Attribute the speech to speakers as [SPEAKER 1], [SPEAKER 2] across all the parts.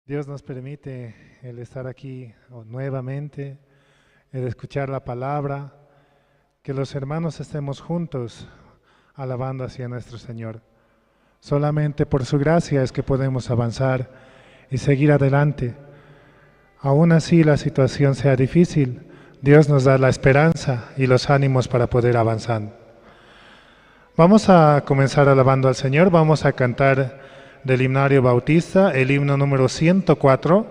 [SPEAKER 1] Dios nos permite el estar aquí nuevamente, el escuchar la palabra, que los hermanos estemos juntos alabando hacia nuestro Señor. Solamente por su gracia es que podemos avanzar y seguir adelante. Aún así la situación sea difícil, Dios nos da la esperanza y los ánimos para poder avanzar. Vamos a comenzar alabando al Señor, vamos a cantar del himnario bautista, el himno número 104.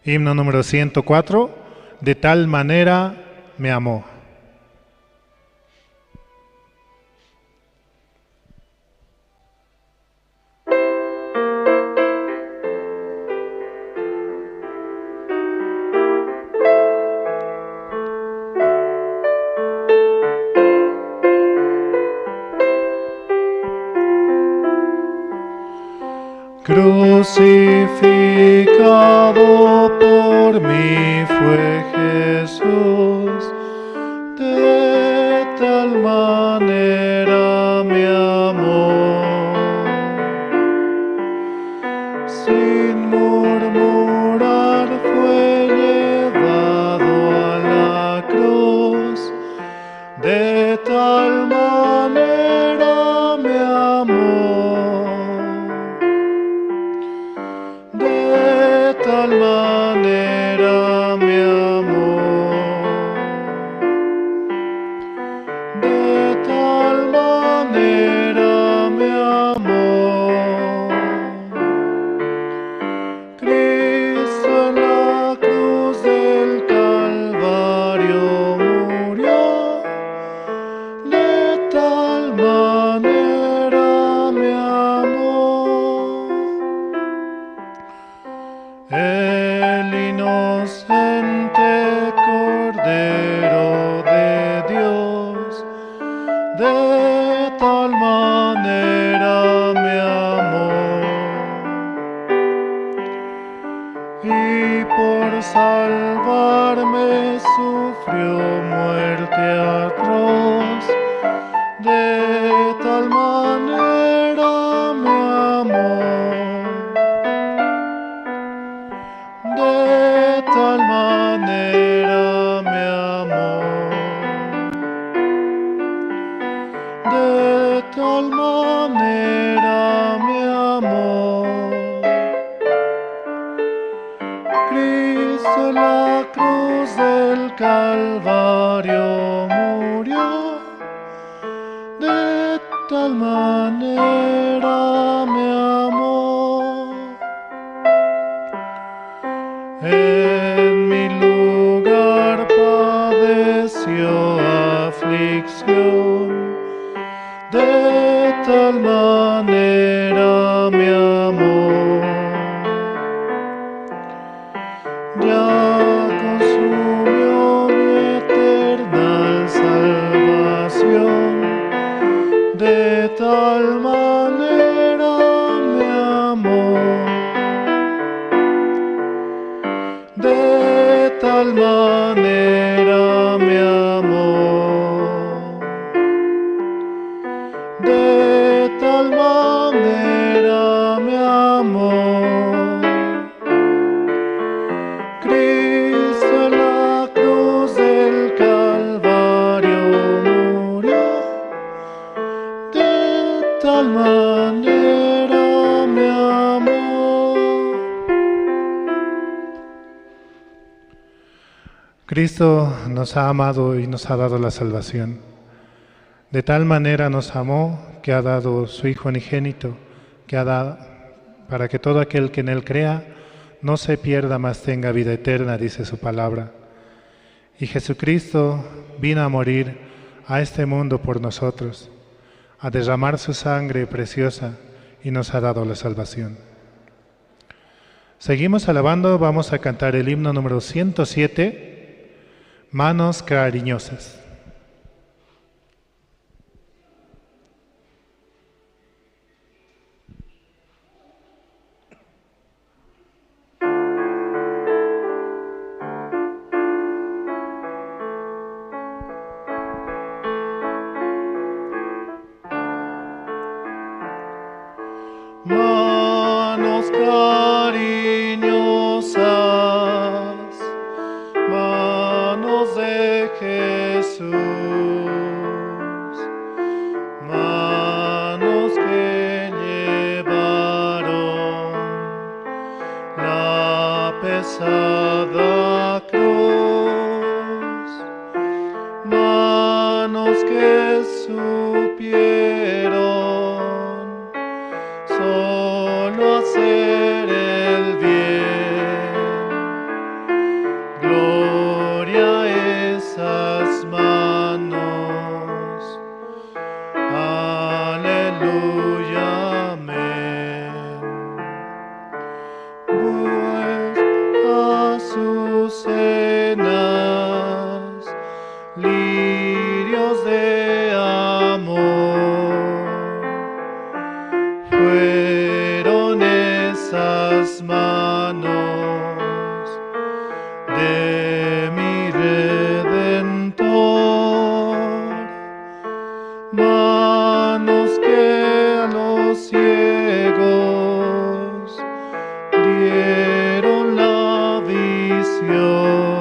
[SPEAKER 1] Himno número 104, de tal manera me amó. Crucificado por mí fue Jesús, de tal manera me amó. Sin murmurar fue llevado a la cruz, de tal manera me amó. De tal manera me amó, de tal manera me amó. Cristo en la cruz del Calvario murió, de tal manera me amó. El inocente Cordero de Dios, de tal manera me amó. Y por salvarme sufrió muerte atroz, de tal manera me amó. De tal manera me amó, de tal manera me amó. Cristo en la cruz del Calvario murió, de tal manera me amó. En mi lugar padeció aflicción, de tal manera me amó. Ya consumió mi eterna salvación, de tal manera me amó. De tal manera me amó, de tal manera me amó. Cristo en la cruz del Calvario murió, de tal manera me amó. Cristo nos ha amado y nos ha dado la salvación. De tal manera nos amó que ha dado su Hijo unigénito, que ha dado para que todo aquel que en Él crea no se pierda, mas tenga vida eterna, dice su palabra. Y Jesucristo vino a morir a este mundo por nosotros, a derramar su sangre preciosa y nos ha dado la salvación. Seguimos alabando, vamos a cantar el himno número 107, Manos cariñosas. Manos Cariñosas manos de Jesús, manos que llevaron la pesada cruz, manos que supieron solo hacer el bien. Gloria a esas manos, aleluya, amén. Pues azucenas, lirios de amor, fueron esas manos de mi Redentor, manos que a los ciegos dieron la visión,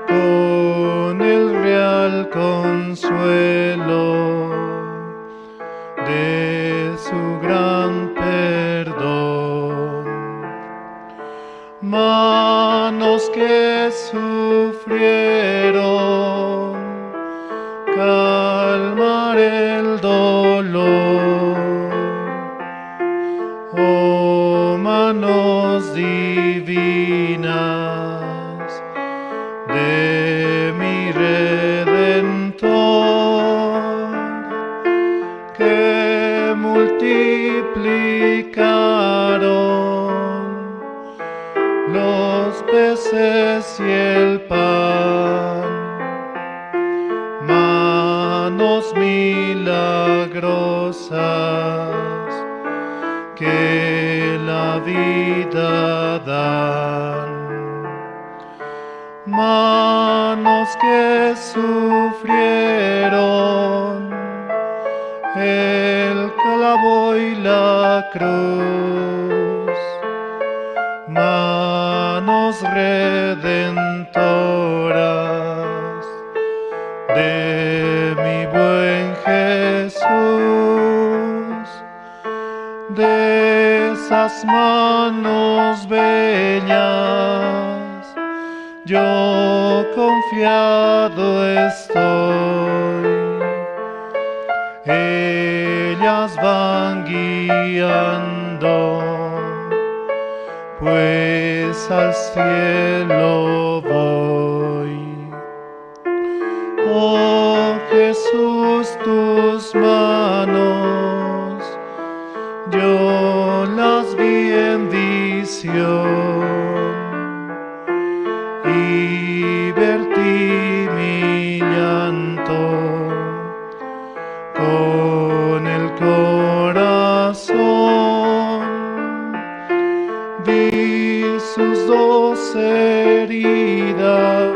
[SPEAKER 1] con el real consuelo de su gran perdón. Manos que sufrieron calmar el dolor, oh manos divinas de mi Redentor, que multiplicaron los peces y el pan, manos milagrosas que la vida dan, manos que sufrieron el clavo y la cruz, manos redentoras de mi buen Jesús, de esas manos bellas yo confiado estoy. Ellas van guiando, pues al cielo voy. Oh Jesús, tus manos yo las vi en visión y vertí mi llanto con el corazón. Vi sus dos heridas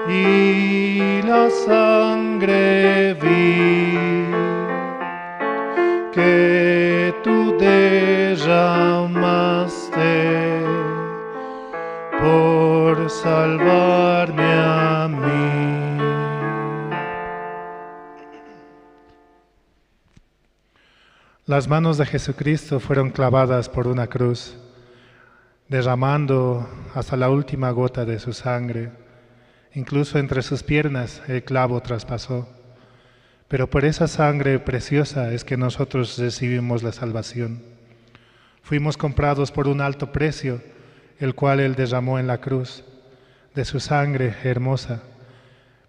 [SPEAKER 1] y la sangre vi que tú derramaste por salvarme a mí. Las manos de Jesucristo fueron clavadas por una cruz, derramando hasta la última gota de su sangre. Incluso entre sus piernas el clavo traspasó. Pero por esa sangre preciosa es que nosotros recibimos la salvación. Fuimos comprados por un alto precio, el cual Él derramó en la cruz, de su sangre hermosa.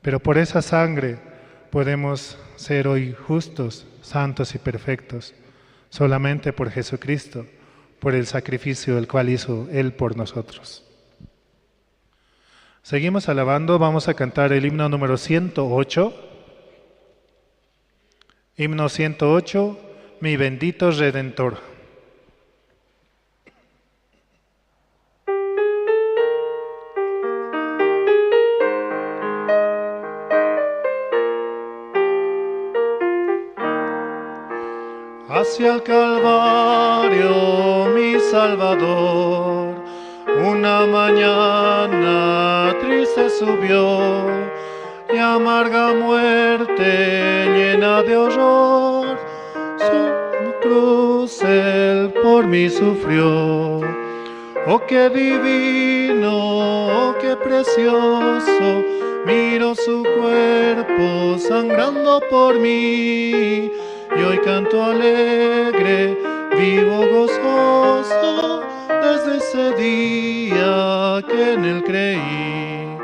[SPEAKER 1] Pero por esa sangre podemos ser hoy justos, santos y perfectos, solamente por Jesucristo, por el sacrificio el cual hizo Él por nosotros. Seguimos alabando, vamos a cantar el himno número 108. Himno 108, Mi bendito Redentor. Hacia el Calvario, mi Salvador, una mañana triste subió, y amarga muerte llena de horror, su cruz él por mí sufrió. Oh, qué divino, oh, qué precioso, miro su cuerpo sangrando por mí, y hoy canto alegre, vivo gozoso, desde ese día que en él creí.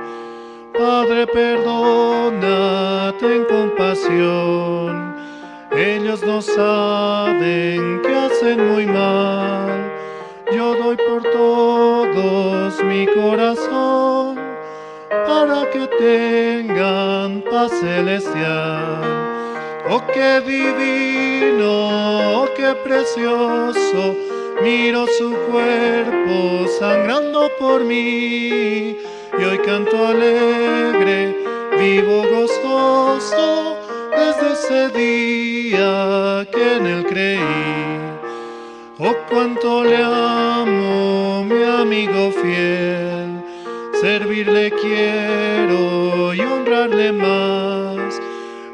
[SPEAKER 1] Padre, perdona, ten compasión, ellos no saben que hacen muy mal. Yo doy por todos mi corazón, para que tengan paz celestial. Oh, qué divino, oh, qué precioso, miro su cuerpo sangrando por mí, y hoy canto alegre, vivo gozoso, desde ese día que en él creí. Oh, cuánto le amo, mi amigo fiel, servirle quiero y honrarle más.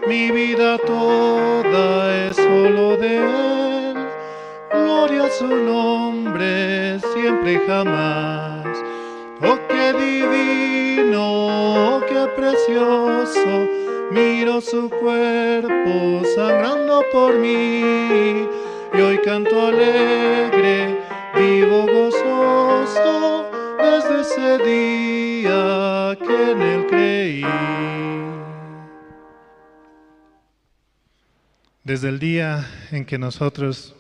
[SPEAKER 1] Mi vida toda es solo de él, gloria a su nombre siempre y jamás. Oh, qué divino, oh, qué precioso, miro su cuerpo sangrando por mí, y hoy canto alegre, vivo gozoso, desde ese día que en él creí. Desde el día en que nosotros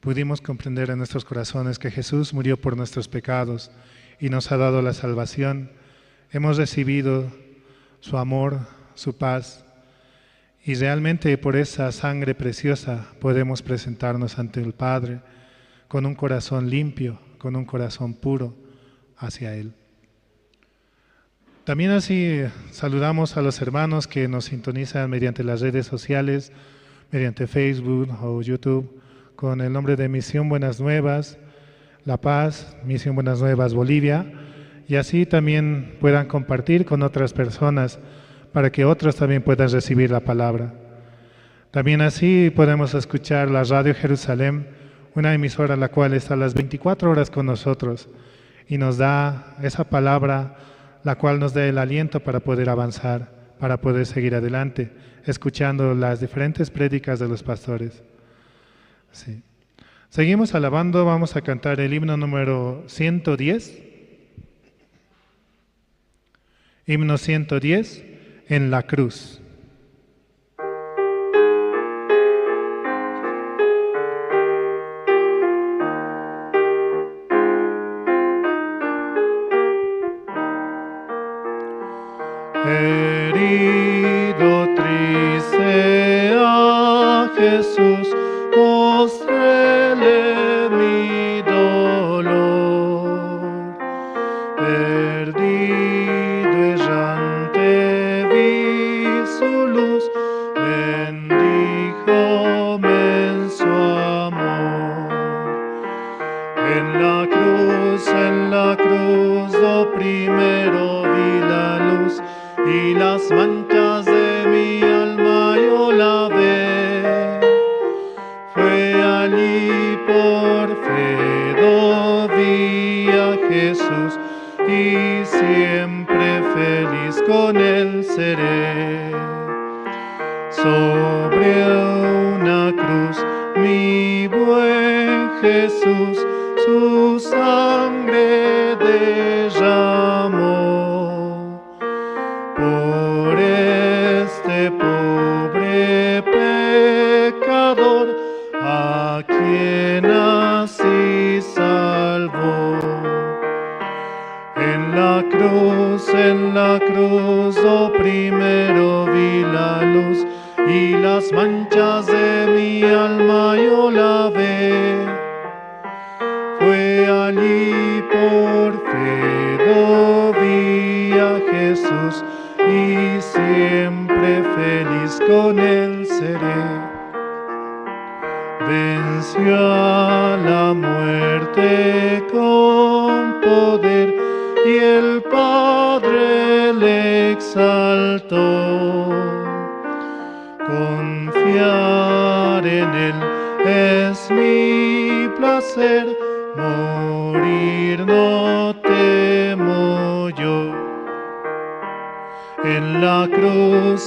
[SPEAKER 1] pudimos comprender en nuestros corazones que Jesús murió por nuestros pecados y nos ha dado la salvación, hemos recibido su amor, su paz, y realmente por esa sangre preciosa podemos presentarnos ante el Padre con un corazón limpio, con un corazón puro hacia Él. También así saludamos a los hermanos que nos sintonizan mediante las redes sociales, mediante Facebook o YouTube, con el nombre de Misión Buenas Nuevas, La Paz, Misión Buenas Nuevas Bolivia, y así también puedan compartir con otras personas para que otros también puedan recibir la palabra. También así podemos escuchar la Radio Jerusalén, una emisora la cual está a las 24 horas con nosotros y nos da esa palabra, la cual nos da el aliento para poder avanzar, para poder seguir adelante, escuchando las diferentes prédicas de los pastores. Sí. Seguimos alabando, vamos a cantar el himno número 110. Himno 110, en la cruz. Herido triste a Jesús, mostréle mi dolor. Perdido errante vi su luz, bendíjome en su amor. En la cruz, lo primero vi la luz, y las manchas de mi alma yo lavé. Fue allí por fe do vi a Jesús, y siempre feliz con él seré. Sobre una cruz, mi buen Jesús, su sangre derramó. Por este pobre pecador, a quien así salvó. En la cruz, oh, primero vi la luz, y las manchas de mi alma yo lavé. Fue allí por fe do vi a Jesús, y siempre feliz con él seré. Venció a la muerte con poder y el Padre le exaltó. Confiar en él es mi placer, morir no temo yo. En la cruz,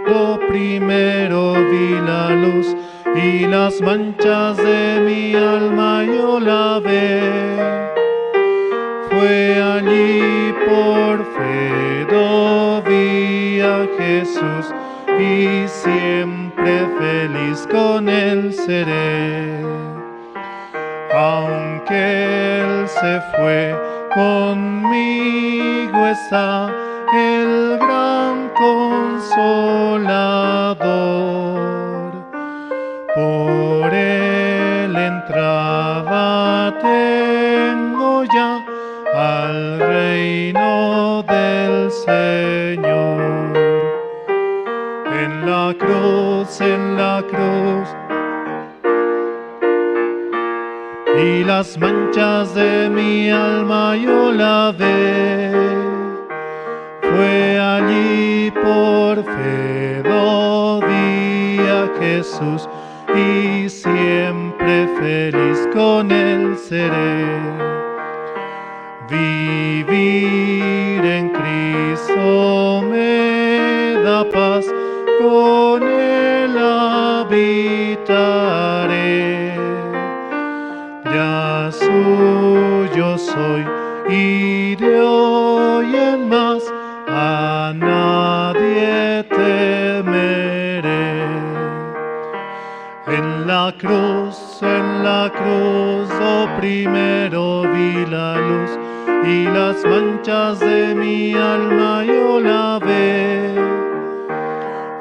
[SPEAKER 1] lo primero vi la luz y las manchas de mi alma yo lavé. Fue allí por fe do vi a Jesús y siempre feliz con él seré. Aunque él se fue, conmigo está el gran consolador. Por él entrada tengo ya al reino del Señor. En la cruz, y las manchas de mi alma yo lavé. Fue allí por fe do vi a Jesús y siempre feliz con él seré. Vivir en Cristo me da paz, con él habitaré. Ya suyo soy y de hoy en más a nadie temeré. En la cruz, lo primero vi la luz y las manchas de mi alma yo lavé.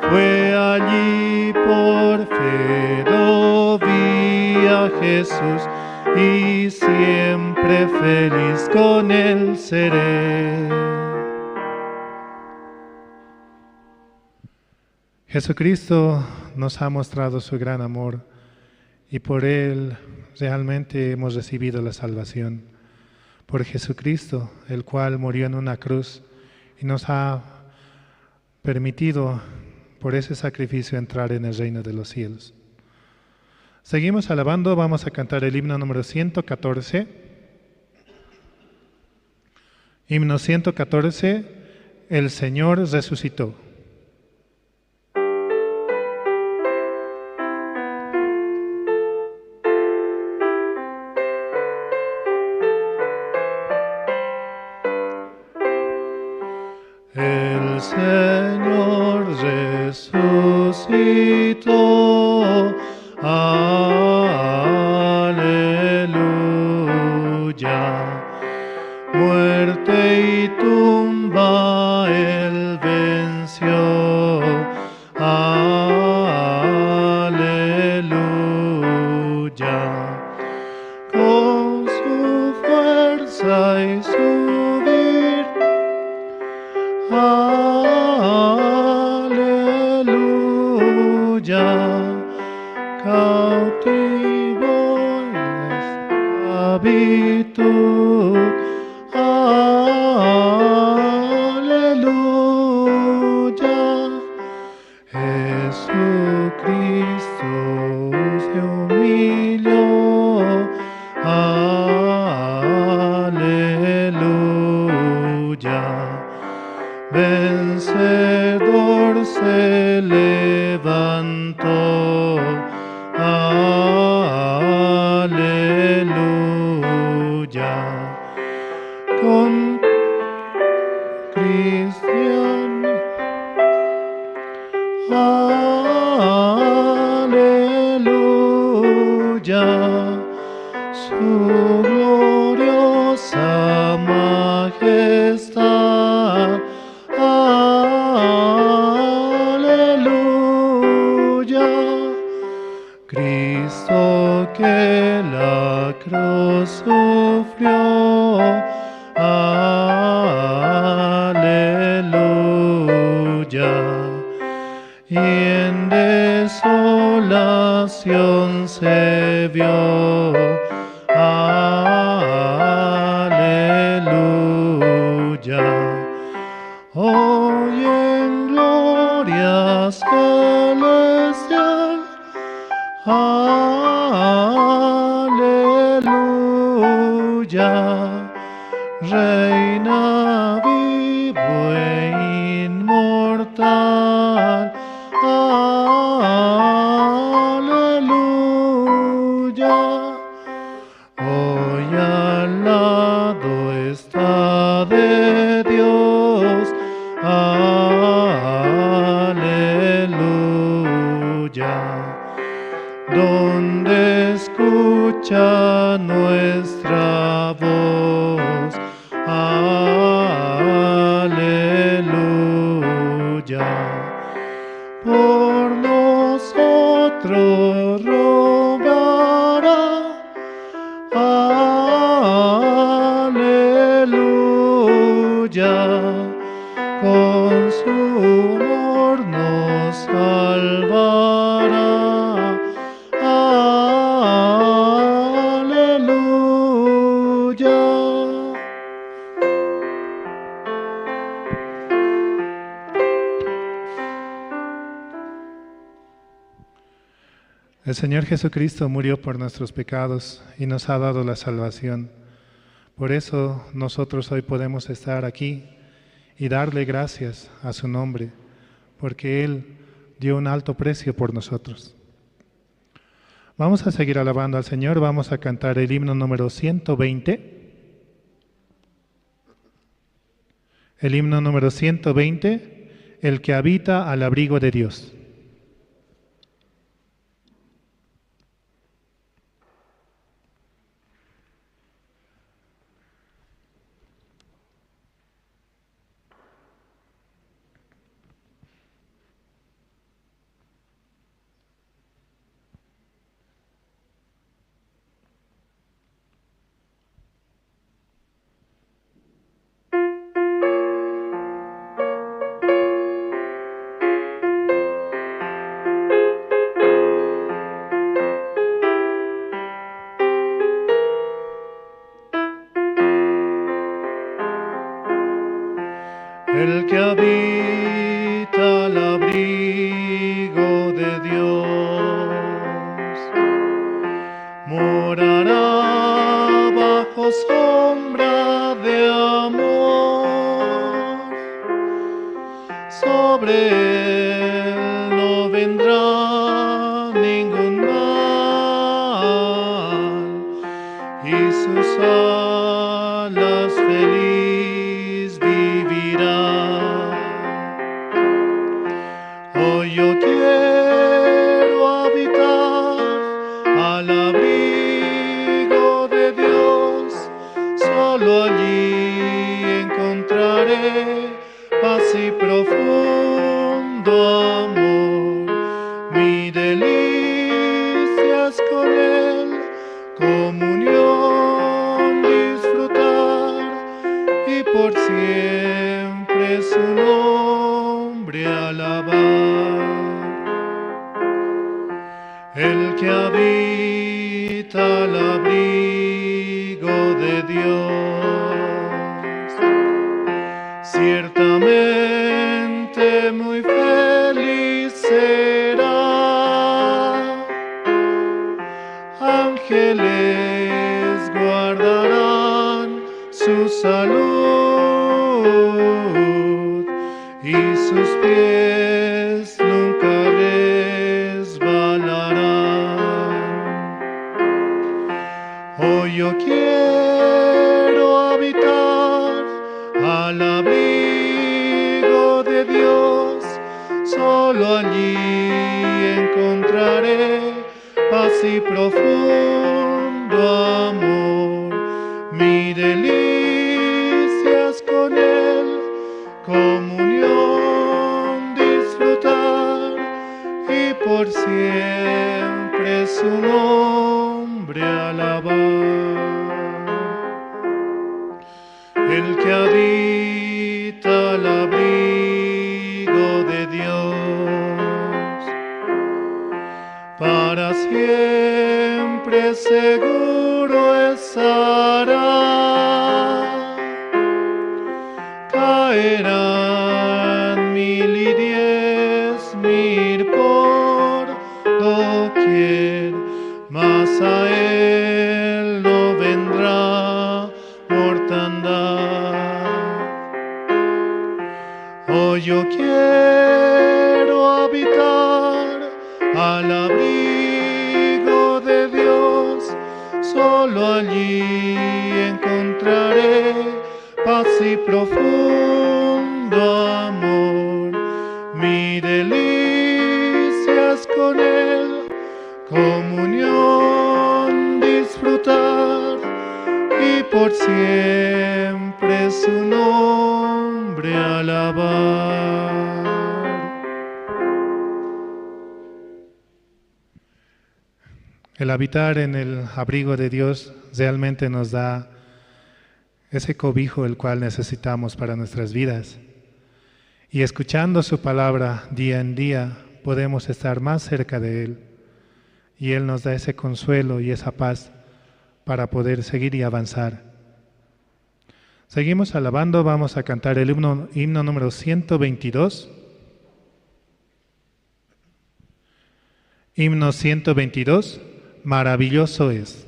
[SPEAKER 1] Fue allí por fe do vi a Jesús y siempre feliz con él seré. Jesucristo nos ha mostrado su gran amor y por él realmente hemos recibido la salvación. Por Jesucristo, el cual murió en una cruz y nos ha permitido por ese sacrificio entrar en el reino de los cielos. Seguimos alabando, vamos a cantar el himno número 114. Himno 114, El Señor resucitó. El Señor resucitó, aleluya. Muerte y tumba él venció, aleluya. Con su fuerza y su virtud, aleluya, cautivo en la esclavitud, aleluya. Jesucristo se humilló, aleluya. Vencedor se levantó, aleluya. Con cristiano, aleluya, su gloriosa majestad, aleluya. Cristo que la cruz sufrió, aleluya, y en desolación Salvación se vio. Aleluya. Hoy en gloria celestial. Aleluya. Reina vivo e inmortal. Aleluya. Hoy al lado está de Dios. Aleluya. Donde escucha nuestra voz. Aleluya. Por nosotros rogará. Aleluya. Con su amor nos salvará. Aleluya. El Señor Jesucristo murió por nuestros pecados y nos ha dado la salvación. Por eso nosotros hoy podemos estar aquí y darle gracias a su nombre, porque Él dio un alto precio por nosotros. Vamos a seguir alabando al Señor, vamos a cantar el himno número 120. El himno número 120, El que habita al abrigo de Dios. El que habita al abrigo de Dios morará bajo sombra de amor. Sobre él no vendrá ningún mal y sus alas feliz vivirá. Hoy yo quiero habitar al abrigo de Dios, solo allí encontraré paz y profundo amor. Mi delicia es con Él, comunión disfrutar y por siempre su nombre alabar. El que habita al abrigo de Dios, ciertamente muy feliz será. Ángeles guardarán su salud y sus pies nunca resbalarán. Hoy yo quiero habitar al abrigo de Dios, solo allí encontraré paz y profundo amor. Mi delicia es con Él, comunión disfrutar y por siempre su nombre alabar. El que habita al abrigo de Dios, para siempre Seguro estará. Caerán 1000 y 10,000 por doquier, mas a él no vendrá mortandad. Hoy yo quiero habitar al abrigo de Dios, solo allí encontraré paz y profundo amor. Mi delicia es con él comunión disfrutar y por siempre su nombre alabar. El habitar en el abrigo de Dios realmente nos da ese cobijo el cual necesitamos para nuestras vidas. Y escuchando su palabra día en día, podemos estar más cerca de Él. Y Él nos da ese consuelo y esa paz para poder seguir y avanzar. Seguimos alabando, vamos a cantar el himno número 122. Himno 122, maravilloso es.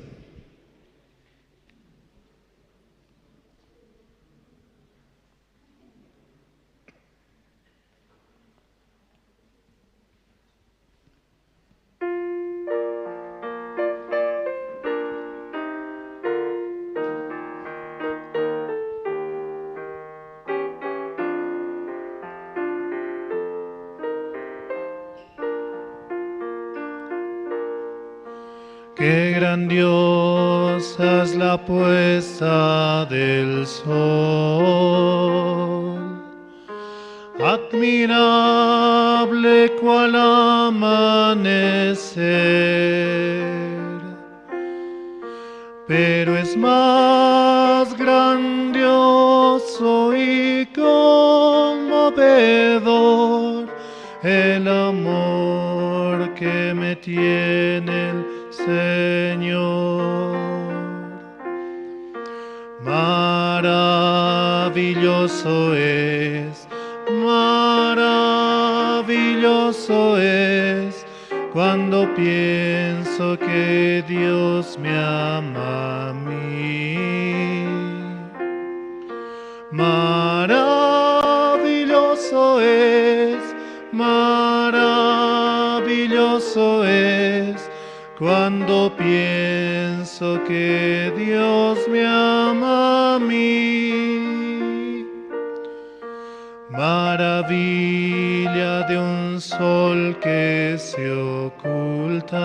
[SPEAKER 1] Qué grandiosa es la puesta del sol, admirable cual amanecer, pero es más grandioso y conmovedor el amor que me tiene el Señor. Maravilloso es, maravilloso es, cuando pienso que Dios me ama a mí. Maravilloso es, maravilloso es, cuando pienso que Dios me ama a mí. Maravilla de un sol que se oculta,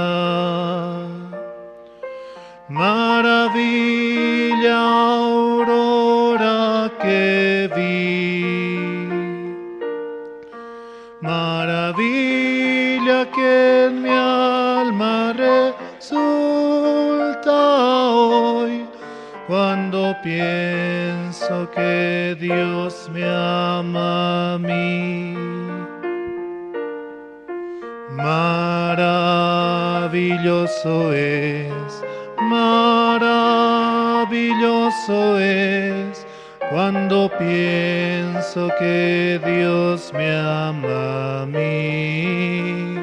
[SPEAKER 1] maravilla aurora que vi, maravilla que en mi alma resulta hoy, cuando pienso que Dios me ama a mí. Maravilloso es, maravilloso es, cuando pienso que Dios me ama a mí.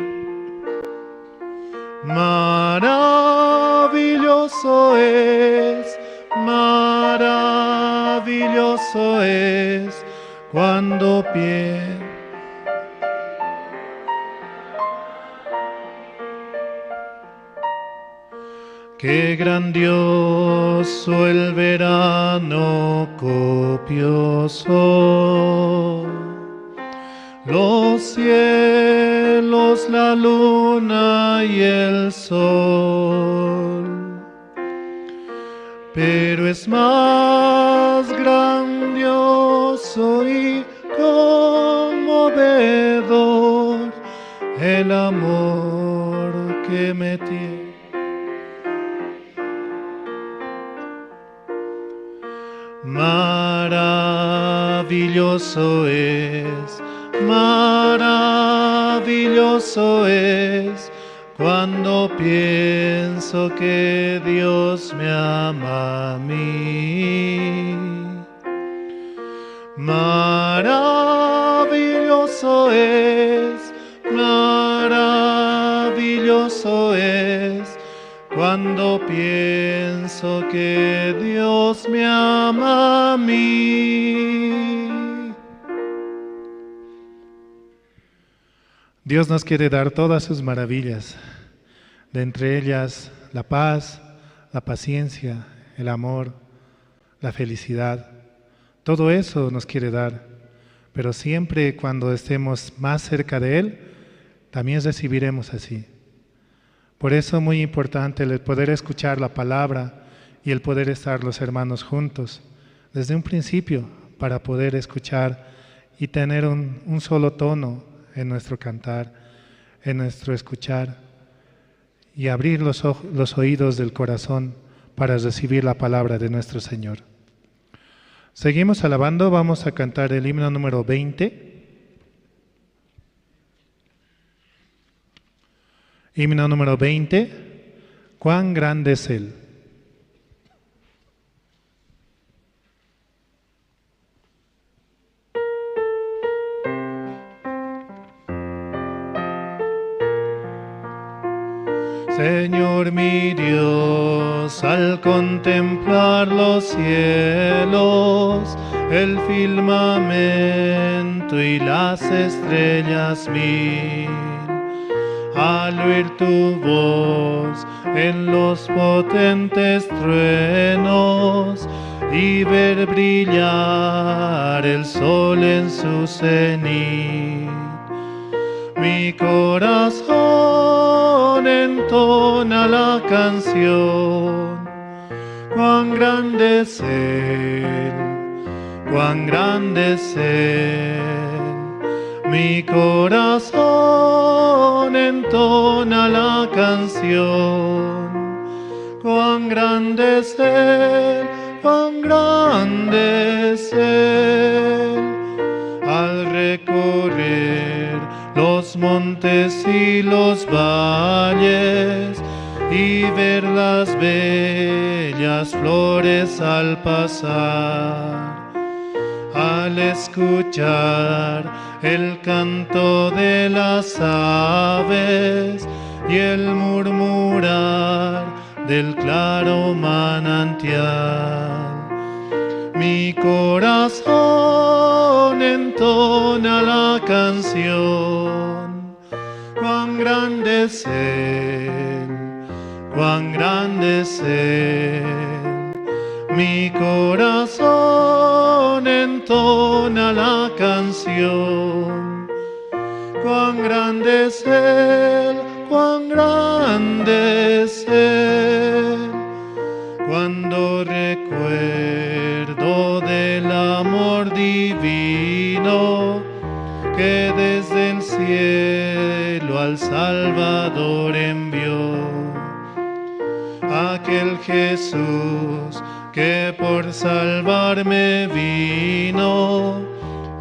[SPEAKER 1] Maravilloso es, maravilloso es, cuando pienso. Qué grandioso el verano copioso, los cielos, la luna y el sol. Pero es más grandioso y conmovedor el amor que me tiene. Maravilloso es, maravilloso es, cuando pienso pienso que Dios me ama a mí. Maravilloso es, maravilloso es, cuando pienso que Dios me ama a mí. Dios nos quiere dar todas sus maravillas, de entre ellas la paz, la paciencia, el amor, la felicidad. Todo eso nos quiere dar, pero siempre cuando estemos más cerca de Él, también recibiremos así. Por eso es muy importante el poder escuchar la palabra y el poder estar los hermanos juntos desde un principio para poder escuchar y tener un solo tono en nuestro cantar, en nuestro escuchar y abrir los oídos del corazón para recibir la palabra de nuestro Señor. Seguimos alabando, vamos a cantar el himno número 20. Himno número 20, ¿cuán grande es Él? Señor mi Dios, al contemplar los cielos, el firmamento y las estrellas mil, al oír tu voz en los potentes truenos y ver brillar el sol en su cenit, mi corazón entona la canción, cuán grande es Él, cuán grande es Él. Mi corazón entona la canción, cuán grande es Él, cuán grande es Él. Al recorrer los montes y los valles y ver las bellas flores al pasar, al escuchar el canto de las aves y el murmurar del claro manantial, mi corazón entona la canción, cuán grande es Él, cuán grande es Él. Mi corazón entona la canción, cuán grande es Él, cuán grande es Él. Cuando recuerdo del amor divino que desde el cielo al Salvador envió, aquel Jesús que por salvarme vino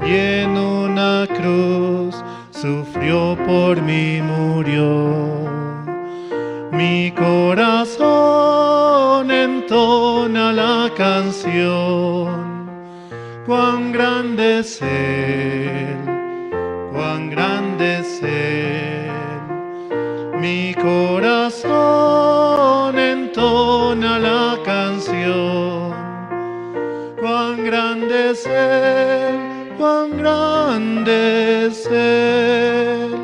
[SPEAKER 1] y en una cruz sufrió por mí, murió. Mi corazón entona la canción, cuán grande es Él, cuán grande es Él. Mi corazón entona la canción, cuán grande es Él, cuán grande es Él.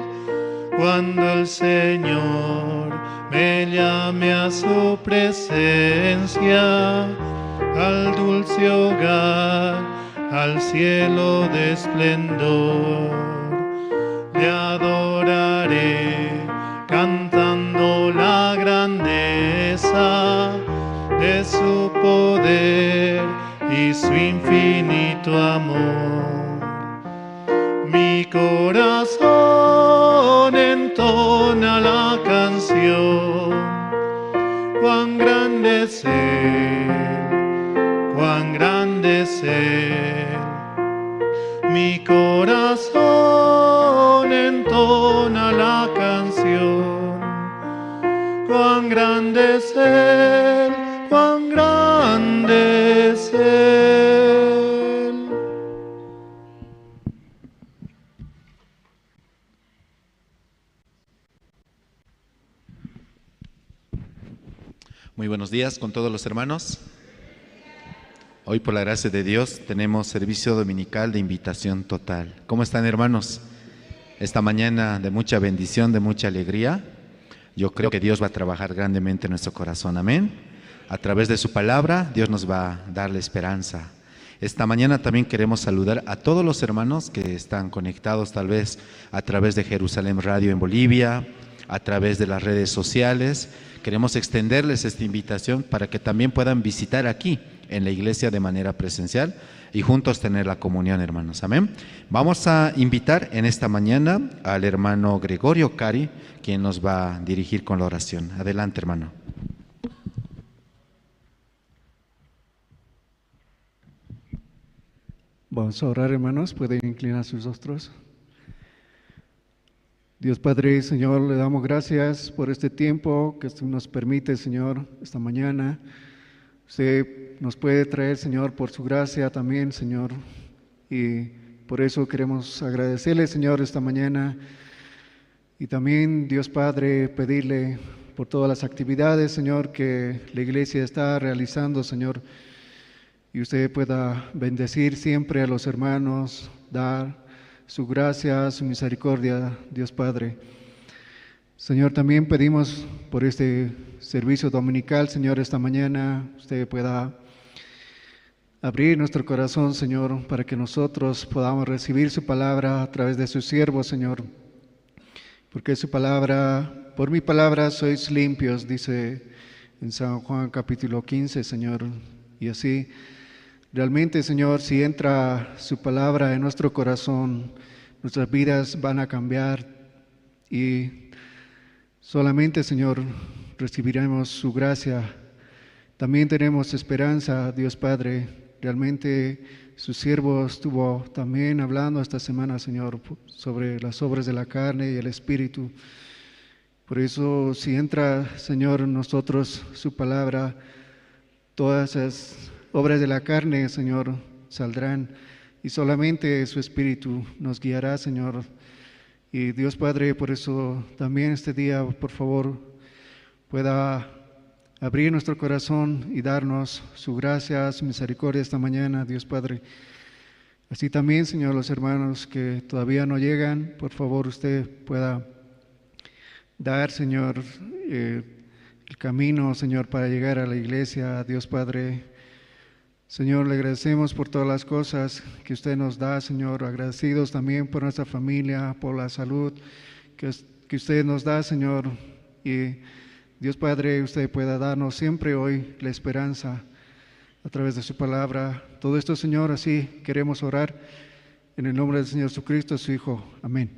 [SPEAKER 1] Cuando el Señor me llame a su presencia, al dulce hogar, al cielo de esplendor, le adoraré cantando la grandeza de su poder y su infinito amor. Mi corazón entona la canción, cuán grande es Él, cuán grande es Él. Mi corazón entona la canción, cuán grande es es Él, cuán grande es Él.
[SPEAKER 2] Muy buenos días con todos los hermanos. Hoy, por la gracia de Dios, tenemos servicio dominical de invitación total. ¿Cómo están, hermanos? Esta mañana de mucha bendición, de mucha alegría. Yo creo que Dios va a trabajar grandemente en nuestro corazón. Amén. A través de su palabra, Dios nos va a dar la esperanza. Esta mañana también queremos saludar a todos los hermanos que están conectados tal vez a través de Jerusalén Radio en Bolivia, a través de las redes sociales. Queremos extenderles esta invitación para que también puedan visitar aquí en la iglesia de manera presencial y juntos tener la comunión, hermanos. Amén. Vamos a invitar en esta mañana al hermano Gregorio Cari, quien nos va a dirigir con la oración. Adelante, hermano.
[SPEAKER 3] Vamos a orar, hermanos. Pueden inclinar sus rostros. Dios Padre, Señor, le damos gracias por este tiempo que nos permite, Señor, esta mañana. Usted nos puede traer, Señor, por su gracia también, Señor. Y por eso queremos agradecerle, Señor, esta mañana. Y también, Dios Padre, pedirle por todas las actividades, Señor, que la iglesia está realizando, Señor. Y usted pueda bendecir siempre a los hermanos, dar su gracia, su misericordia, Dios Padre. Señor, también pedimos por este servicio dominical, Señor, esta mañana usted pueda abrir nuestro corazón, Señor, para que nosotros podamos recibir su palabra a través de su siervo, Señor. Porque su palabra, por mi palabra sois limpios, dice en San Juan capítulo 15, Señor. Y así, realmente, Señor, si entra su palabra en nuestro corazón, nuestras vidas van a cambiar y solamente, Señor, recibiremos su gracia. También tenemos esperanza, Dios Padre. Realmente su siervo estuvo también hablando esta semana, Señor, sobre las obras de la carne y el Espíritu. Por eso, si entra, Señor, en nosotros su palabra, todas esas obras de la carne, Señor, saldrán y solamente su Espíritu nos guiará, Señor. Y Dios Padre, por eso también este día, por favor, pueda abrir nuestro corazón y darnos su gracia, su misericordia esta mañana, Dios Padre. Así también, Señor, los hermanos que todavía no llegan, por favor, usted pueda dar, Señor, el camino, Señor, para llegar a la iglesia, Dios Padre. Señor, le agradecemos por todas las cosas que usted nos da, Señor, agradecidos también por nuestra familia, por la salud que usted nos da, Señor. Y Dios Padre, usted pueda darnos siempre hoy la esperanza a través de su palabra. Todo esto, Señor, así queremos orar en el nombre del Señor Jesucristo, su Hijo. Amén.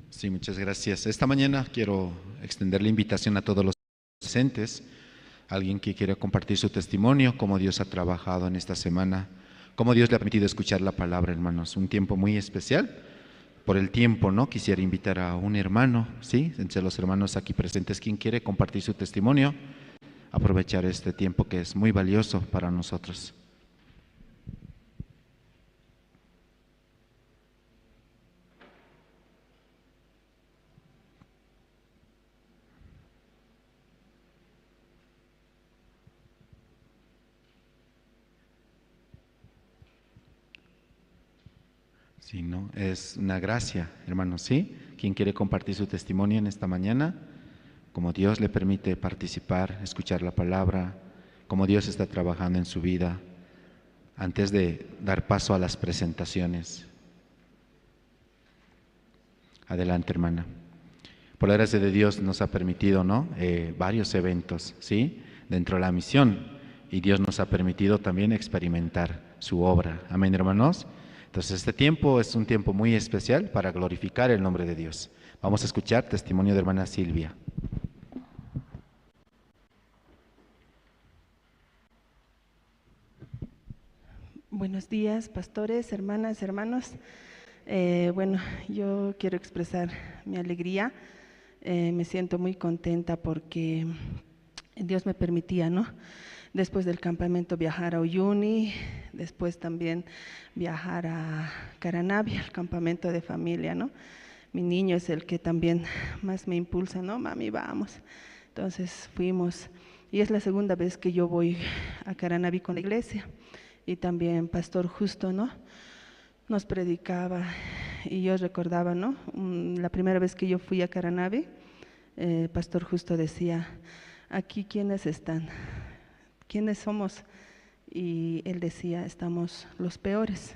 [SPEAKER 2] Sí, muchas gracias. Esta mañana quiero extender la invitación a todos los presentes, alguien que quiera compartir su testimonio, cómo Dios ha trabajado en esta semana, cómo Dios le ha permitido escuchar la palabra, hermanos. Un tiempo muy especial. Por el tiempo, ¿no? Quisiera invitar a un hermano, ¿sí? Entre los hermanos aquí presentes, quien quiere compartir su testimonio, aprovechar este tiempo que es muy valioso para nosotros. Sí, ¿no? Es una gracia, hermanos, ¿sí? Quien quiere compartir su testimonio en esta mañana, como Dios le permite participar, escuchar la palabra, como Dios está trabajando en su vida, antes de dar paso a las presentaciones. Adelante, hermana. Por la gracia de Dios nos ha permitido, ¿no? Varios eventos, ¿sí? Dentro de la misión, y Dios nos ha permitido también experimentar su obra. Amén, hermanos. Entonces, este tiempo es un tiempo muy especial para glorificar el nombre de Dios. Vamos a escuchar testimonio de hermana Silvia.
[SPEAKER 4] Buenos días, pastores, hermanas, hermanos. Bueno, yo quiero expresar mi alegría. Me siento muy contenta porque Dios me permitía, ¿no? Después del campamento viajar a Uyuni, después también viajar a Caranavi, al campamento de familia, ¿no? Mi niño es el que también más me impulsa, ¿no? Mami, vamos. Entonces fuimos, y es la segunda vez que yo voy a Caranavi con la iglesia, y también Pastor Justo, ¿no? Nos predicaba, y yo recordaba, ¿no? La primera vez que yo fui a Caranavi, Pastor Justo decía, aquí ¿quiénes están? ¿Quiénes somos? Y él decía, estamos los peores,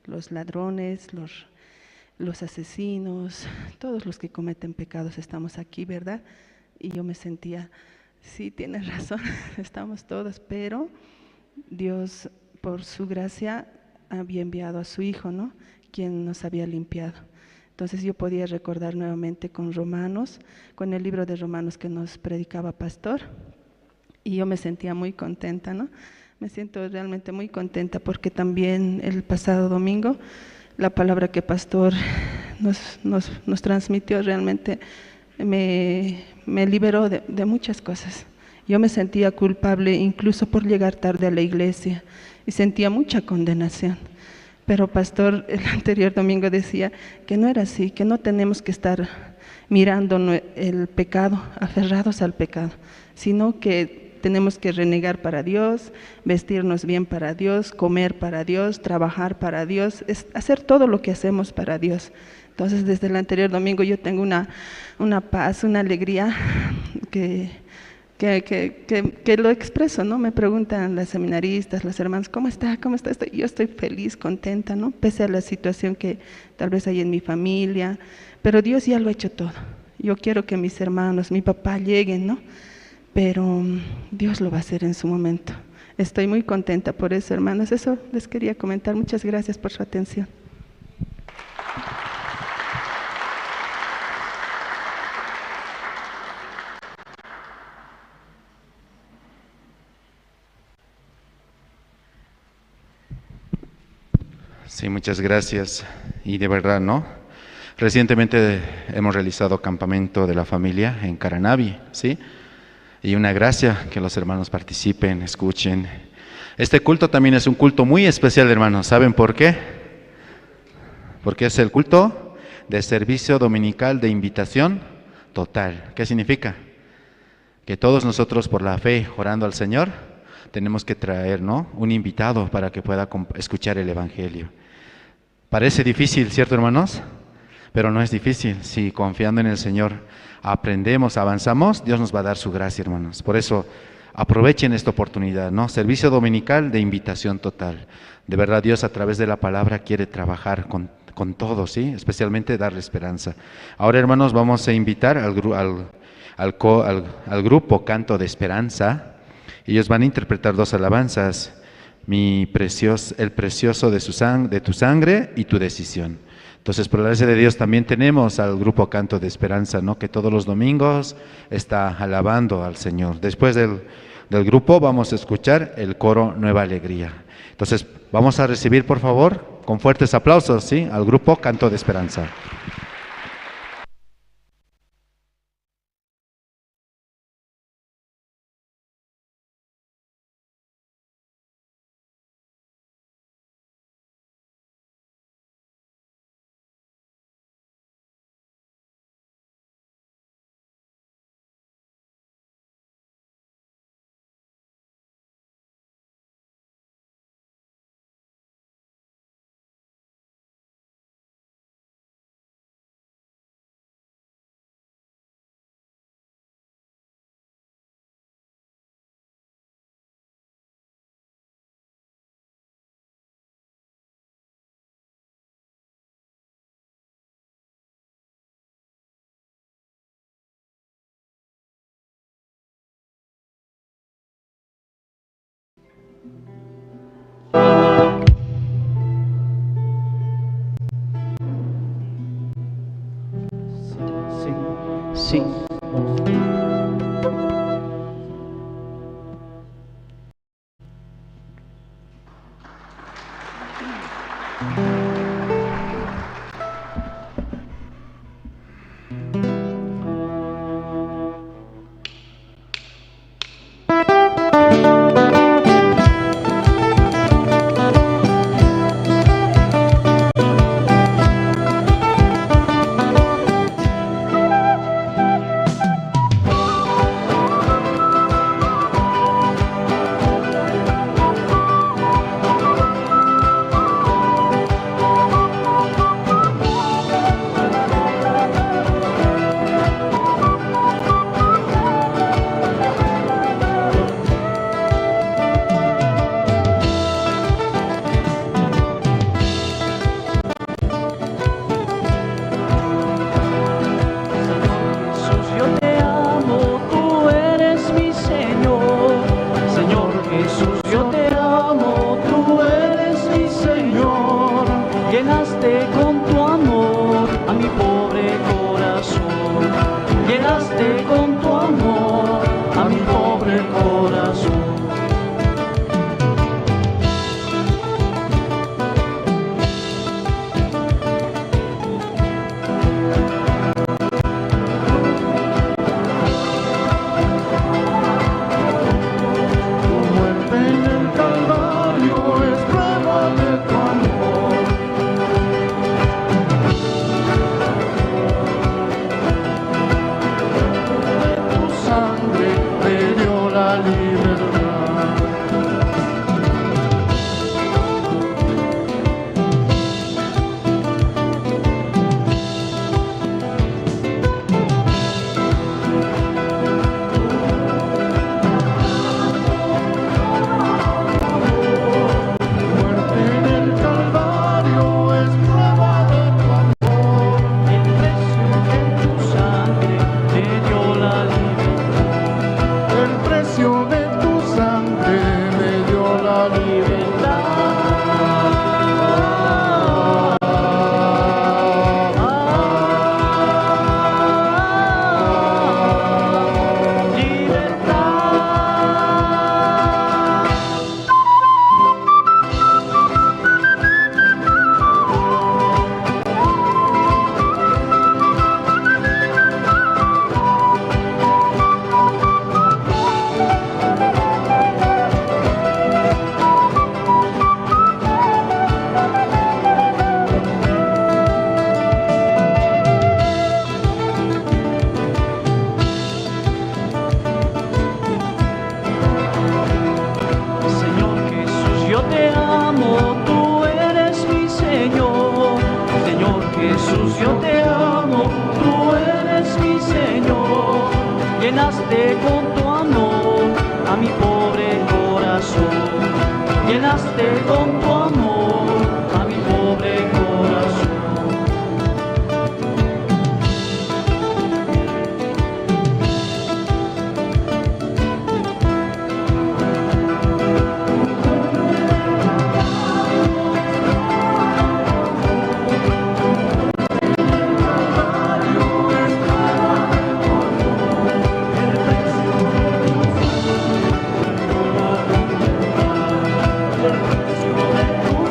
[SPEAKER 4] los ladrones, los asesinos, todos los que cometen pecados estamos aquí, ¿verdad? Y yo me sentía, sí, tienes razón, estamos todos, pero Dios, por su gracia, había enviado a su Hijo, ¿no? Quien nos había limpiado. Entonces yo podía recordar nuevamente con Romanos, con el libro de Romanos que nos predicaba Pastor, y yo me sentía muy contenta, ¿no? Me siento realmente muy contenta porque también el pasado domingo la palabra que Pastor nos transmitió realmente me liberó de muchas cosas. Yo me sentía culpable incluso por llegar tarde a la iglesia y sentía mucha condenación. Pero Pastor el anterior domingo decía que no era así, que no tenemos que estar mirando el pecado, aferrados al pecado, sino que tenemos que renegar para Dios, vestirnos bien para Dios, comer para Dios, trabajar para Dios, es hacer todo lo que hacemos para Dios. Entonces, desde el anterior domingo yo tengo una paz, una alegría que lo expreso, ¿no? Me preguntan las seminaristas, las hermanas, ¿cómo está? ¿Cómo está? Yo estoy feliz, contenta, ¿no? Pese a la situación que tal vez hay en mi familia, pero Dios ya lo ha hecho todo. Yo quiero que mis hermanos, mi papá lleguen, ¿no? Pero Dios lo va a hacer en su momento. Estoy muy contenta por eso, hermanos. Eso les quería comentar. Muchas gracias por su atención.
[SPEAKER 2] Sí, muchas gracias. Y de verdad, ¿no? Recientemente hemos realizado campamento de la familia en Caranavi, ¿sí? Y una gracia que los hermanos participen, escuchen. Este culto también es un culto muy especial, hermanos. ¿Saben por qué? Porque es el culto de servicio dominical de invitación total. ¿Qué significa? Que todos nosotros por la fe, orando al Señor, tenemos que traer, ¿no?, un invitado para que pueda escuchar el Evangelio. Parece difícil, ¿cierto, hermanos? Pero no es difícil. Si confiando en el Señor aprendemos, avanzamos, Dios nos va a dar su gracia, hermanos. Por eso, aprovechen esta oportunidad, ¿no? Servicio dominical de invitación total. De verdad, Dios a través de la palabra quiere trabajar con todos, ¿sí? Especialmente darle esperanza. Ahora, hermanos, vamos a invitar al grupo Canto de Esperanza. Ellos van a interpretar dos alabanzas, el precioso de tu sangre y tu decisión. Entonces, por la gracia de Dios también tenemos al grupo Canto de Esperanza, ¿no? Que todos los domingos está alabando al Señor. Después del grupo vamos a escuchar el coro Nueva Alegría. Entonces, vamos a recibir, por favor, con fuertes aplausos, ¿sí?, al grupo Canto de Esperanza.
[SPEAKER 5] Sí. Llenaste con tu amor a mi pobre corazón.
[SPEAKER 6] Tu muerte en el Calvario es prueba de tu amor. Tu sangre me dio la libertad. Tu muerte en el Calvario es prueba de tu amor.
[SPEAKER 5] El precio de tu sangre me dio la libertad.
[SPEAKER 6] El precio de tu sangre me dio la libertad.
[SPEAKER 5] Libertad. Señor Jesús, yo te amo, tú eres mi Señor. Señor Jesús, yo te amo, tú eres mi Señor. Llenaste con tu amor a mi pobre corazón. Llenaste con tu amor a mi pobre corazón. El precio de tu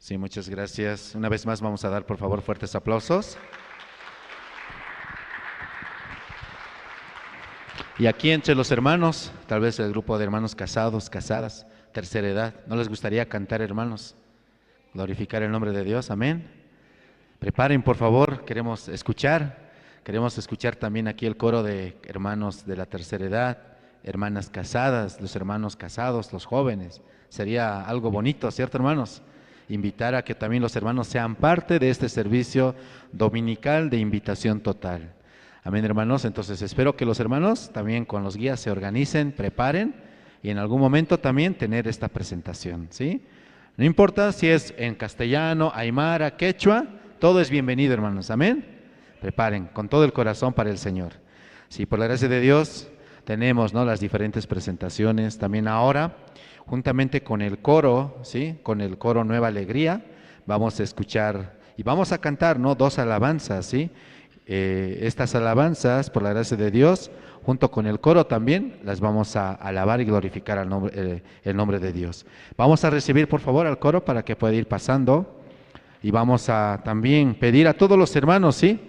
[SPEAKER 2] Sí, muchas gracias. Una vez más vamos a dar, por favor, fuertes aplausos. Y aquí entre los hermanos, tal vez el grupo de hermanos casados, casadas, tercera edad, ¿no les gustaría cantar, hermanos? Glorificar el nombre de Dios, amén. Preparen, por favor, queremos escuchar. Queremos escuchar también aquí el coro de hermanos de la tercera edad, hermanas casadas, los hermanos casados, los jóvenes. Sería algo bonito, ¿cierto, hermanos? Invitar a que también los hermanos sean parte de este servicio dominical de invitación total. Amén, hermanos. Entonces espero que los hermanos también con los guías se organicen, preparen y en algún momento también tener esta presentación, ¿sí? No importa si es en castellano, aymara, quechua, todo es bienvenido, hermanos. Amén. Preparen con todo el corazón para el Señor. Sí, por la gracia de Dios tenemos, ¿no?, las diferentes presentaciones también ahora, juntamente con el coro, ¿sí?, con el coro Nueva Alegría, vamos a escuchar y vamos a cantar, ¿no?, dos alabanzas, ¿sí? Estas alabanzas, por la gracia de Dios, junto con el coro también, las vamos a alabar y glorificar al nombre, el nombre de Dios. Vamos a recibir, por favor, al coro para que pueda ir pasando. Y vamos a también pedir a todos los hermanos, ¿sí?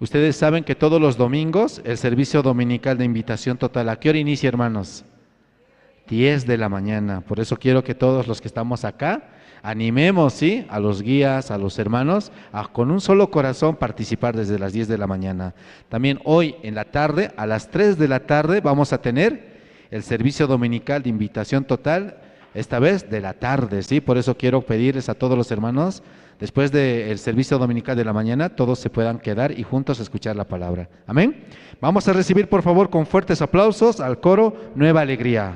[SPEAKER 2] Ustedes saben que todos los domingos, el servicio dominical de invitación total, ¿a qué hora inicia, hermanos? 10 de la mañana. Por eso quiero que todos los que estamos acá, animemos, ¿sí?, a los guías, a los hermanos, a con un solo corazón participar desde las 10 de la mañana. También hoy en la tarde, a las 3 de la tarde, vamos a tener el servicio dominical de invitación total, esta vez de la tarde, ¿sí? Por eso quiero pedirles a todos los hermanos, después del servicio dominical de la mañana, todos se puedan quedar y juntos escuchar la palabra. Amén. Vamos a recibir, por favor, con fuertes aplausos al coro Nueva Alegría.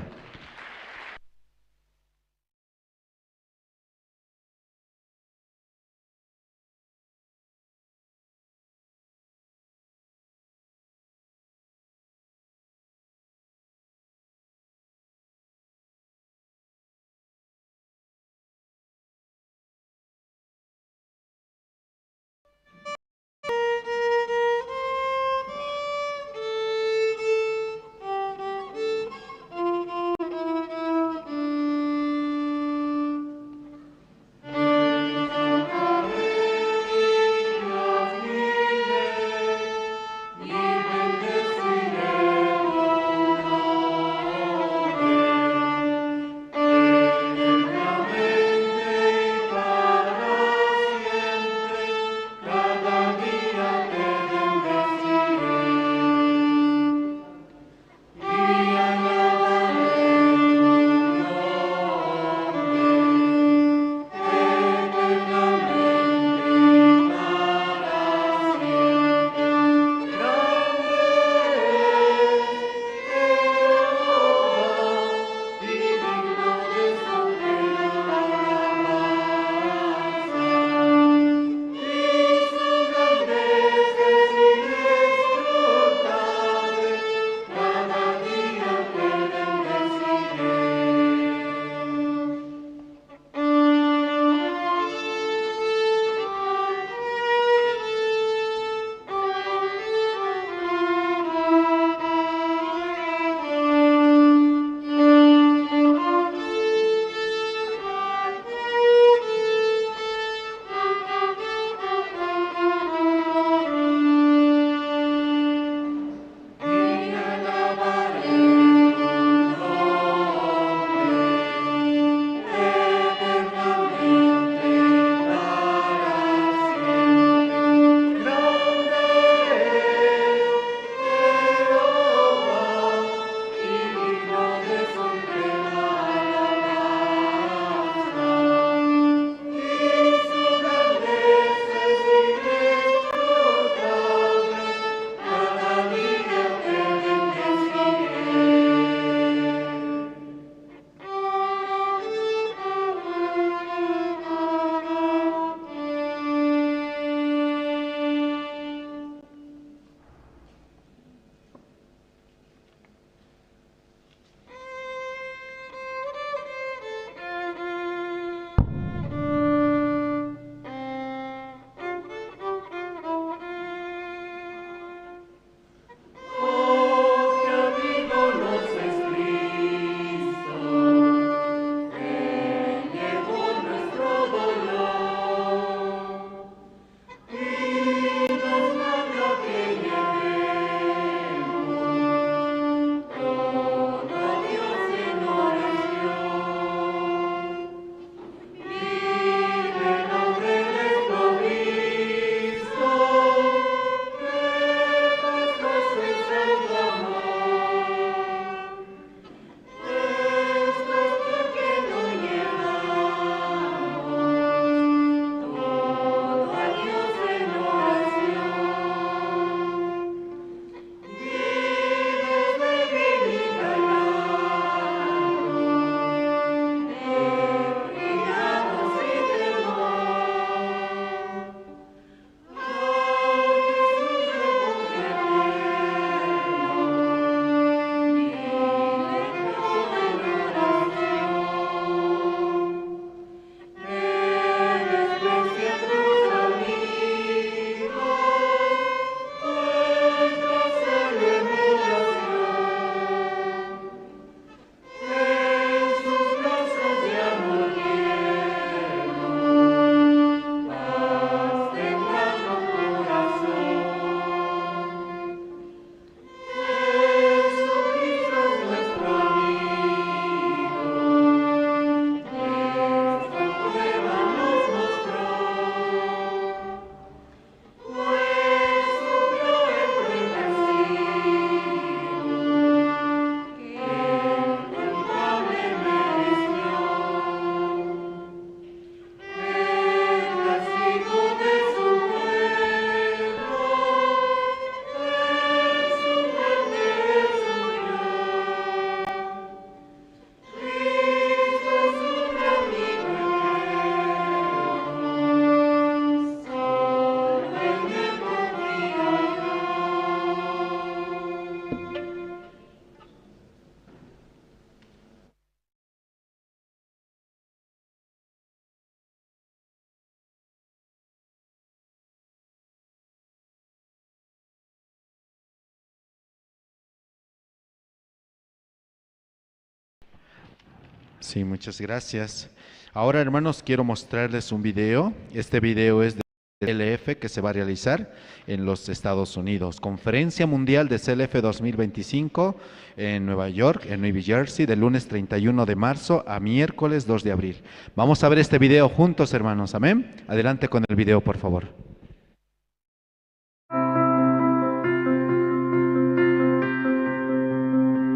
[SPEAKER 2] Sí, muchas gracias. Ahora, hermanos, quiero mostrarles un video. Este video es de CLF que se va a realizar en los Estados Unidos. Conferencia Mundial de CLF 2025 en Nueva York, en Nueva Jersey, del lunes 31 de marzo a miércoles 2 de abril. Vamos a ver este video juntos, hermanos. Amén. Adelante con el video, por favor.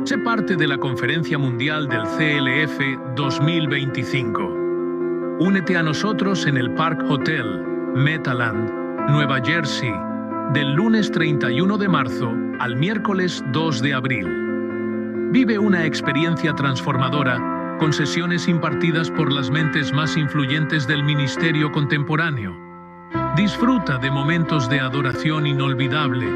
[SPEAKER 7] Sé parte de la Conferencia Mundial del CLF 2025. Únete a nosotros en el Park Hotel, Metaland, Nueva Jersey, del lunes 31 de marzo al miércoles 2 de abril. Vive una experiencia transformadora con sesiones impartidas por las mentes más influyentes del ministerio contemporáneo. Disfruta de momentos de adoración inolvidable,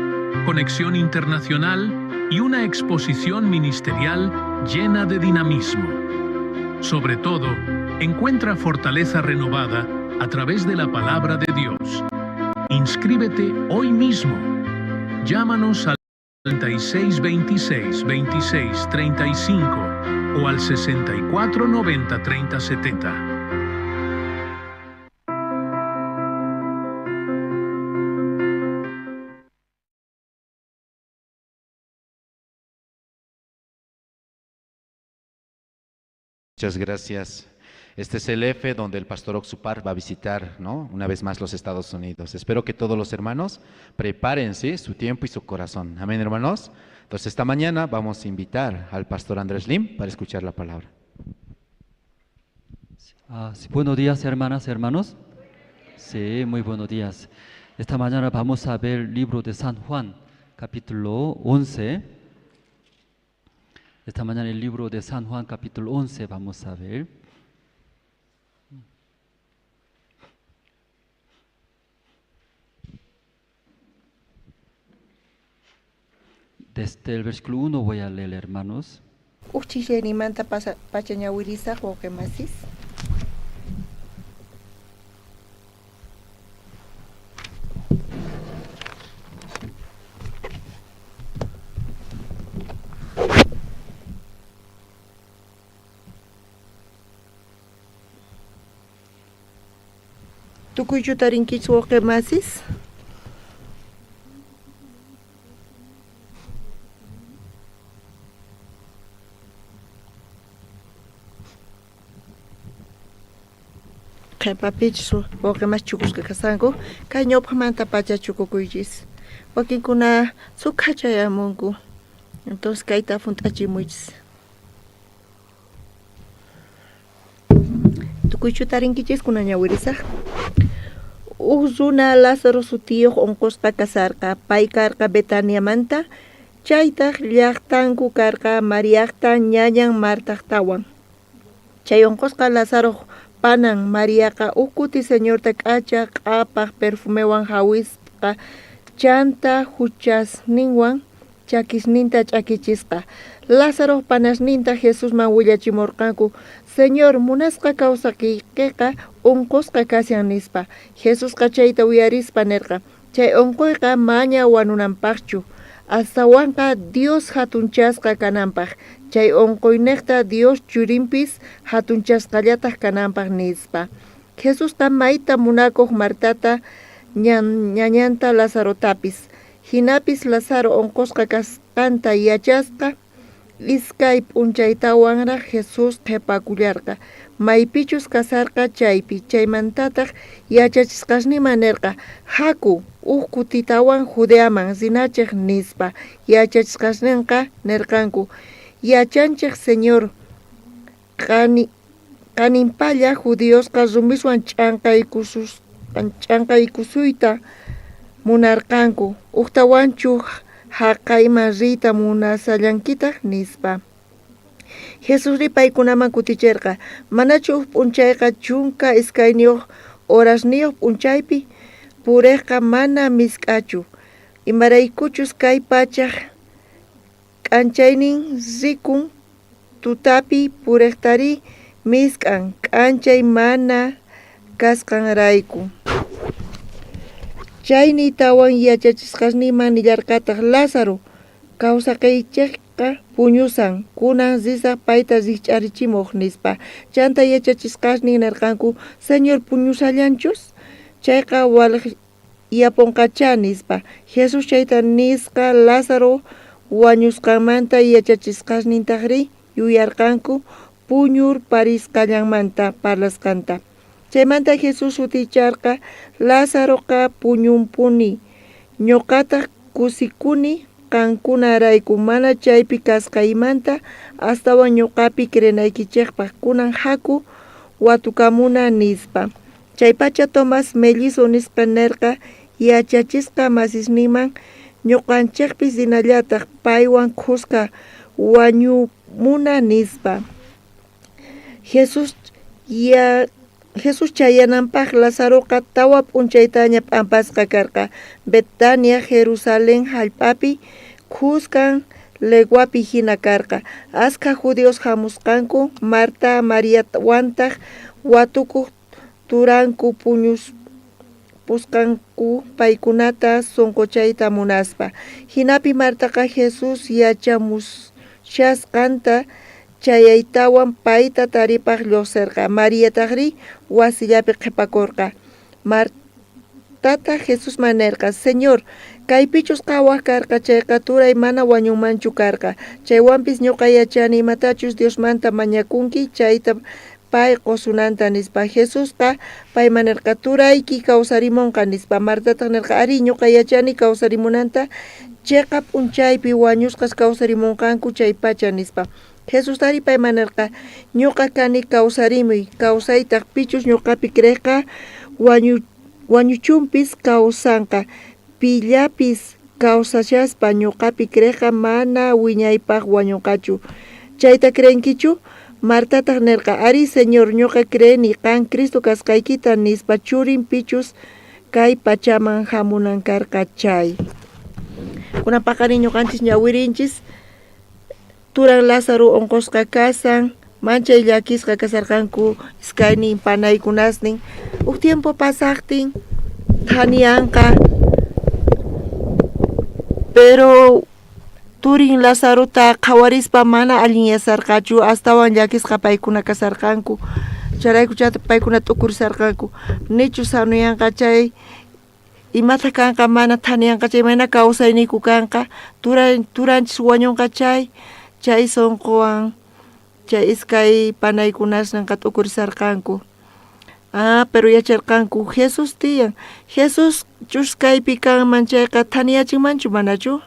[SPEAKER 7] conexión internacional y una exposición ministerial llena de dinamismo. Sobre todo, encuentra fortaleza renovada a través de la palabra de Dios. Inscríbete hoy mismo. Llámanos al 36 26 26 35 o al 64 90 30 70.
[SPEAKER 2] Muchas gracias. Este es el F donde el pastor Oxupar va a visitar, ¿no? Una vez más los Estados Unidos. Espero que todos los hermanos preparen, ¿sí?, su tiempo y su corazón. Amén, hermanos. Entonces, esta mañana vamos a invitar al pastor Andrés Lim para escuchar la palabra.
[SPEAKER 8] Sí, buenos días, hermanas, hermanos. Sí, muy buenos días. Esta mañana vamos a ver el libro de San Juan, capítulo 11. Esta mañana el libro de San Juan, capítulo 11, vamos a ver. Desde el versículo 1 voy a leer, hermanos.
[SPEAKER 9] Uchillanimanta pachañawirisaq wawqimasis. Tukuychu tarinkichis wawqimasis? Qhepapichus wawqimas chukusqa kasqanku, kay ñawpaqmanta pacha chukukuychis. Wakinkuna sukha chayamunku. Entonces kayta hunt'achimuychis. Tukuychu tarinkichis kunan ñawirisaq. Uj runa Lázaro sutiyuq unqusqa kasarqa, pay karqa Betaniamanta, chaytaq llaqtanku karqa Mariaqta ñañan Martaqtawan. Chay unqusqa Lázaro panan Mariaqa uj kuti Señorta k'acha q'apaq perfumewan hawisqa chanta huchasninwan chakisninta ch'akichisqa. Lázaro panasninta Jesusman willachimurqanku, Señor, munasqa kawsaqiykiqa unqusqa kashan nispa. Jesusqa chayta uyarispa nirqa, chay unquyqa maña wanunanpaqchu, astawanqa Dios hatunchasqa kananpaq, chay unquyniqta Dios churinpis hatunchasqallataq kananpaq nispa. Jesusqa mayta munakuq Martata ñañanta Lazarotapis. Hinapis Lázaro unqusqa kasqanta yachasqa, iskay p'unchaytawanraq Jesús qhipakullarqa, maypichus kasarqa chaypi. Chaymantataq yachachisqasninman nirqa, haku uj kutitawan Judeaman rinachej nispa. Yachachisqasninqa nirqanku, yachanchej Señor, qaninpalla judiosqa rumiswan ch'anqaykusuyta munarqanku, ujtawanchu haqayman riyta munasallankitaq nispa. Jesusri paykunaman kutichirqa, manachu uj p'unchayqa 12 horasniyuq p'unchaypi puriqqa mana misk'achu, imaraykuchus kay pachaj k'anchaynin rikun, tutapi puriqtari misk'an k'anchay mana kasqanrayku. Chay niytawan yachachisqasninman nillarqataq, Lázaro Kawsaqeychejqa puñusan, kunan risaj payta rijch'arichimoj, nispa. Chanta yachachisqasnin nerqanku, Señor puñusallanchus? Chayqa walejyaponqachá, nispa. Jesús chayta nisqa Lázaro wañusqanmanta, yachachisqasnintajrí yuyarqanku puñurparisqallanmanta parlasqanta. Chaymanta Jesús suticharqa, Lazaroqa puñunpuni, ñoqataj kusikuni qankunarayku mana chaypi kasqaymanta, astawan ñoqapi creenaykichejpaj. Kunan jaku watukamuna, nispa. Chaypacha Tomás mellizo nisqa nerqa yachachisqa masisninman, ñoqanchejpis rinallataj paywan khuska wañumuna, nispa. Jesús ya Jesús chayananpaj Lazaroqa tawa p'unchaytaña p'ampasqa karqa. Betania Jerusalén jallp'api khuskan leguapi jina karqa. Askha judíos jamusqanku Marta Mariawantaj watukoj turanku puñuspusqanku paykunata sonqochayta munaspa. Jinapi Martaqa Jesús yachamushasqanta chayaytawan payta taripaj llojserqa. Mariatajrí wasillapi qhepakorqa. Martataj Jesusman nerqa, Señor, kaypichus qhawaj karqa chayqa turay mana wañunmanchu karqa. Chaywanpis ñoqa yachani imatachus Diosmanta mañakunki chayta pay qosunanta, nispa. Jesusqa payman nerqa, Turayki kawsarimonqa, nispa. Martataj nerqa, Arí, ñoqa yachani kawsarimunanta cheqa p'unchaypi wañusqas kawsarimonqanku chaypacha, nispa. Jesustari payman nerqa, Ñoqa kani kawsarimuy, kawsaytaj, pichus ñoqapi creejqa wañuchunpis kawsanqa. Pillapis kawsashaspa ñoqapi creejqa mana wiñaypaj wañonqachu. Chayta creenkichu? Martataj nerqa, Arí, Señor, ñoqa creeni qan Cristo kasqaykita, nispa, churin pichus kay pachaman jamunan karqa chay. Kunan paqarin ñoqanchis ñawirinchis turan Lázaro onqosqa kasan, manchay llakisqa kasarqanku iskaynin panaykunasnin. Uj tiempo pasajtin thaniyanqa, pero turin Lazarota qhawarispa mana allinyasarqachu, astawan llakisqa paykuna kasarqanku. Chayrayku chayta paykuna t'ukurisarqanku, nichu sanuyanqa chay, imataq kanqa mana thaniyanqa chay, imayna kawsayniyku kanqa, turanchis wañunqa chay, chay sonqowan chay iskay panaykunasninqa t'ukurisarqanku. Ah, pero yacharqanku Jesús tiyan. Jesús chus kaypi kanman chayqa thaniyachinmanchu manachu?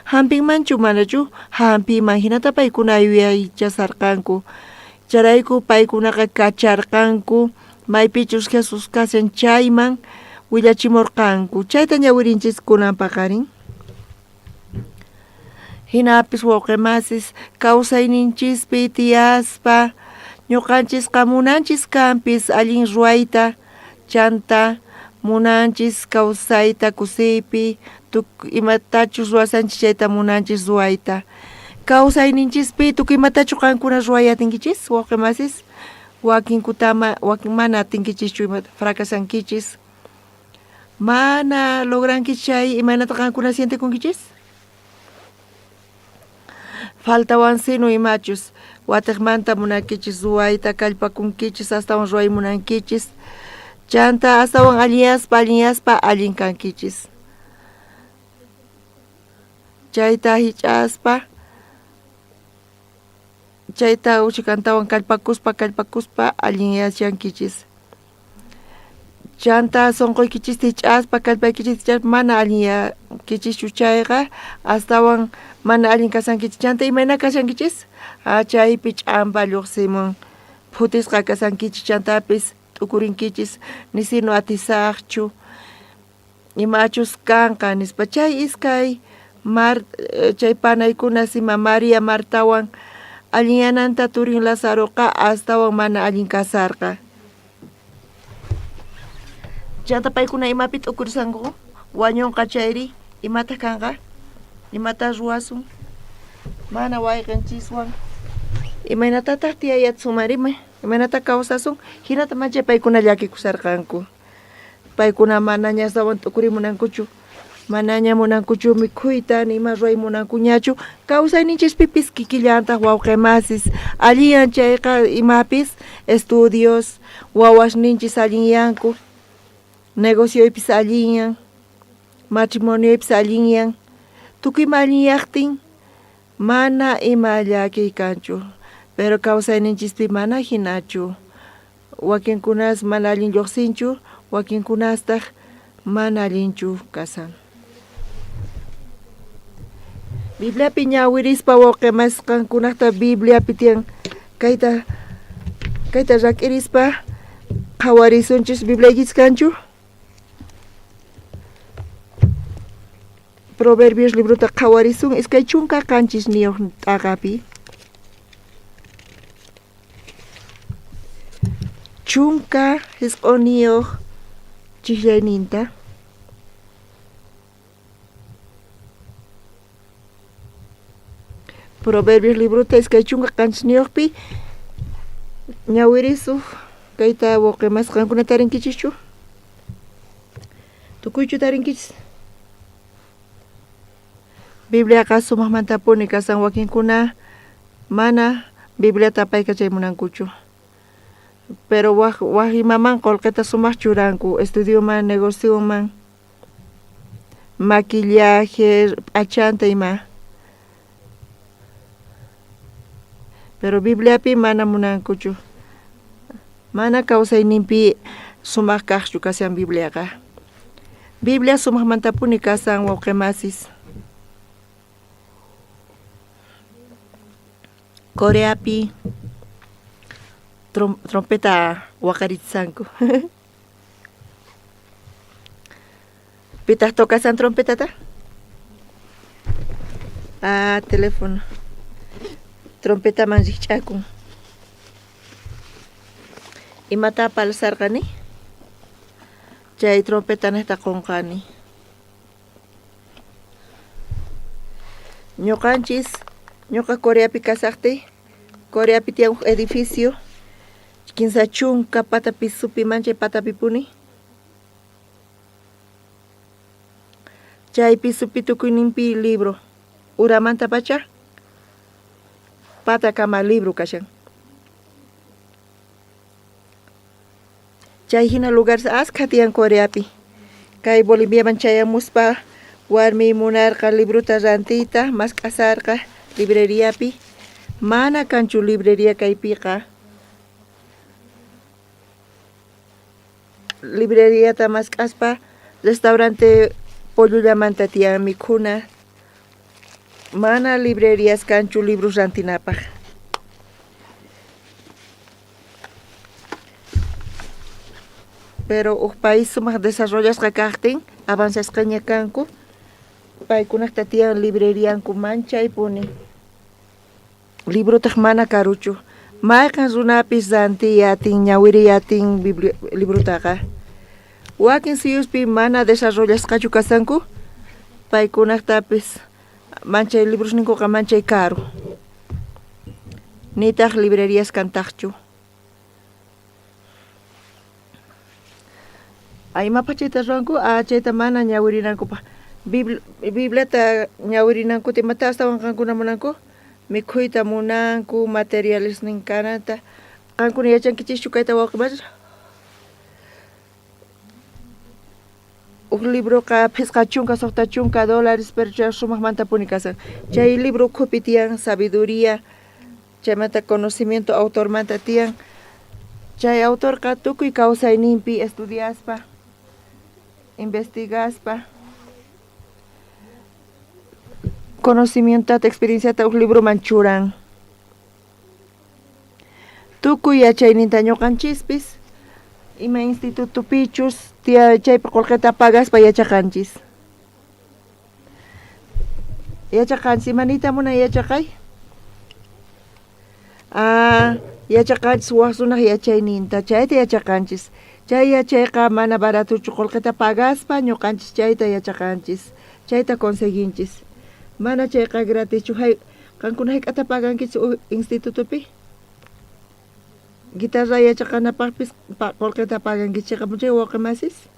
[SPEAKER 9] Hampinmanchu manachu? Hampinman jinata paykuna yuyaychasarqanku. Chayrayku paykunaqa kacharqanku maypichus Jesús kashan chayman willachimorqanku. Chayta ñawirinchis kunan paqarin. Jinapis wawqe masis kawsayninchispi tiyaspa ñuqanchisqa munanchis kanpis allin ruwayta, chanta munanchis kawsayta kusiypi, tukuy imatachus ruwasanchis chayta munanchis ruwayta. Kawsayninchispi tukuy imatachu qankuna ruway atinkichis wawqe masis? Wakinkutama wakin mana atinkichischu fracasankichis. Mana logrankichis chay imaynata qankuna sientekunkichis? Faltawansinu imachus watejmanta munankichis ruwayta, kallpakunkichis, astawan ruway munankichis, chanta astawan allinyaspa allinyaspa allin kankichis. Chayta hich'aspa chayta uchikantawan kallpakuspa kallpakuspa allinyashankichis. Chanta sonqoykichista hich'aspa kallpaykichista hich'aspa mana allinyankichischu chayqa astawan mana allin kashankichis. Chanta imayna kashankichis? Ah, chaypi ch'ampa lluqsimun, phutisqa kashankichis, chantapis t'ukurinkichis, nisinu atisaqchu, imachus kanqa nispa. Chay iskay mar chay panaykunas ima María Martawan allinyananta turin Lazaroqa astawan mana allin kasarqa. Chanta paykuna imapi t'ukurisqanku? Wañunqa chayri imataq kanqa? Imata ruwasun? Mana wayqenchiswan imaynatataq tiyayatsunman rimay? Imaynata kawsasun? Hinata manchay paykuna llakikusharqanku. Paykuna manaña astawan t'ukurimunankuchu. Manaña munankuchu mikhuyta, ni ima ruway munankuñachu. Kawsayninchispipis kikillantaq wawqe masis allinyan chayqa imapis estudios, wawasninchis allinyanku, negocioypis allinyan, matrimonioypis allinyan. Tukuy ima allinyaqtin mana ima llakiy kanchu. Pero kawsayninchispi mana hinachu. Wakinkunas mana allin lloqsinchu, wakinkunastaq mana allinchu kasan. Bibliapi ñawirispa wawqe masqankunajta Bibliapi tiyan kayta kayta rak'irispa qhawarisunchis. Bibliaykichis kanchu? Proverbios librota qhawarisun 27 t'aqapi. 19 chijllayninta. Proverbios librota 27pi ñawirisuj kayta wawqe mas qankuna tarinkichischu? Tukuychu tarinkichis? Bibliaqa sumajmantapuni kasan wakinkuna mana Bibliata apaykachay munankuchu. Pero waj waj imaman qolqeta sumaj churanku, estudioman, negocioman, maquillaje, p'achanta ima. Pero Bibliapi mana munankuchu. Mana kawsayninpi sumaq kaqchu kashan Bibliaqa. Biblia sumaqmantapuni kasan wawqe masis. Coreapi trompeta waqarichisanku. Pitaq tocasan trompetata? Ah, teléfono. Trompetaman rikch'akun. Imata palsarqani? Chay trompeta nejta qonqani. Ñuqanchis, ñuqa Coreapi kasaqtiy, Coreapi tiyan huk edificio, 30 pata pisopi manchay patapipuni. Chay pisopi tukuyninpi libro, uramantapacha patakama libro kashan. Chay hina lugares askha tiyan Coreapi. Kay Boliviaman chayamuspa warmiy munarqa librota rantiyta, mask'asarqa libreriapi. Mana kanchu librería kaypiqa. Libreriata mask'aspa restaurante pollollamanta tiyan mikhuna. Mana librerías kanchu libros rantinapaq. Pero uj país sumaq desarrollasqa kaqtin, avanzasqaña kanku, paykunaqta tiyan librerianku manchaypuni. Librotaq mana karuchu. Mayqan runapis rantiy atin, ñawiriy atin librotaqa. Wakin suyuspi mana desarrollasqachu kasanku, paykunaqtapis manchay librosninkuqa manchay karu. Nitaq librerías kantaqchu. Imapaq chayta ruwanku? Ah, chayta mana ñawirinankupaq. Bibliata ñawirinankuta imata astawan qankuna munanku? Mikhuyta munanku, materialesnin kananta. Qankuna yachankichischu kayta wawqi machi? Uj libroqa 50, 60 dólares, pero chay sumajmantapuni kasan. Chay libro ukhupi tiyan sabiduría, chaymanta conocimiento autormanta tiyan. Chay autorqa tukuy kawsayninpi estudiaspa, investigaspa, conocimientota, experienciata uj libroman churan. Tukuy yachayninta ñuqanchispis ima institutopichus chaypi qolqeta pagaspa yachaqanchis. Yachaqanchis, ima niyta munan yachaqay? Ah, yachaqanchis waj runaj yachayninta, chayta yachaqanchis. Chay yachayqa mana baratochu qolqeta pagaspa ñuqanchis chayta yachaqanchis, chayta conseguinchis. Mana chayqa gratischu. Qankuna hayk'ata pagankichis uj institutopi? Guitarra yachaqanapaqpis qolqeta pagankichis cheqapunchay wawqe masis?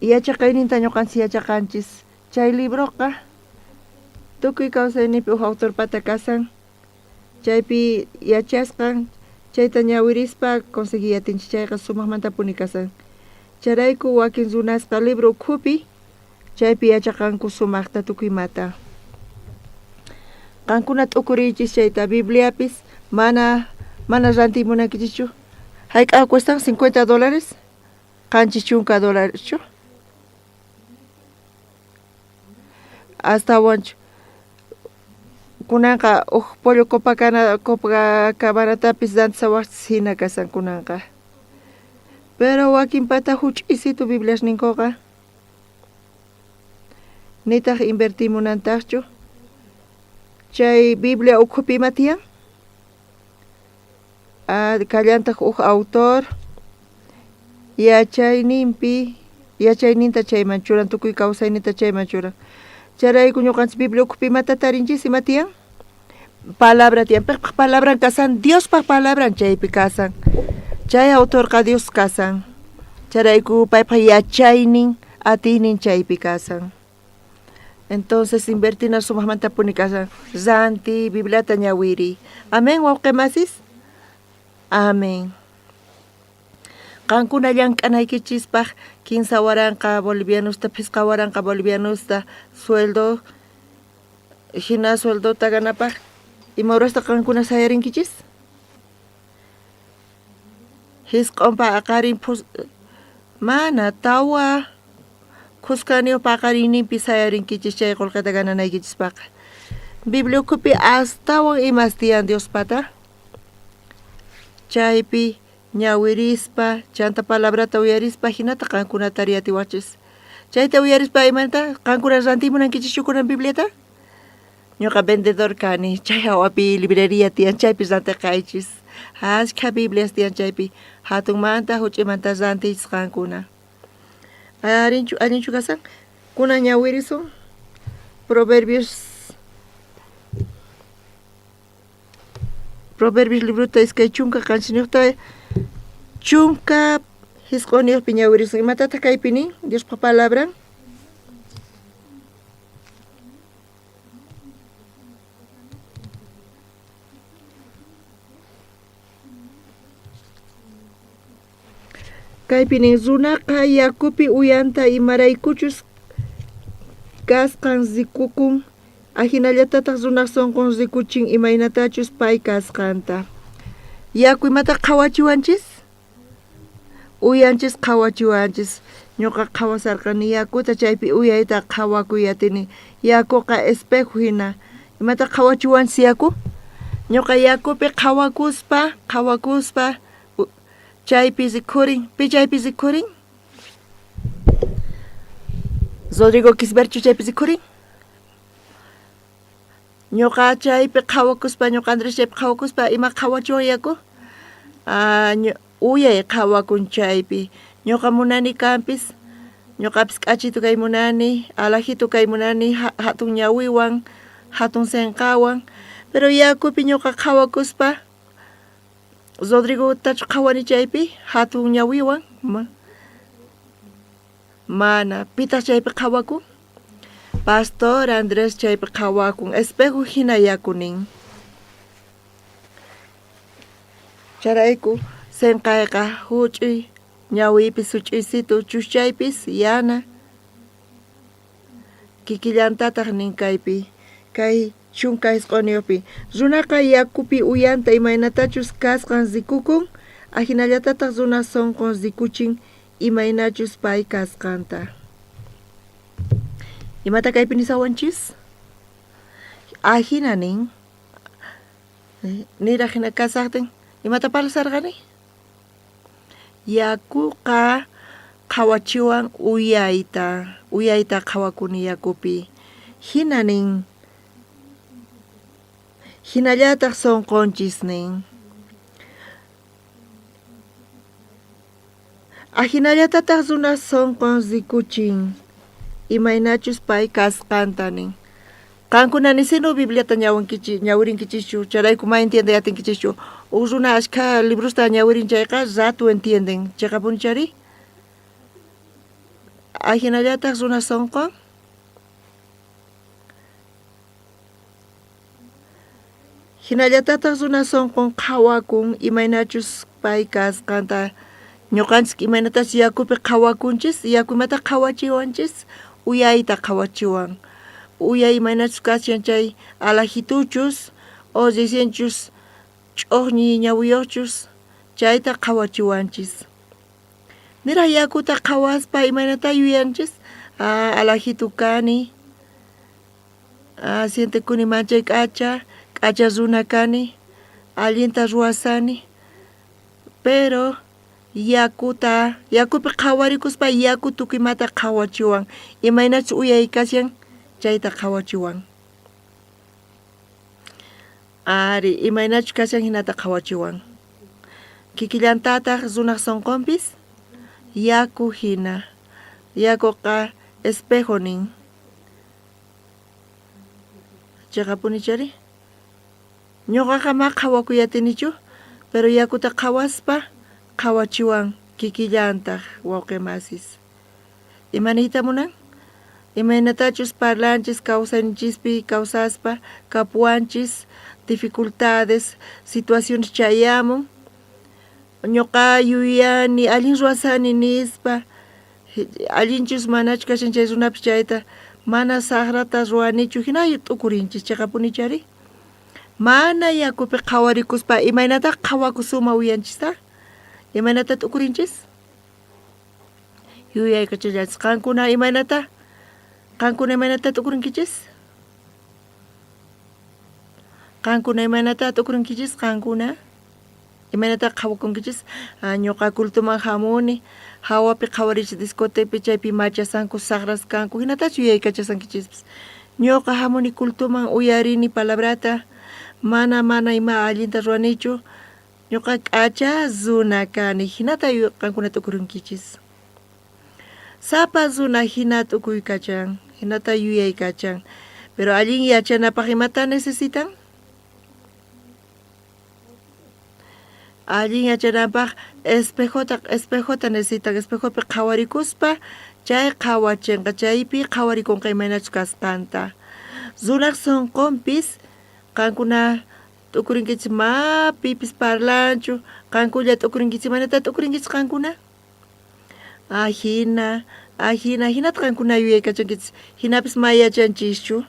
[SPEAKER 9] Yachaqayninta ñuqanchis yachaqanchis. Chay libroqa tukuy kawsayninpi uj autorpata kasan. Chaypi yachasqan, chayta ñawirispa conseguiy atinchis chayqa sumaqmantapuni kasan. Chayrayku wakin runasqa libro ukhupi chaypi yachaqanku sumaqta tukuy imata. Qankuna t'ukuriychis chayta Bibliapis mana mana rantiy munankichischu. Hayk'aq cuestan 50 dólares? 70 dólareschu? Astawanchu kunanqa uj pollo Copacana Copacabanatapis rantisawajchis hina kashan kunanqa. Pero wakinpata huch'uysitu Bibliasninkuqa nitaq invertimunantaqchu. Chay Biblia ukhupi ima tiyan? Kallantaq uj autor yachayninpi yachayninta chayman churan tukuy kawsayninta chayman churan. Chayrayku ñuqanchis Biblia ukhupi imata tarinchis ima tiyan? Palabra tiyan. Piqpaq palabran kasan? Diospaq palabran chaypi kasan. Chay autorqa Dios kasan. Chayrayku paypaq yachaynin atiynin chaypi kasan. Entonces invertina sumaqmantapuni kashan. Ranti, Bibliata ñawiriy. Amén, wawqe masis. Amén. Qankuna llank'anaykichispaq 3000 bolivianosta, 5000 bolivianosta sueldo hina sueldota ganapaq ima horasta qankuna sayarinkichis? Jisq'on paqarin mana tawa khuskaniyoj paqarinninpi sayarinkichis chay qolqeta gananaykichispaqqa. Biblia ukhupi astawan imas tiyan Diospata. Chaypi ñawirispa, chanta palabrata uyarispa jinata qankuna tariyatiwajchis. Chayta uyarispa imanta qankuna rantiy munankichischu kunan Bibliata? Ñuqa vendedor kani, chay hawapi librería tiyan chaypi rantiqaychis. Ashkha Biblias tiyan chaypi, hatunmanta huch'uymanta rantiychis qankuna. Arinchu, allinchu kasan? Kunan ñawirisun Proverbios Proverbios librota 27 19pi ñawirisun. Imatataq kaypi nin Diospa palabran? Kaypi nin runaqa yakupi uyanta imaraykuchus kasqan rikukun, ajinallatataq runaq sunqun rikuchin imaynatachus pay kasqanta. Yaku imata qhawachiwanchis? Uyanchis qhawachiwanchis. Ñuqa qhawasarqani yakuta chaypi uyayta qhawakuy atini. Yakuqa espejo hina. Imata qhawachiwanchis yaku? Ñuqa yakupi qhawakuspa, qhawakuspa chaypi rikhurin. Pi chaypi rikhurin? Rodrigo Quisberchu chaypi rikhurin? Ñuqa chaypi qhawakuspa, ñuqa Andrés chaypi qhawakuspa, ima qhawachiwan yaku? Uyay qhawakun chaypi. Ñuqa munani kanpis, ñuqapis k'achitu kay munani, alajitu kay munani, hatun ñawiwan, hatun senqawan. Pero yakupi ñuqa qhawakuspa, Rodrigotachu qhawani chaypi, hatun ñawiwan? Mana. Pitaq chaypi qhawakun? Pastor Andrés chaypi qhawakun, espejo hina yaku nin. Chayrayku senqayqa huch'uy, ñawiypis huch'uysitu, chuschaypis yana. Kikillantataq nin kaypi, kay 19upi. Runaqa yakupi uyanta imaynatachus kasqan rikukun, ajinallatataq runa sunqun rikuchin imaynachus pay kasqanta. Imata kaypi nisawanchis? Ajina nin, niraj jina kasajtin, imata parlasarqani? Yakuqa qhawachiwan uyayta, uyayta qhawakuni yakupi. Jina nin, jinallataj sonqonchis nin. Ajinallatataj runaj sonqon rikuchin imaynachus pay kasqanta nin. Qankuna nisinu Bibliata ñawirinkichischu, chayrayku ma entiendey atinkichischu. Uj runa ashkha librosta ñawirin chayqa rato entienden. Cheqapunichari? Ajinallataj runa sonqon Jinallatataj runa sonqon qhawakun imaynachus pay kasqanta. Ñoqanchis imaynatachus yakupi qhawakunchis, yaku imata qhawachiwanchis, uyayta qhawachiwan. Uyay imaynachus kashan chay alajituchus o recienchus ch'ojñi ñawiyojchus chayta qhawachiwanchis. Niraj yakuta qhawaspa imaynatá yuyanchis? Ah, alajitu kani. Ah, sientekuni manchay k'acha, k'acha runa kani, allinta ruwasani. Pero yakuta, yakupi qhawarikuspa yaku tukuy imata qhawachiwan, imaynachus uyay kashan chayta qhawachiwan. Ari, imaynachus kashan hinata qhawachiwan. Kikillantataj runaj sonqonpis yaku hina. Yakuqa espejo nin. Cheqapuni chari? Ñoqaqa ma qhawakuy atinichu, pero yakuta qhawaspa qhawachiwan kikillantaj, wawqe masis. Ima niyta munan? Imaynatachus parlanchis kawsayninchispi kawsaspa kapuwanchis dificultades, situaciones chayamun, ñoqa yuyani allin ruwasani nispa, allinchus manachu kashan chay runapis chayta mana sajrata ruwanichu jina t'ukurinchis cheqapunichu ari? Mana yakupi qhawarikuspa imaynataq qhawakusuma uyanchista? Imaynata t'ukurinchis? Yuyaykachillanchis. Qankuna imaynata? Qankuna imaynata t'ukurinkichis? Qankuna imaynata t'ukurinkichis? Qankuna imaynata qhawakunkichis? Ah, ñuqa cultoman hamuni, hawapi qhawarichis discotepi chaypi machasanku, saqras kanku, hinatachu yuyaykachasankichispis. Ñuqa hamuni cultoman uyarini palabrata, mana mana ima allinta ruwanichu, ñuqa k'acha runa kani, hinata qankuna t'ukurunkichis. Sapa runa hina t'ukuykachan, hinata yuyaykachan, pero allin yachanapaq imata necesitan? Allin yachananpaq espejota espejota necesitan, espejopi qhawarikuspa chay qhawachinqa, chaypi qhawarikunqa imaynachus kasqanta. Runaq sonqonpis qankuna t'ukurinkichis ma pipis parlanchu, qankulla t'ukurinkichis, imaynata t'ukurinkichis qankuna? Ajina, ajina, jinata qankuna yuyaykachankichis, jinapis ma yachanchischu.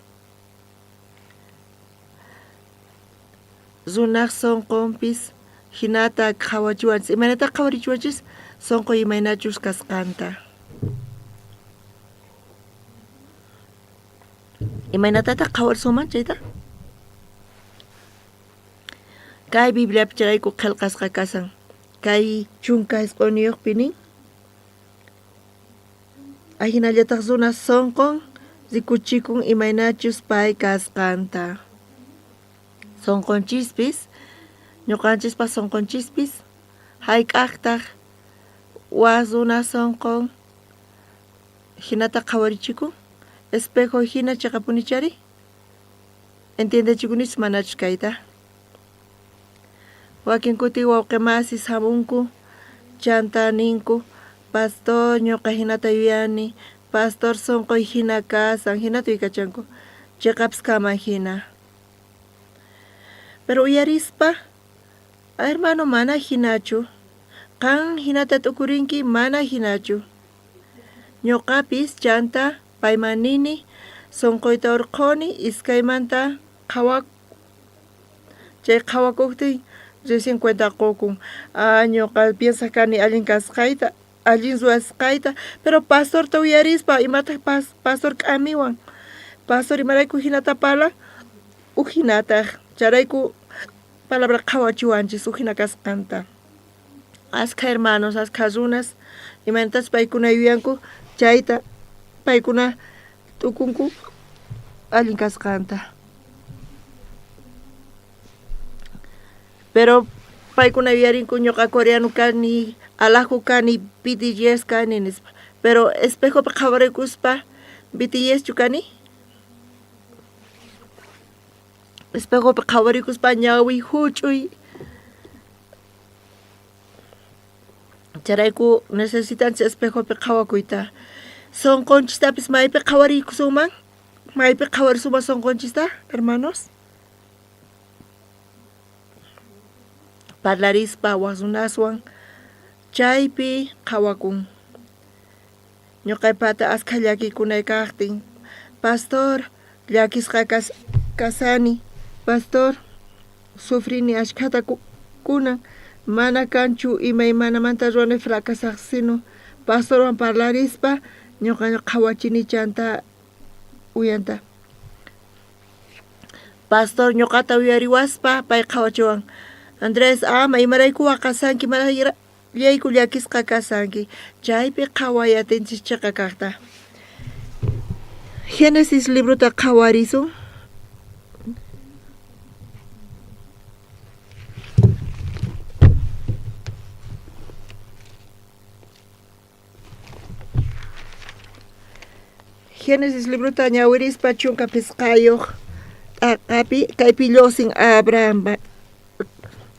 [SPEAKER 9] Runaj sonqonpis jinata qhawachiwanchis. Imaynatá qhawarichiwanchis? Sonqo imaynachus kasqanta. Imaynatataq qhawarisunman chayta? Kay Bibliapi chayrayku qhelqasqa kashan. Kay 19 nin, Ajinallataj runa sonqon rikuchikun imaynachus pay kasqanta. Sonqonchispis, ñoqanchispaj sonqonchispis, jayk'ajtaj waj runa sonqon jinata qhawarichikun? Espejo jina cheqapunichari? Entiendechikunichu manachus kayta? Wakin kuti wawqe masis jamunku, chantá ninku, Pastor, ñoqa jinata yuyani, pastor sonqoy jina kasan, jinata uykachanku, cheqapis kanman jina. Pero uyarispa, hermano, mana jinachu, qan jinata t'ukurinki, mana jinachu. Ñoqapis chantá payman nini, sonqoyta orqhoni, iskaymanta qhawak Chay qhawakojtin recién cuenta qokun, ah, ñoqa piensaj kani allin kasqayta, allin ruwasqayta, pero pastorta uyarispa imataj pastor k'amiwan, pastor imarayku jinata parlan, uj jinataj, chayrayku palabra qhawachiwanchis uj jina kasqanta. Ashkha hermanos, ashkha runas, imaynatachus paykuna yuyanku chayta paykuna t'ukunku allin kasqanta. Pero paykuna yuyarinku ñoqa coreano kani, alajo kani, BTS kani nispa. Pero espejopi qhawarikuspa BTSchu kani? Espejopi qhawarikuspa ñawi juch'uy. Chayrayku necesitanchis espejopi qhawakuyta. Sonqonchistapis maypi qhawariykusunman? Maypi qhawarisunman sonqonchista, hermanos? Parlarispa waj runaswan chaypi qhawakun. Ñoqaypata askha llakikunay kajtin, pastor, llakisqa kasani, pastor, sufrini ashkhata kunan, mana kanchu imaymanamanta ruwanay fracasaj sino pastorwan parlarispa ñoqa qhawachini chanta uyanta. Pastor ñoqata uyariwaspa pay qhawachiwan, Andrés, ama imarayku waqasanki, mana llayku llakisqa kasanki, chaypi qhaway atinchis cheqa kajta. Génesis librota qhawarisun. Génesis librota ñawirispa 15 t'aqapi kaypi lloqsin Abraham.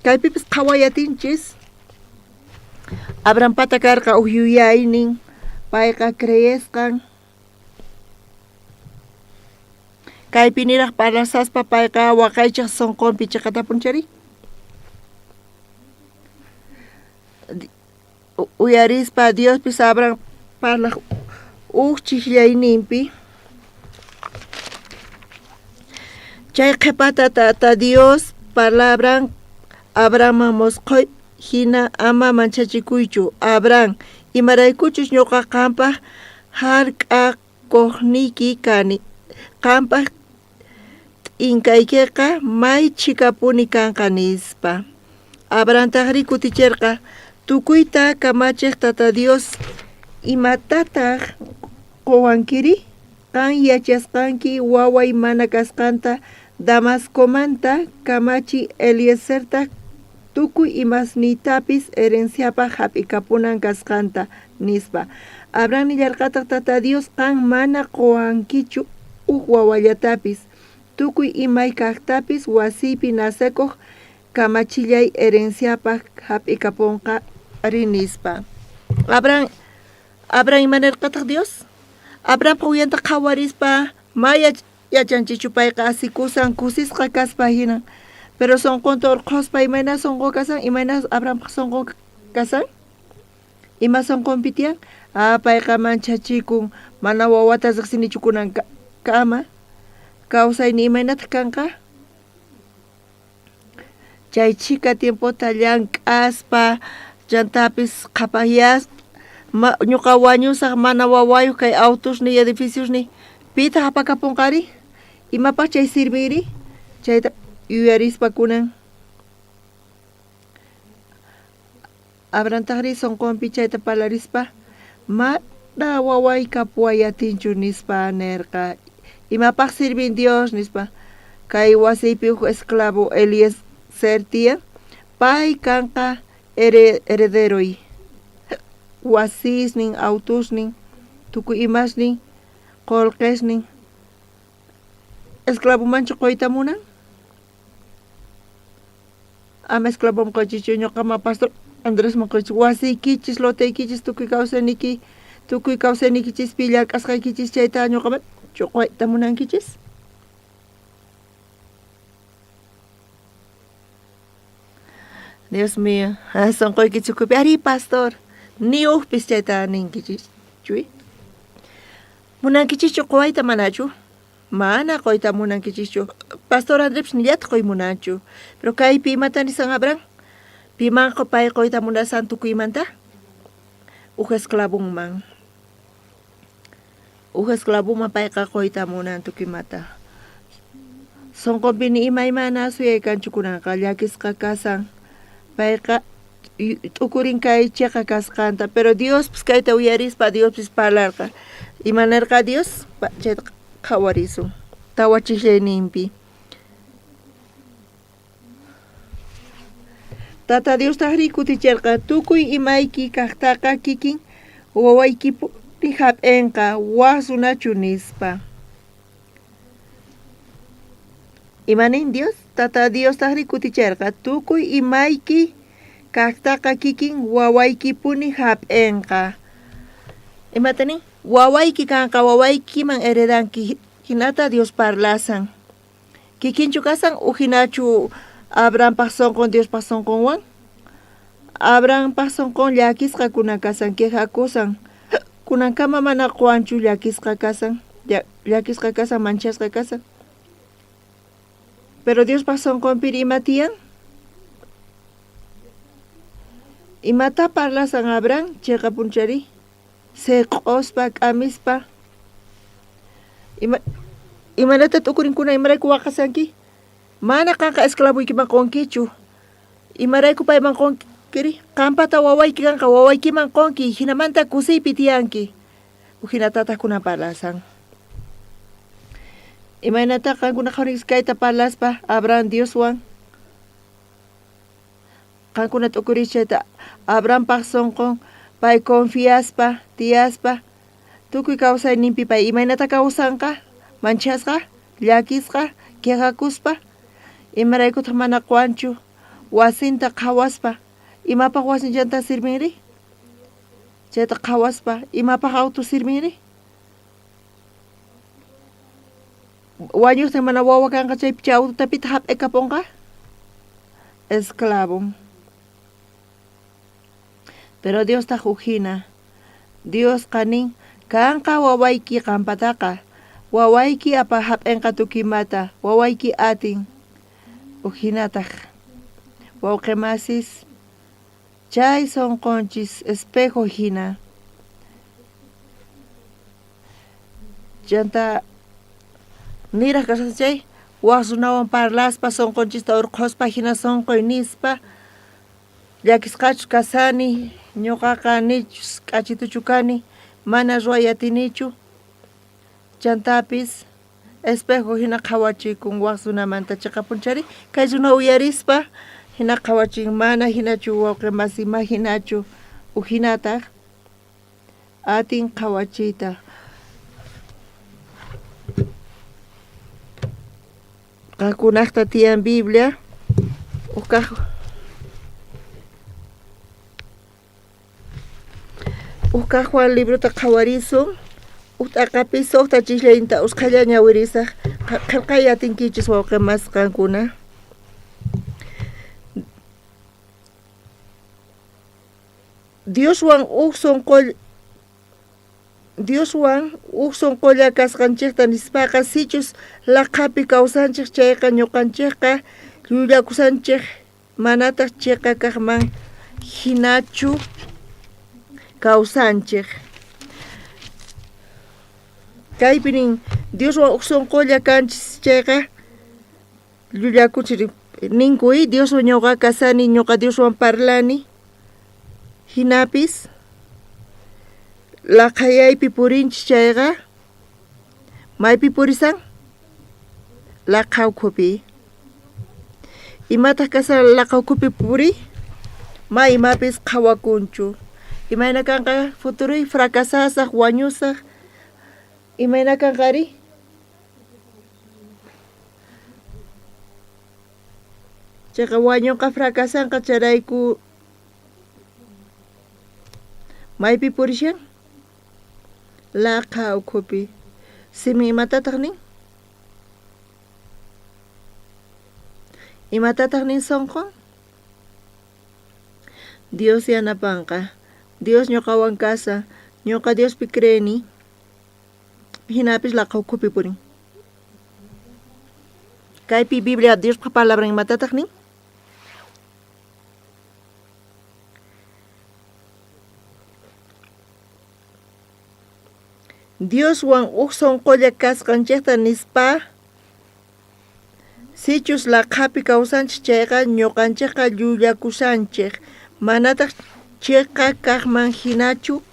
[SPEAKER 9] Kaypipis qhaway atinchis. Abrahampata karqa uj yuyaynin, payqa creesqan. Kaypi niraj parlasaspa payqa waqaychaj sonqonpi cheqatapun chari. Uyarispa Diospis Abraham parlaj uj chijllayninpi. Chay qhepata Tata Dios palabran Abrahamman mosqoy jina ama manchachikuychu, Abraham, imaraykuchus ñoqa qanpaj jark'akojniyki kani, qanpaj t'inkaykeqa may chhikapuni kanqa, nispa. Abrahamtajrí kuticherqa, Tukuyta kamachej Tata Dios, imatataj qowankiri? Qan yachasqanki waway mana kasqanta, Damascomanta kamachi Eliezertaj tukuy imasniytapis herenciapaj jap'ikapunan kasqanta, nispa. Abraham nillarqataj, Tata Dios, qan mana qowankichu uj wawallatapis, tukuy imay kajtapis wasiypi nacekoj kamachillay herenciapaj jap'ikaponqa ari, nispa. Abraham, Abraham ima nerqataj Dios? Abrahampa uyanta qhawarispa, ma yachanchikchu payqa asikusan, kusisqa kaspa jina. Pero sonqonta orqhospa imayna sonqo kasan, imayna Abrahampaj sonqon kasan? Ima sonqonpi tiyan? Ah, payqa manchachikun, mana wawata rejsinichu kunan kama. Kawsayni imaynataj kanqa? Chay chhika tiempota llank'aspa, chantapis qhapajyaspa, ñoqa wañusaj mana wawayoj kay autosniy, edificiosniy, pitaj apakaponqari? Imapaj chay sirvinri? Chayta yuyarispa kunan. Abrahamtajrí sonqonpi chayta parlarispa, mana waway kapuway atinchu, nispa nerqa. Imapaj sirvin Dios? nispa. Kay wasiypi uj esclavo Eliezer tiyan, pay kanqa herederoy. Wasisnin, autosnin, tukuy imasnin, qolqesnin. Esclavomanchu qoyta munan? Ama esclavoman qoychischu, ñoqaman pastor Andresman qoychis. Wasiykichis, loteykichis, tukuy kawsayniyki, tukuy kawsayniykichispi llank'asqaykichis chayta ñoqaman qoyta munankichis? Dios mío, sonqoykichis ukhupi, arí, pastor, ni ujpis chayta ninkichis, chui. Munankichischu qowayta manachu? Mana qoyta munankichischu. Pastor Andrepis nillataj qoy munanchu. Pero kaypi imata nisan Abraham? Pimanqa pay qoyta munasan tukuymanta? Uj esclavonman. Uj esclavoman payqa qoyta munan tukuymata. Sonqonpi ni imaymana suyay kanchu kunanqa, llakisqa kasan. Payqa t'ukurin kay cheqa kasqanta, pero Diospis kayta uyarispa Diospis parlarqa. Ima nerqa Dios? Chayta qhawarisun. Tawa chijllayninpi. Tata Diostajrí kuticherqa, tukuy imayki kajtaqa kikin wawaykipuni jap'enqa, waj runachu, nispa. Ima nin Dios? Tata Diostajrí kuticherqa, tukuy imayki kajtaqa kikin wawaykipuni jap'enqa. Imata nin? Wawayki kanqa, wawaykiman heredanki. Jinata Dios parlasan. Kikinchu kasan ujinachu Abrahampaj sonqon Diospaj sonqonwan? Abrahampaj sonqon llakisqa kunan kasan, quejakusan. Kunankama mana qowanchu llakisqa kasan, llakisqa kasan, manchasqa kasan. Pero Diospaj sonqonpiri ima tiyan? Imata parlasan Abraham cheqapunchari? Seq'ospa, k'amispa. Ima, imanata t'ukurinkuna imarayku waqasanki? Mana qanqa esclavoykiman qonkichu. Imarayku payman qonkiri? Qanpata wawayki kanqa, wawaykiman qonki, jinamanta kusiypi tiyanki. Ujinatataj kunan parlasan. Imaynatá qankuna qhawarinkis kayta parlaspa Abraham Dioswan? Qankuna t'ukuriychis chayta Abrahampaj sonqon pay confiaspa, tiyaspa, tukuy kawsayninpi pay imaynata kawsanqa? Manchasqa, llakisqa, quejakuspa? Imaraykutaj mana qowanchu wasinta qhawaspa? Imapaj wasinchanta sirvinri? Chayta qhawaspa, imapaj auto sirvinri? Wañojtin mana wawa kanqa chaypi chay autota pitaq hap'ikaponqa? Esclavon. Pero Diostaj uj jina. Diosqa nin, kanqa wawayki qanpataqa. Wawayki apa hap'enqa tukuy imata, wawayki atin. Uj jinataj. Wawqe masis, chay sonqonchis espejo jina. Chantá niraj kashan chay, waj runawan parlaspa sonqonchista orqhospa jina sonqoy nispa, llakisqachus kashani, ñoqaqa nichus k'achituchu kani, mana ruway atinichu. Chantapis espejo jina qhawachikun waj runamanta cheqapunchari, kay runa uyarispa jina qhawachin, mana jinachu wawqe masi, ma jinachu, uj jinataj. Atin qhawachiyta. Qankunajta tiyan Biblia uj kaj uj kaj Juan librota qhawarisun uj t'aqapi sojta chisllaynta usqhalla ñawirisaj qhelqay atinkichis wawqe mas qankuna. Dioswan uj sonqolla Dioswan uj sonqolla kasqanchejta nispaqa, sichus laqhapi kawsanchej chayqa, ñoqanchejqa llullakusanchej, manataj cheqa kajman jinachu kawsanchej. Kaypi nin, Dioswan uj sonqolla kanchis chayqa, llullakuchis ninku, Dioswan ñoqa kasani, ñoqa Dioswan parlani. Jinapis laqhayaypi purinchis chayqa, maypi purisan? Laqha ukhupi. Imataq kashan laqha ukhupi puriy? Ma imapis qhawakunchu. Imayna kanqa futuroy? Fracasasaj, wañusaj. Imayna kanqa ari? Chayqa wañunqa fracasanqa chayrayku maypi purishan? Laqha ukhupi. Simi imatataq nin? Imatataq nin sonqon? Dios yanapanqa. Dios ñoqawan kashan. Ñoqa Diospi creeni. Jinapis laqha ukhupi purin. Kaypi Biblia Diospa palabran imatataq nin? Dioswan uj sonqolla kasqanchejta nispa, sichus laqhapi kawsanchej chayqa, ñoqanchejqa llullakushanchej, manataj cheqa kajman jinachu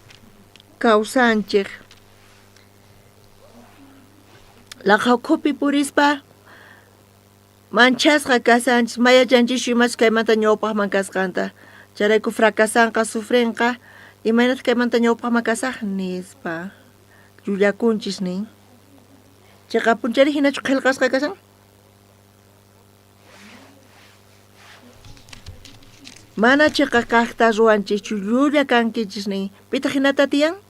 [SPEAKER 9] kawsanchej. Laqha ukhupi purispa manchasqa kashanchis, ma yachanchischu imachus kaymanta ñawpajman kasqanta. Chayrayku fracasanqa, sufrenqa, imaynataq kaymanta ñawpajman kasaj nispa llullakunchis nin. Cheqapunchari hinachu qhelqasqa kashan? Mana cheqa kajta ruwanchischu, llulla kankichis nin. Pitaq hinata tiyan?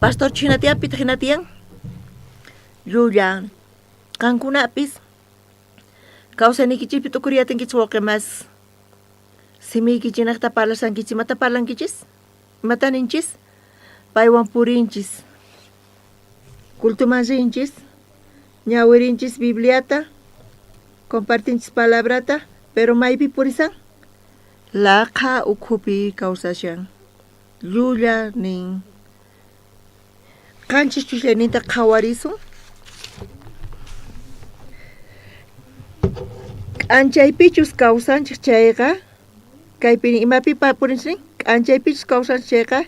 [SPEAKER 9] Pastorchu jina tiyan, pitaq jina tiyan? Llulla. Qankunapis kawsayniykichikpi t'ukuriyatinkichis wawqi mas simiykichinnejta parlashankichis. Imata parlankichis? Imata ninchis? Paywan purinchis. Cultoman rinchis, ñawirinchis Bibliata, compartinchis palabrata, pero maypi purisan? Laqha ukhupi kawsashan. Llulla nin. Qanchis chuslayninta qhawarisun. K'anchaypichus kawsanchej chayqa, kaypi imapi purinchej nin? K'anchaypichus kawsanchej chayqa,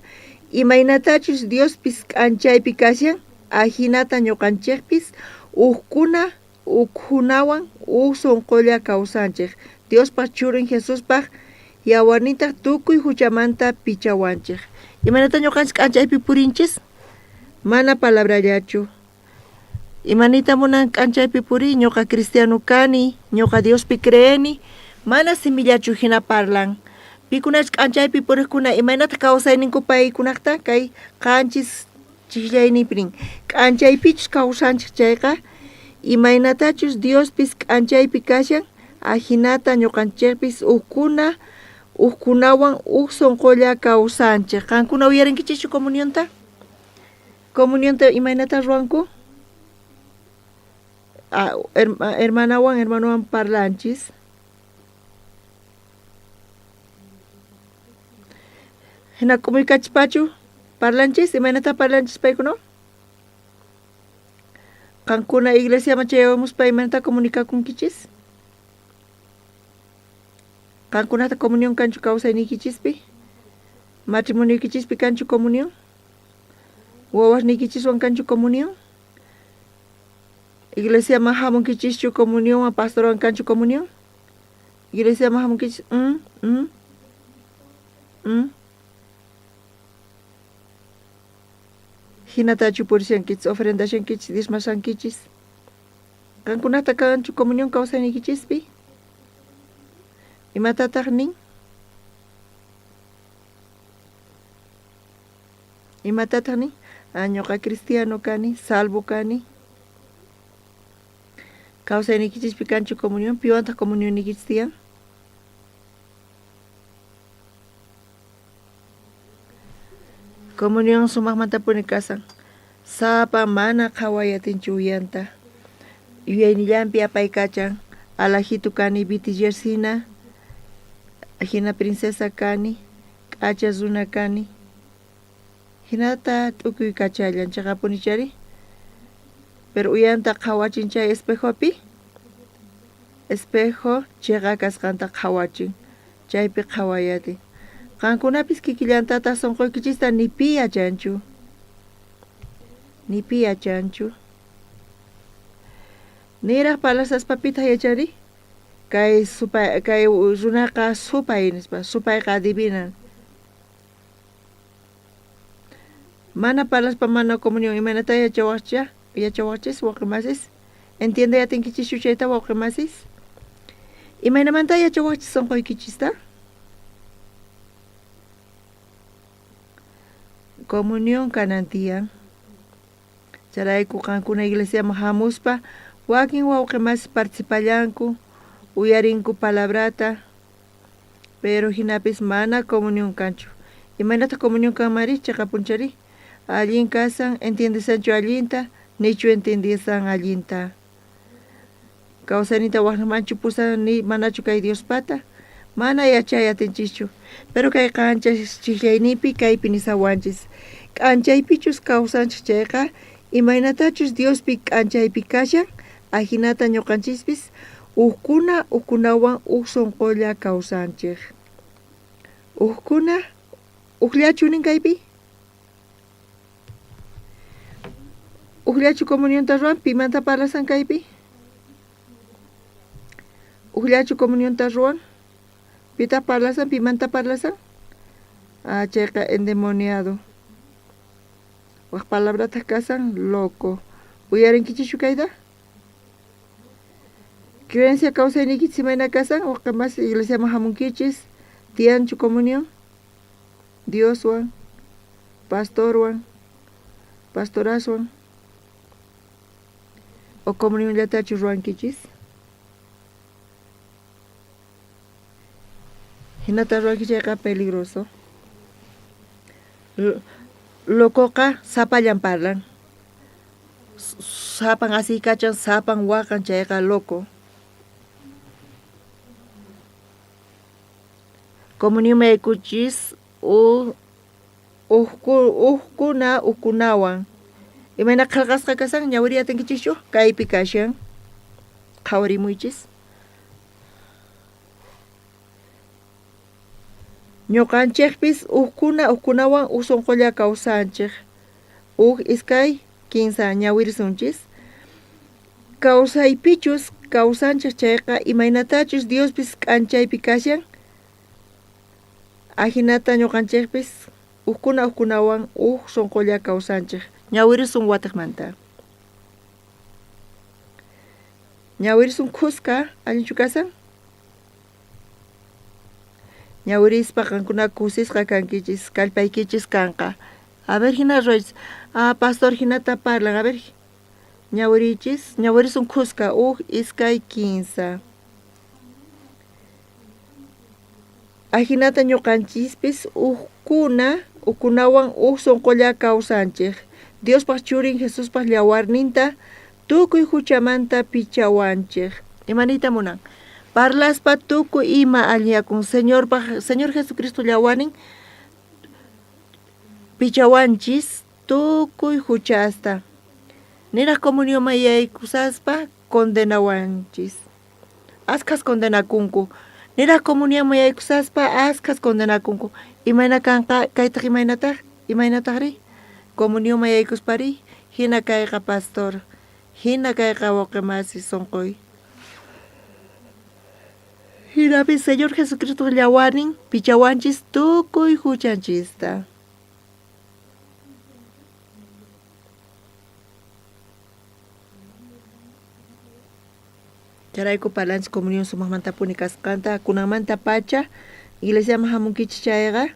[SPEAKER 9] imaynatachus Diospis k'anchaypi kashan, ajinata ñoqanchejpis ujkuna ukhunawan uj sonqolla kawsanchej. Diospaj Churin Jesuspaj yawarnintaj tukuy juchamanta pichawanchej. Imaynata ñoqanchej k'anchaypi purinchis? Mana palabrallachu. Imanita munan k'anchaypi puriy? Ñoqa cristiano kani, ñoqa Diospi creeni, mana simillachu jina parlan. Pikunachus k'anchaypi purejkuna imaynataq kawsayninku paykunajta? Kay qanchis chijllayninpi nin, k'anchaypichus kawsanchej chayqa, imaynatachus Diospis k'anchaypi kashan, ajinata ñoqanchejpis ujkuna ujkunawan uj sonqolla kawsanchej. Qankuna uyarinkichejchu comunionta? Comunionta imaynata ruwanku? Hermanawan hermanowan parlanchis. Jina k'umuykachispachu parlanchis? Imaynata parlanchis paykunawan? Qankuna iglesiaman chayamuspa imaynata comunicakunkichis? Qankunata comunión kanchu kawsayniykichispi? Matrimonioykichispi kanchu comunión? Wawasniykichiswan kanchu comunión? Iglesiaman hamunkichischu comunionwan pastorwan kanchu comunión? Iglesiaman hamunkichis? Hinatachu purishankichis, ofrendashankichis, diezmashankichis? Qankunata kanchu comunión kawsayniykichispi? Imatataq nin? Imatataq nin? Ah, ñoqa cristiano kani, salvo kani. Kawsayniykichispi kanchu comunión? Piwantaq comunionniykichis tiyan? Comunión sumaqmantapuni kasan. Sapa mana qhaway atinchu uyanta. Yuyaynillanpi apaykachan. Alajitu kani Bitiger hina, hina princesa kani, k'acha runa kani. Hinata t'ukuy kachallan, cheqapunichari? Pero uyanta qhawachin chay espejopi, espejo cheqa kasqanta qhawachin, chaypi qhawayati. Qankunapis kikillantataq sonqoykichista ni pi yachanchu. Ni pi yachanchu. Niraj parlashaspapitaq yachari? Kay supay, kay runaqa supay nispa, supayqa adivinan. Mana parlaspa mana comunión imaynatá yachawaqcha, yachawaqchis wawqi masis? Entiende atinkichischu chayta wawqi masis? Imaynamantá yachawaqchis sonqoykichista? Comunión kanan tiyan. Chayrayku qankuna iglesiaman hamuspa wakin wawqi masis participallanku, uyarinku palabrata, Pero jinapis mana comunión kanchu. Imaynataq comunión kanmanri cheqapunchari? Allin kasan, entiendesanchu allinta, nichu entiendesan allinta? Kawsayninta wajnajmanchu pusan ni manachu kay Diospata? Mana yachay atinchischu. Pero kay qanchis chijllayninpi kaypi nisawanchis. K'anchaypichus kawsanchis chayqa, imaynatachus Diospi k'anchaypi kashan, Ajinata ñoqanchispis ujkuna ujkunawan uj sonqolla kawsanchej. Ujkuna ujllachu nin kaypi? Ujllachu comunionta ruwan? Pimanta parlasan kaypi? Ujllachu comunionta ruwan? Pitaq parlasan? Pimanta parlasan? Ah, chayqa endemoniado. Waj palabrataj kasan loco. Uyarinkichikchu kayta? Creencia kawsayniykichis imayna kasan? Waqqa mas iglesiaman hamunkichis, tiyanchu comunión? Dioswan, pastorwan. Pastoraswan o comunionllatachu ruwankichis? Jinata ruwanki chayqa peligroso. Locoqa sapallan parlan. Sapan asiykachan, sapan waqan chayqa loco. Comunionman yaykuchis ujkuna ujkunawan. Imayna qhelqasqa kashan ñawiriy atinkichischu? Kaypi kashan. Qhawarimuychis. Ñuqanchikpis ujkuna ujkunawan uj sunqulla kawsanchik. Uj iskay kinsa ñawirisunchis. Kawsaypichus kawsanchej chayqa imaynatachus Diospis k'anchaypi kashan, ajinata ñuqanchejpis ujkuna ujkunawan uj sonqolla kawsanchej. Ñawirisun watejmanta. Ñawirisun khuska, allinchu kashan? Ñawirispa qankuna kusisqa kankichis, kallpaykichis kanqa. A ver jina ruwaychis. Ah, pastor jinata parlan. A ver Ñawiriychis, ñawirisun khuska, uj, iskay, kinsa. Ajinata ñuqanchispis ujkuna ujkunawan uj sunqulla kawsanchej. Diospaj Churin Jesuspaj llawarninta tukuy juchamanta pichawanchej. Ima niyta munan? Parlaspa tukuy ima allinyakun. Señorpaj, Señor Jesucristo llawarnin pichawanchis tukuy juchasta. Niraj comunionman yaykusaspa condenawanchis. Askhas condenakunku. Niraj comunionman yaykusaspa askhas condenakunku. Imayna kanqa kaytaj imaynataj? Imaynatajri? Comunionman yaykuspari jina kayqa pastor, jina kayqa wawqe masi sonqoy. Jinapis Señor Jesucristoj llawarnin pichawanchis tukuy juchanchista. Chayrayku parlanchis comunión sumajmantapuni kasqanta. Kunanmantapacha iglesiaman jamunkichis chayqa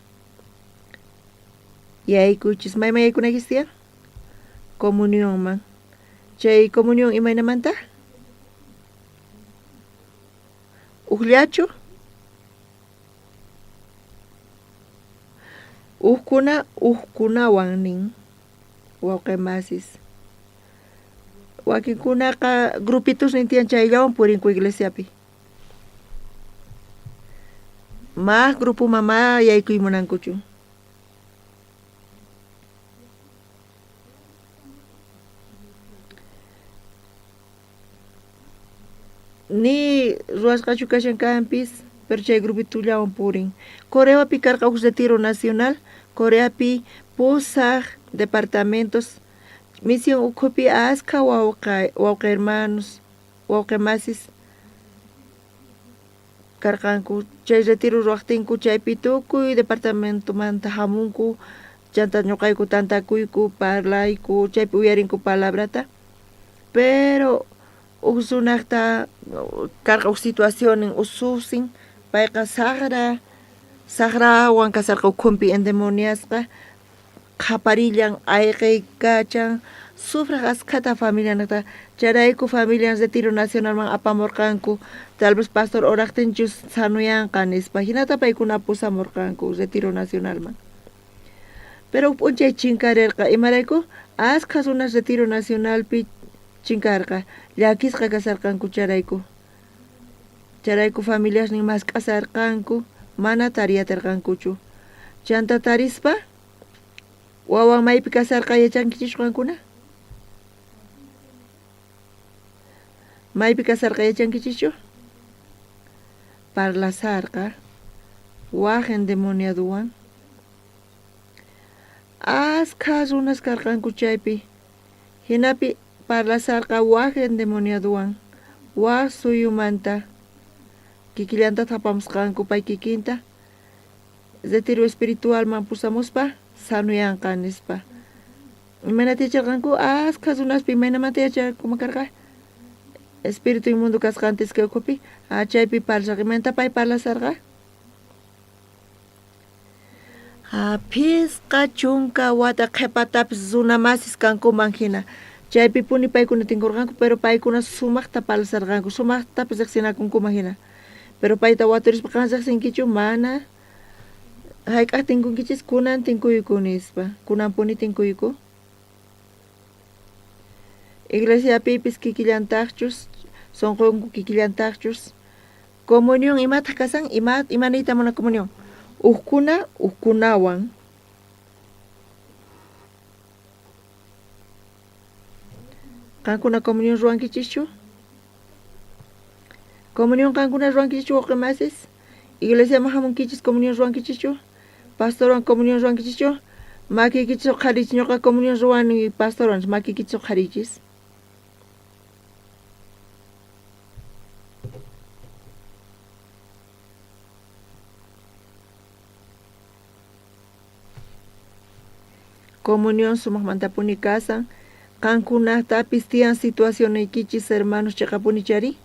[SPEAKER 9] yaykuychis. Mayman yaykunaykichis tiyan? Comunionman. Chay comunión imaynamanta? Ujllachu? Ujkuna ujkunawan nin wawqe masis. Wakinkunaqa grupitusnin tiyan chayllawan purinku iglesiapi. Maj grupoman ma yaykuy munankuchu. Ni ruwasqachu kashan kanpis, pero chay grupitullawan purin. Coreapi karqa uj retiro nacional, Coreapi pusaj departamentos, misión ukhupi askha wawqa wawqe hermanos, wawqe masis karqanku. Chay retiro ruwajtinku chaypi tukuy departamentomanta jamunku, chanta ñuqayku tantakuyku, parlayku, chaypi uyarinku palabrata. Pero uj runajta karqa uj situacionnin ususin, payqa sajra, sajrawan kasharqa ukhunpi endemoniasqa, qhaparillan, ayqeykachan, sufrej askhata familianejta. Chayrayku familian retiro nacionalman apamorqanku, tal vez pastor orajtinchus sanoyanqa nispa. Jinata paykuna pusamorqanku retiro nacionalman. Pero uj p'unchay chinkarerqa. Imarayku? Askha runas retiro nacionalpi chinkarqa, llakisqa kasharqanku chayrayku. Chayrayku familiasnin mask'asharqanku, mana tariyaterqankuchu. Chantá tarispa, wawan maypi kasharqa yachankichischu qankuna? Maypi kasharqa yachankichischu? Parlasharqa waj endemoniadowan. Askha runas karqanku chaypi. Jinapi parlasharqa waj endemoniadowan, waj suyumanta. Kikillantataj apamusqanku pay kikinta retiro espiritualman pusamuspa sanoyanqa nispa. Imaynata yacharqanku? Askha runaspi imaynamanta yachankuman karqa? Espíritu inmundo kasqanta iskay ukhupi. Ah, chaypi parlasharqa. Imaynata pay parlasharqa? Phisqa chunka wata qhepatapis runa masis kankuman jina. Chaypipuni paykuna tinkorqanku, pero paykuna sumajta parlasharqanku, sumajtapis rejsinakunkuman jina. Pero payta waturispa qan rejsinkichu? Mana. Jayk'aj tinkunkichis? Kunan tinkuyku, nispa. Kunanpuni tinkuyku. Iglesiapipis kikillantajchus, sonqonku kikillantajchus. Comunión imataj kasan? Ima, ima niyta munan comunión? Ujkuna ujkunawan. Qankuna comunión ruwankichischu? Comunión qankuna ruwankichischu wawqi masis? Iglesiaman jamunkichis comunión ruwankichischu? Pastorwan comunión ruwankichischu? Makiykichis uqharichis, ñuqa comunión ruwani pastorwan, makiykichis uqharichis. Comunión sumajmantapuni kasan. Qankunatapis tiyan situacionniykichis hermanos cheqapuni chari?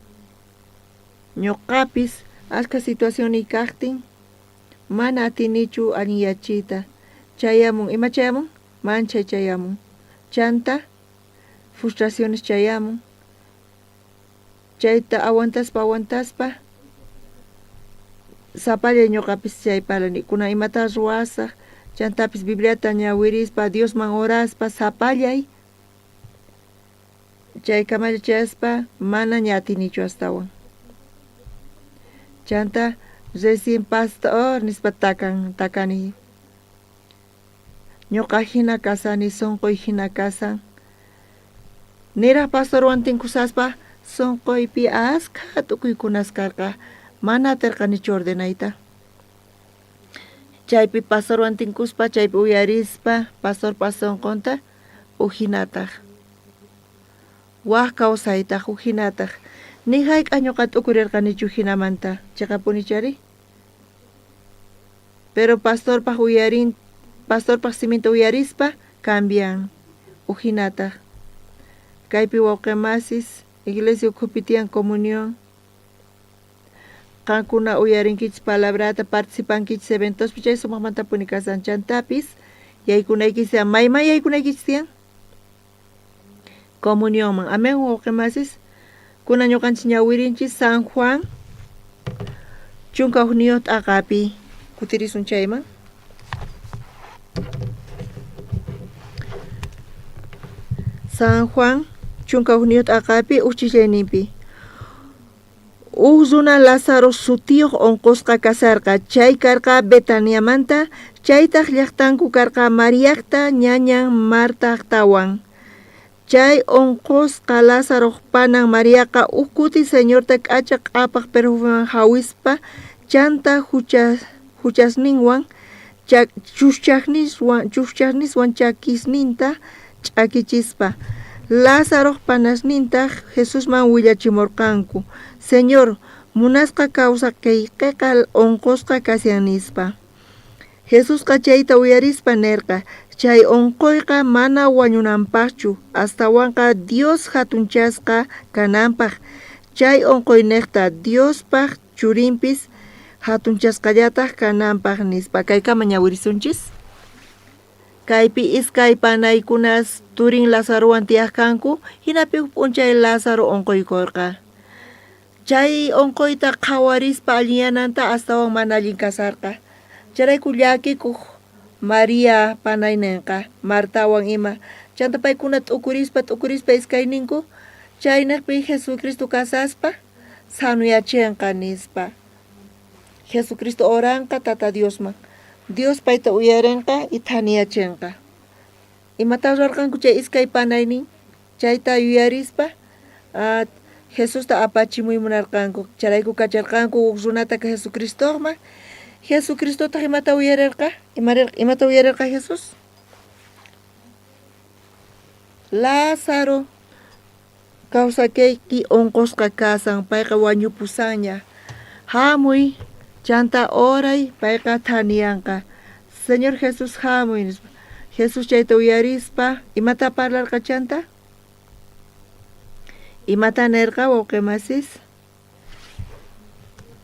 [SPEAKER 9] Ñuqapis askha situacionniy kajtin mana atinichu allinyachiyta. Chayamun, ima chayamun? Manchay chayamun. Chanta frustraciones chayamun. Chayta aguantaspa aguantaspa sapallay ñuqapis chay parlani. Kunan imata ruwasaj, chantapis Bibliata ñawirispa, Diosman oraspa sapallay chaykamalla chayaspa mana ña atinichu astawan. Chanta recién pastor nispa takan takani. Ñuqa jina kasani, sonqoy jina kasan. Niraj pastorwan tinkusaspa sonqoypi askha tukuykunas karqa, mana aterqanichu ordenayta. Chaypi pastorwan tinkuspa, chaypi uyarispa, pastorpa sonqonta ujinataj. Waj kawsaytaj ujinataj. Ni jayk'aj ñuqa t'ukurirqanichu jinamanta, cheqapuni chari? Pero pastorpaj uyarin, pastorpaj siminta uyarispa cambian ujinataj. Kaypi wawqi masis, iglesia ukhupi tiyan comunión. Qankuna uyarinkichis palabrata, participankichis eventospi, chay sumajmantapuni kasan. Chantapis yaykunaykichis tiyan. Mayman yaykunaykichis tiyan? Comunionman. Amén, wawqi masis. Kunan ñuqanchis ñawirinchis San Juan 11 t'aqapi. Kutirisun chayman. San Juan 11 t'aqapi uj ch'illayninpi. Uj runa Lázaro sutiyoj onqosqa kasarqa, chay karqa Betaniamanta, chaytaj llajtanku karqa Mariajta ñañan Martajtawan. Chay onqosqa Lázaroj panan Mariaqa uj kuti Señorta k'acha q'apaj perfumewan jawispa, chanta juchasninwan chujchasniswan chakisninta ch'akichispa. Lázaroj panasnintaj Jesusman willachimorqanku, Señor, munasqa kawsaqeykeqa onqosqa kashan, nispa. Jesusqa chayta uyarispa nerqa, Chay onqoyqa mana wañunanpajchu, astawanqa Dios jatunchasqa kananpaj. Chay onqoynejta Diospaj Churinpis jatunchasqallataj kananpaj, nispa. Kaykama ñawirisunchis. Kaypi iskay panaykunas turin Lazarowan tiyaj kanku, jinapi uj p'unchay Lázaro onqoykorqa. Chay onqoyta qhawarispa allinyananta astawan mana allin kasarqa. Chayrayku llakikuj María panaynenqa, Martawan ima. Chanta paykuna t'ukurispa t'ukurispa iskayninku, chaynejpi Jesucristo kasaspa sanuyachenqa, nispa. Jesucristo oranqa Tata Diosman. Dios payta uyarenqa y thaniyachenqa. Imatá ruwarqanku chay iskay panaynin? Chayta yuyarispa Jesusta apachimuy munarqanku. Chayrayku kacharqanku uj runata Jesucristojman. Jesucristotaj imata uyarerqa? Imata uyarerqa Jesús? Lázaro kawsakeyki onqosqa kasan, payqa wañupusanña. Jamuy, chanta oray, payqa thaniyanqa. Señor Jesús jamuy, nispa. Jesús chayta uyarispa, imata parlarqa chanta? Imata nerqa wawqi masis?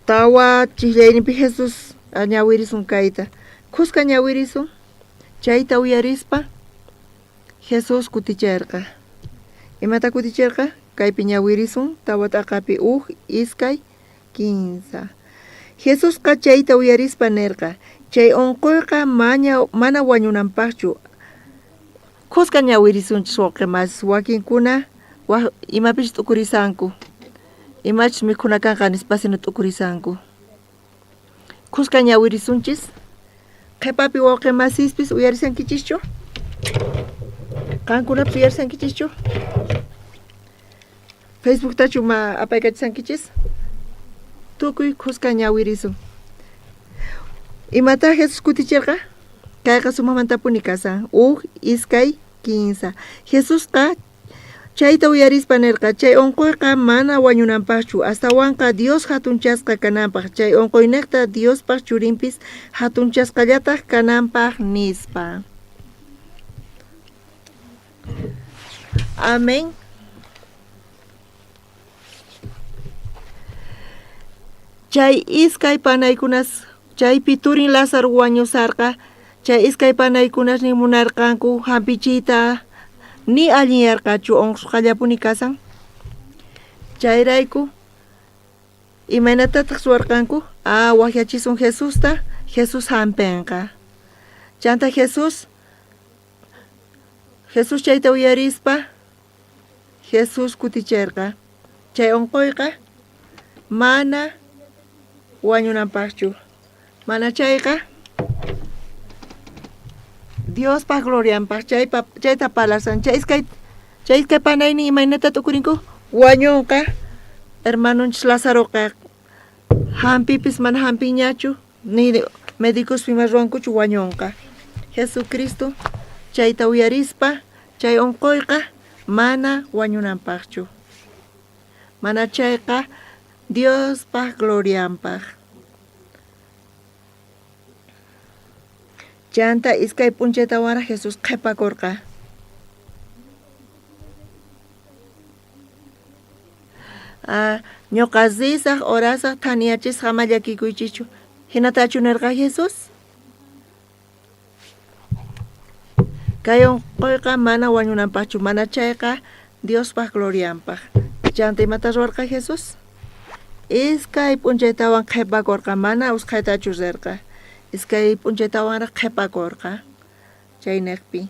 [SPEAKER 9] Tawa chijllayninpi Jesús ñawirisun kayta. Khuska ñawirisun. Chayta uyarispa Jesús kuticherqa. Imata kuticherqa? Kaypi ñawirisun tawa t'aqapi uj, iskay, kinsa. Jesusqa chayta uyarispa nerqa, Chay onqoyqa mana wañunanpajchu. Khuska ñawirisunchis wawqe masis, wakinkuna waj imapis t'ukurisanku. Imachus mikhuna kanqa nispasina t'ukurisanku. Khuska ñawirisunchis. Qhepapi wawqe masispis uyarisankichischu? Qankunapis uyarisankichischu? Facebooktachu ma apaykachisankichis? Tukuy khuska ñawirisun. Imatá Jesús kuticherqa? Kayqa sumajmantapuni kasan. Uj, iskay, kinsa. Jesusqa chayta uyarispa nerqa, chay onqoyqa mana wañunanpajchu, astawanqa Dios jatunchasqa kananpaj, chay onqoynejta Diospaj Churinpis jatunchasqallataj kananpaj, nispa. Amén. Chay iskay panaykunas chaypi turin Lázaro wañusarqa, chay iskay panaykunasnin munarqanku jampichiyta ni allinyarqachu onqosqallapuni kasan. Chayrayku imaynatataj ruwarqanku? Ah, wajyachisun Jesusta, Jesús jampenqa. Chanta Jesús Jesús chayta uyarispa, Jesús kuticherqa, Chay onqoyqa mana wañunanpajchu, manachayqa Diospaj glorianpaj. Chaypa chayta parlasan. Chay iskay chay iskay panaynin imaynata t'ukurinku? Wañonqa hermanonchis Lazaroqa jampipis mana jampiñachu, ni medicospi ima ruwankuchu wañonqa. Jesucristo chayta uyarispa chay onqoyqa mana wañunanpajchu, manachayqa Diospaj glorianpaj. Chanta iskay p'unchaytawanraj Jesús qhepakorqa. Ah, ñoqa risaj, orasaj, thaniyachisaj, ama llakikuychischu. Jinatachu nerqa Jesús? Kay onqoyqa mana wañunanpajchu, mana chayqa Diospaj glorianpaj. Chanta imata ruwarqa Jesús? Iskay p'unchaytawan qhepakorqa, mana usqhaytachu rerqa. Iskay p'unchaytawanraj qhepakorqa chaynejpi.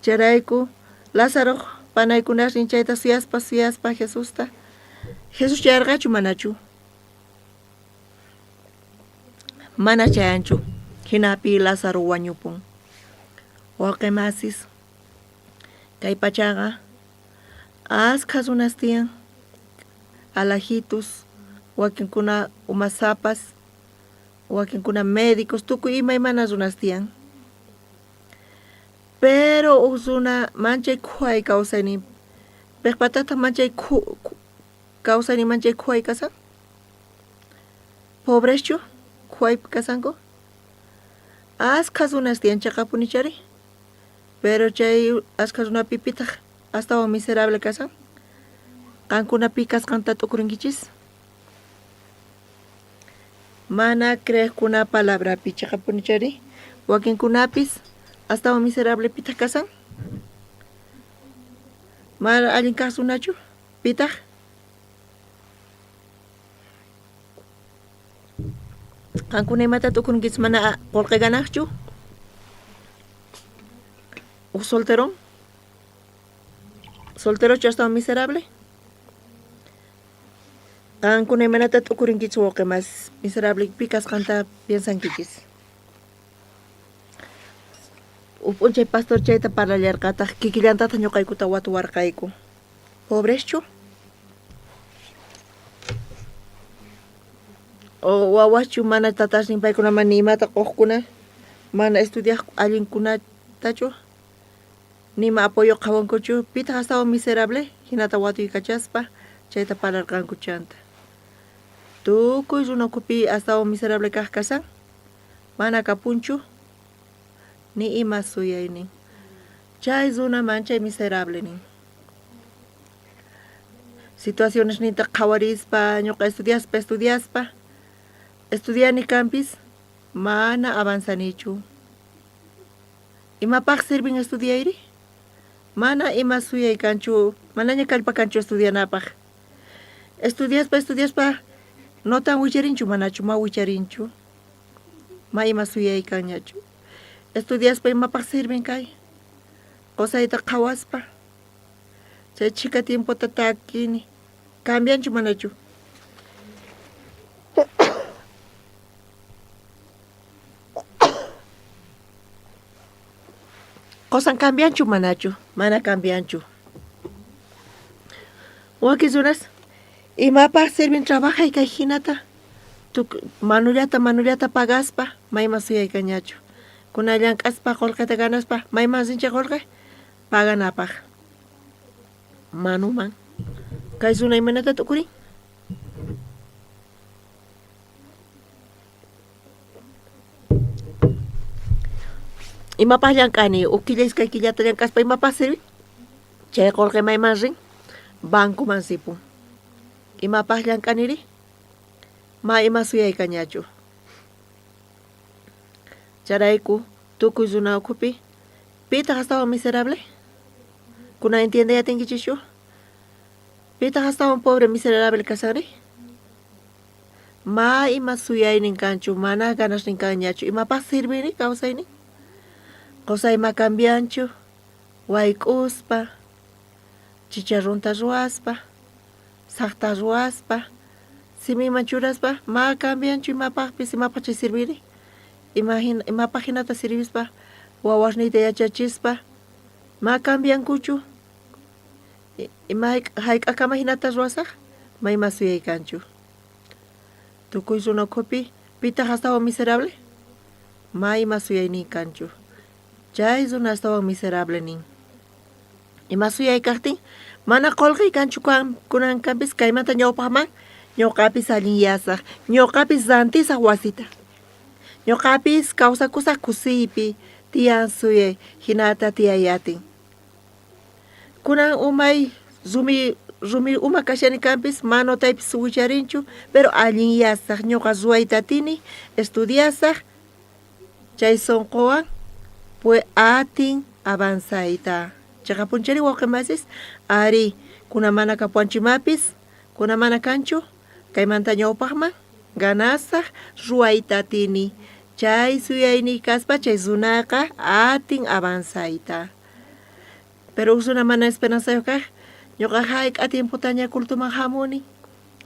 [SPEAKER 9] Chayrayku Lázaroj panaykunasnin chayta suyaspa suyaspa Jesusta. Jesús chayarqachu manachu? Mana chayanchu. Jinapi Lázaro wañupun. Wawqe masis, kay pachaqa askha runas tiyan, alajitus, wakinkuna umasapas, wakinkuna médicos, tukuy imaymana runas tiyan. Pero uj runa manchay khuay kawsaynin, piqpatataq manchay kawsaynin manchay khuay kasan? Pobreschu khuaypi kasanku? Askha runas tiyan cheqapunichari, pero chay askha runapi pitaq astawan miserable kasan? Qankuna pi kasqanta t'ukurinkichis? Mana creejkuna palabrapi cheqapunichari, wakinkunapis astawan miserable pitaq kasan? Mana allin kaj runachu? Pitaq? Qankuna imata t'ukunkichis mana qolqe ganajchu? Uj solterón? Solterochu astawan miserable? Qankuna imaynata t'ukurinkichis wawqe mas miserable pi kasqanta piensankichis? Uj p'unchay pastor chayta parlallarqataj kikillantataj ñoqaykuta watuwarqayku. Pobreschu? O wawaschu mana tatasnin paykunaman ni imata qojkuna, mana estudiaj allinkunatachu, nima apoyo qhawankuchu, pitaj astawan miserable? Jinata watuykachaspa chayta parlarqanku chanta. Tukuy runa ukhupi astawan miserable kaj kasan, mana kapunchu ni ima suyaynin. Chay runa manchay miserable nin. Situacionesninta qhawarispa, ñuqa estudiaspa, estudiaspa, estudiani kanpis. Mana avanzanichu. Imapaj sirvin estudiayri? Mana ima suyay kanchu, manaña kallpa kanchu estudianapaj. Estudiaspa, estudiaspa, notan wicharinchu manachu, ma wicharinchu. Ma ima suyay kanñachu. Estudiaspa imapaj sirvin kay? Qosayta qhawaspa. Chay chhika tiempota takini. Cambianchu manachu? Qosan cambianchu manachu? Mana cambianchu. Wakin runas imapaj sirvin trabajay kay jinata? Manullata manullata pagaspa mayman suyaykañachu. Kuna llank'aspa qolqeta ganaspa mayman rinchej qolqe? Paganapaj. Manuman. Kay runa imaynata t'ukurin? Imapaj llank'ani? Uj killa iskay killata llank'aspa imapaj sirvin? Chay qolqe mayman rin? Bancoman sipun. Imapaj llank'aniri? Ma ima suyaykañachu. Chayrayku tukuy runa ukhupi pitaq astawan miserable? Kuna entiende atinkichischu? Pitaq astawan pobre miserable kashanri? Ma ima suyaynin kanchu, mana ganasnin kanñachu. Imapaj sirvinri kawsaynin? Qosay ma cambianchu, wayk'uspa, chicharrunta ruwaspa, saqta ruwaspa, siminman churaspa, ma cambianchu imapajpis, imapaj chay sirviri? Imapaj hinata sirvispa, wawasniyta yachachispa, ma cambiankuchu? Ima hayk'akama hinata ruwasaj? Ma ima suyay kanchu. Tukuy runa ukhupi pitaq astawan miserable? Ma ima suyaynin kanchu. Chay runa astawan miserable nin. Ima suyay kajtin, mana qolqey kanchu kunankampis kaymanta ñawpajman, ñoqapis allinyasaj, ñoqapis rantisaj wasita. Ñoqapis kawsakusaj kusiypi, tiyan suyay, hinata tiyayatin. Kunan umay rumi rumi uma kashani kanpis, manotaypis wicharinchu, pero allinyasaj, ñoqa ruwayta atini, estudiasaj, chay sonqowan pue atin avanzayta. Cheqapunchari wawqi masis, ari, kuna mana kapuanchimapis, kuna mana kanchu, kaymanta ñawpajman ganasaj, ruwayta atini. Chay suyayniy kaspa chay runaqa atin avanzayta. Pero uj runa mana esperanzayoj kaj, ñoqa hayk'a tiempotaña cultoman hamuni,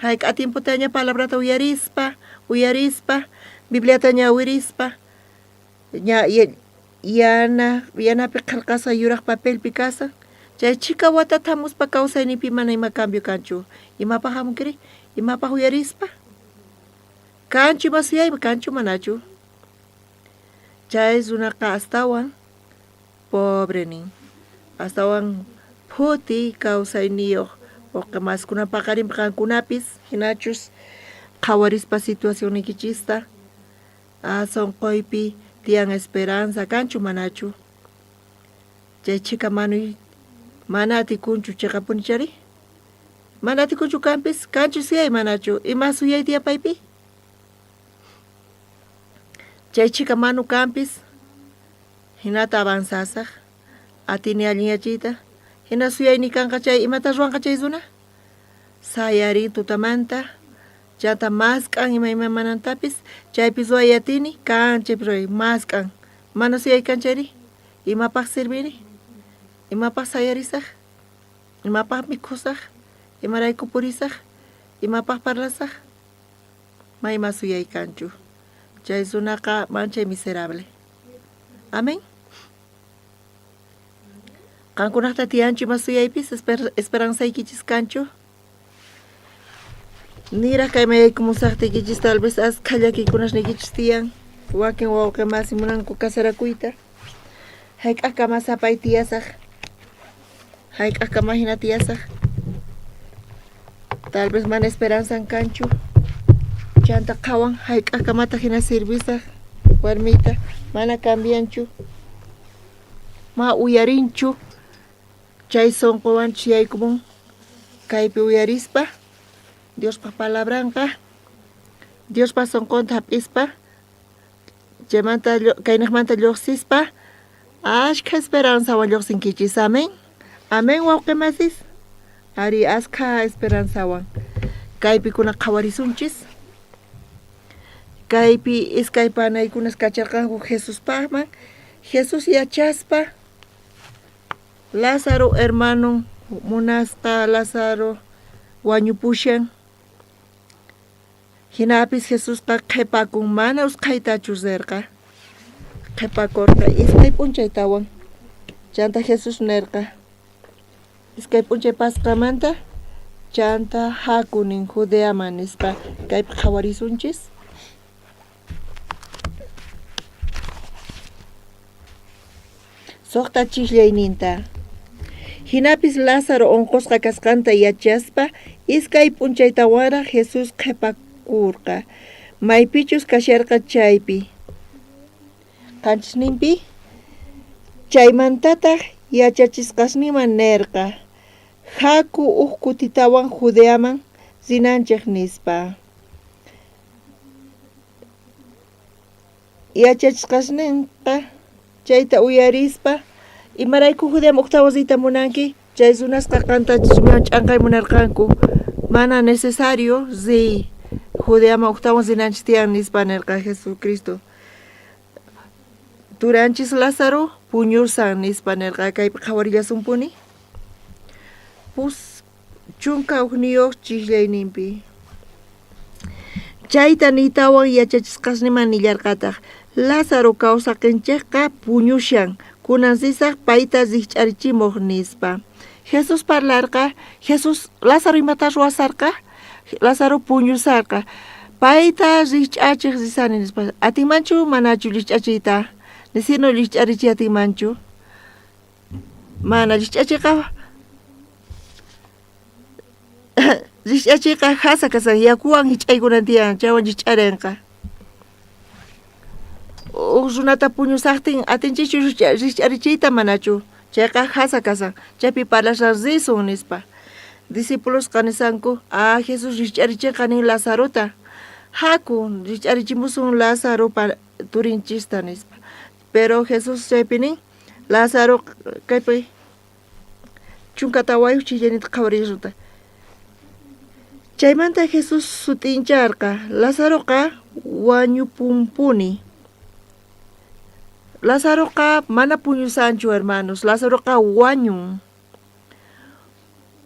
[SPEAKER 9] hayk'a tiempotaña palabrata uyarispa, uyarispa, Bibliata ñawirispa, ña yana yanapi qhelqasqa yuraj papelpi kasan, chay chhika watata hamuspa kawsayninpi mana ima cambio kanchu. Imapaj hamunkiri? Imapaj uyarispa? Kanchu ima suyaymi, kanchu manachu? Chay runaqa astawan pobre nin, astawan phuti kawsayniyoj uqa maskuna paqarinpi qankunapis hinachus qhawarispa situacionniykichista a sonqoypi tiyan esperanza kanchu manachu? Chay chhika manuy mana atikunchu cheqapuni chari? Mana atikunchu kanpis, kanchu suyay manachu? Ima suyay tiyan paypi? Chay chhika manu kanpis, hinata avanzasaj, atini allinyachiyta, hina suyayni kanqa chay, imata ruwanqa chay runa? Sayarin tutamanta, chanta mask'an ima imamanantapis, chaypi ruway atini, kan chaypi ruway, mask'an. Mana suyay kan chayri? Imapaj sirviri? Imapaj sayarisaj? Imapaj mikhusaj? Imarayku purisaj? Imapaj parlasaj? Ma ima suyay kanchu. Chay runaqa manchay miserable. Amén. Qankunajta tiyanchu ima suyaypis, esperanzaykichis kanchu? Niraj kayman yaykumusajtiykichis tal vez askha llakiykunasniykichis tiyan. Wakin wawqe masi munanku casarakuyta. Hayk'aqkama sapay tiyasaj? Hayk'aqkama hina tiyasaj? Tal vez mana esperanzan kanchu. Chanta qhawan hayk'aqkamataq hina sirvisaj warmiyta, mana cambianchu. Ma uyarinchu. Chay sonqowanchus yaykumun kaypi uyarispa Diospa palabranqa, Diospa sonqonta hap'ispa. Chaymanta kaynejmanta llojsispa ashkha esperanzawan llojsinkichis. Amén. Amén, wawqe masis. Ari, askha esperanzawan. Kaypi kuna qhawarisunchis. Kaypi iskay panaykunas kacharqanku Jesuspajman. Jesús yachaspa Lázaro hermano munasqa Lázaro wañupushan. Jinapis Jesusqa qhepakun mana usqhaytachu rerqa. Qhepakorqa iskay p'unchaytawan. Chanta Jesús nerqa, iskay p'unchay pasqamanta chanta jaku nin Judeaman nispa. Kaypi qhawarisunchis. Sojta chijllayninta. Jinapis Lázaro onqosqa kasqanta yachaspa iskay p'unchaytawanraj Jesús qhepakurqa, maypichus kasharqa chaypi. Qanchisninpi chaymantataj yachachisqasninman nerqa, Jaku uj kutitawan Judeaman rinanchej, nispa. Yachachisqasnenqa chayta uyarispa, imarayku Judeaman ujtawan riyta munanki? Chay runasqa qanta rumiwan ch'anqay munarqanku. Mana necesario riy, Judeaman ujtawan rinanchis tiyan, nispa nerqa Jesucristo. Turanchis Lázaro puñusan, nispa nerqa. Kaypi qhawarillasumpuni. Pus 11 chijllayninpi. Chayta niytawan yachachisqasninman nillarqataj, Lázaro kawsaqenchejqa puñushan, kunan risaj payta rijch'arichimoj, nispa. Jesús parlarqa, Jesús Lázaro imata ruwasarqa? Lázaro puñusarqa. Payta rijch'achej risani, nispa. Atinmanchu manachu rijch'achiyta? Nisino rijch'arichiy atinmanchu? Mana rijch'achiyqa rijch'achiyqa jasa kasan yakuwan jich'aykunan tiyan, chaywan rijch'arenqa. Uj runata puñusajtin atinchikchu rijch'arichiyta manachu? Chayqa jasa kasan, chaypi parlashan risun nispa. Discipulosqa nisanku, ah, Jesús rijch'arichenqa nin Lazarota. Jaku, rijch'arichimusun Lazaropa turinchista nispa. Pero Jesús chaypi nin, Lázaro kaypi 14 chillanita qhawarilluta. Chaymanta Jesús sut'incharqa, Lazaroqa wañupunpuni. Lazaroqa mana puñusanchu, hermanos. Lazaroqa wañun.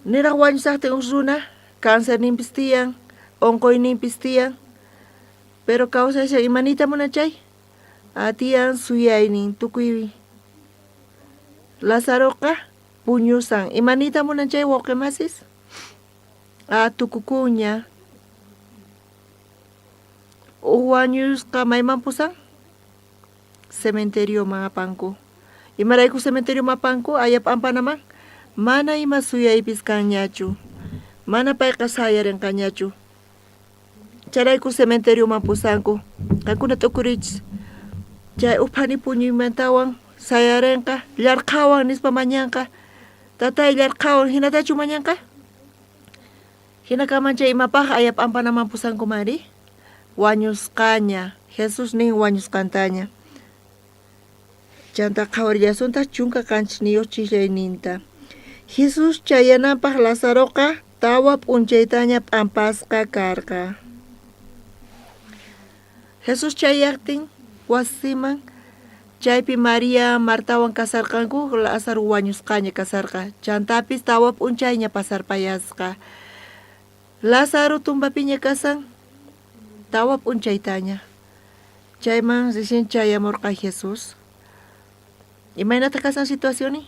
[SPEAKER 9] Niraj wañusajtin uj runa cancerninpis tiyan, onqoyninpis tiyan, pero kawsashan imaniyta munan chay? Atiyan suyaynin tukuy Lazaroqa puñusan. Imaniyta munan chay wawqe masis? Ah, tukukunña. Uj wañusqa mayman pusan? Cementerioman apanku. Imarayku cementerioman apanku? Aya p'ampanaman? Mana ima suyaypis kanñachu. Mana payqa sayarinqañachu. Chayrayku cementerioman pusanku. Qankuna t'ukuriychis. Chay uj phani puñuymantawan sayarenqa, llarqhawan nispa mañanqa. Tatay llarqhawan, jinatachu mañanqa? Jina kaman chay imapaj aya p'ampanaman pusankumanri? Wañusqaña. Jesús nin wañusqantaña. Chantá qhawarillasuntaj 17 chijllayninta. Jesús chayananpaj Lazaroqa tawa p'unchaytaña p'ampasqa karqa. Jesús chayajtin wasiman, chaypi María Martawan kasarqanku, Lázaro wañusqaña kasarqa. Chantapis tawa p'unchayña pasarpayasqa. Lázaro tumbapiña kasan tawa p'unchaytaña. Chayman recién chayamorqa Jesús. Imaynataq kasan situacionin?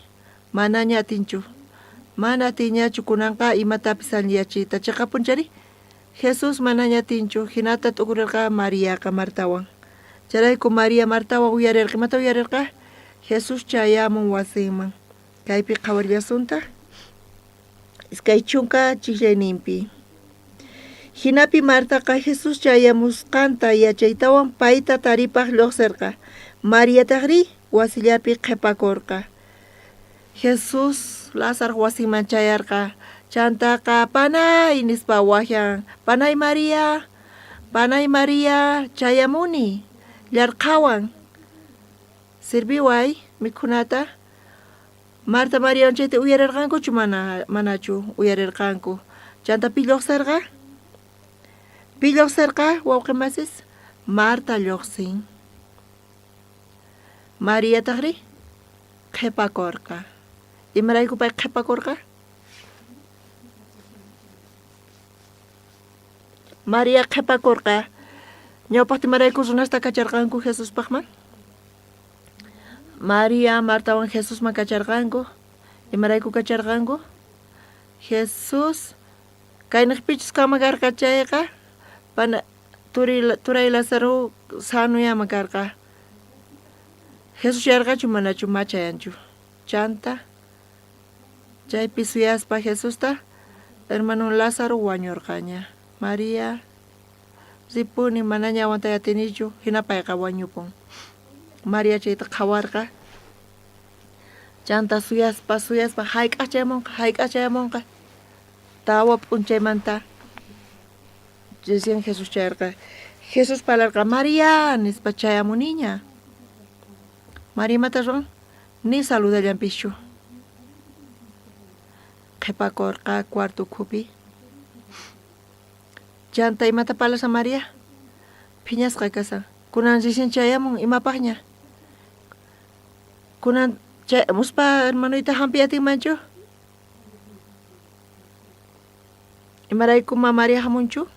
[SPEAKER 9] Manaña atinchu. Mana atinñachu kunanqa imatapis alliyachiyta. Cheqapunchari? Jesús manaña atinchu. Jinata t'ukurerqa Mariaqa Martawan. Chayrayku María Martawan uyarerqa. Imata uyarerqa? Jesús chayamun wasinman. Kaypi qhawarillasuntaj. 20 chijllayninpi. Jinapi Martaqa Jesús chayamusqanta yachaytawan payta taripaj llojserqa. Mariatajrí wasillapi qhepakorqa. Jesús Lázaro wasinman chayarqa. Chantaqa panay nispa wajyan. Panay María, panay María, chayamuni. Yarqhawan. Sirviway mikhunata. Marta Mariawan chayta uyarerqankuchu mana manachu uyarerqanku. Chanta pi llojserqa? Pi llojserqa wawqi masis? Marta llojsin. Mariatajrí qhepakorqa. Imarayku pay qhepakorqa? María qhepakorqa. Ñawpajta imarayku runasta kacharqanku Jesuspajman? María Martawan Jesusman kacharqanku. Imarayku kacharqanku? Jesús kaynejpichus kanman karqa chayqa, pana turi turay Lázaro sanoyaman karqa. Jesús yarqachu manachu machayanchu. Chanta chaypi suyaspa Jesusta hermanon Lázaro wañurqaña. María ripuni manaña aguantay atinichu, jina payqa wañupun. María chayta qhawarqa. Chanta suyaspa suyaspa jayk'aj chayamonqa, jayk'aj chayamonqa. Tawa p'unchaymanta recién Jesús chayarqa. Jesús parlarqa, María, nispa chayamuniña. María imata ruwan? Ni saludallanpischu. Qhepakorqa cuarto ukhupi. Chanta imata parlashan María? Phiñasqa kashan. Kunan recién chayamun, imapajña? Kunan chayamuspa hermanoyta jampiy atinmanchu? Imarayku ma María jamunchu?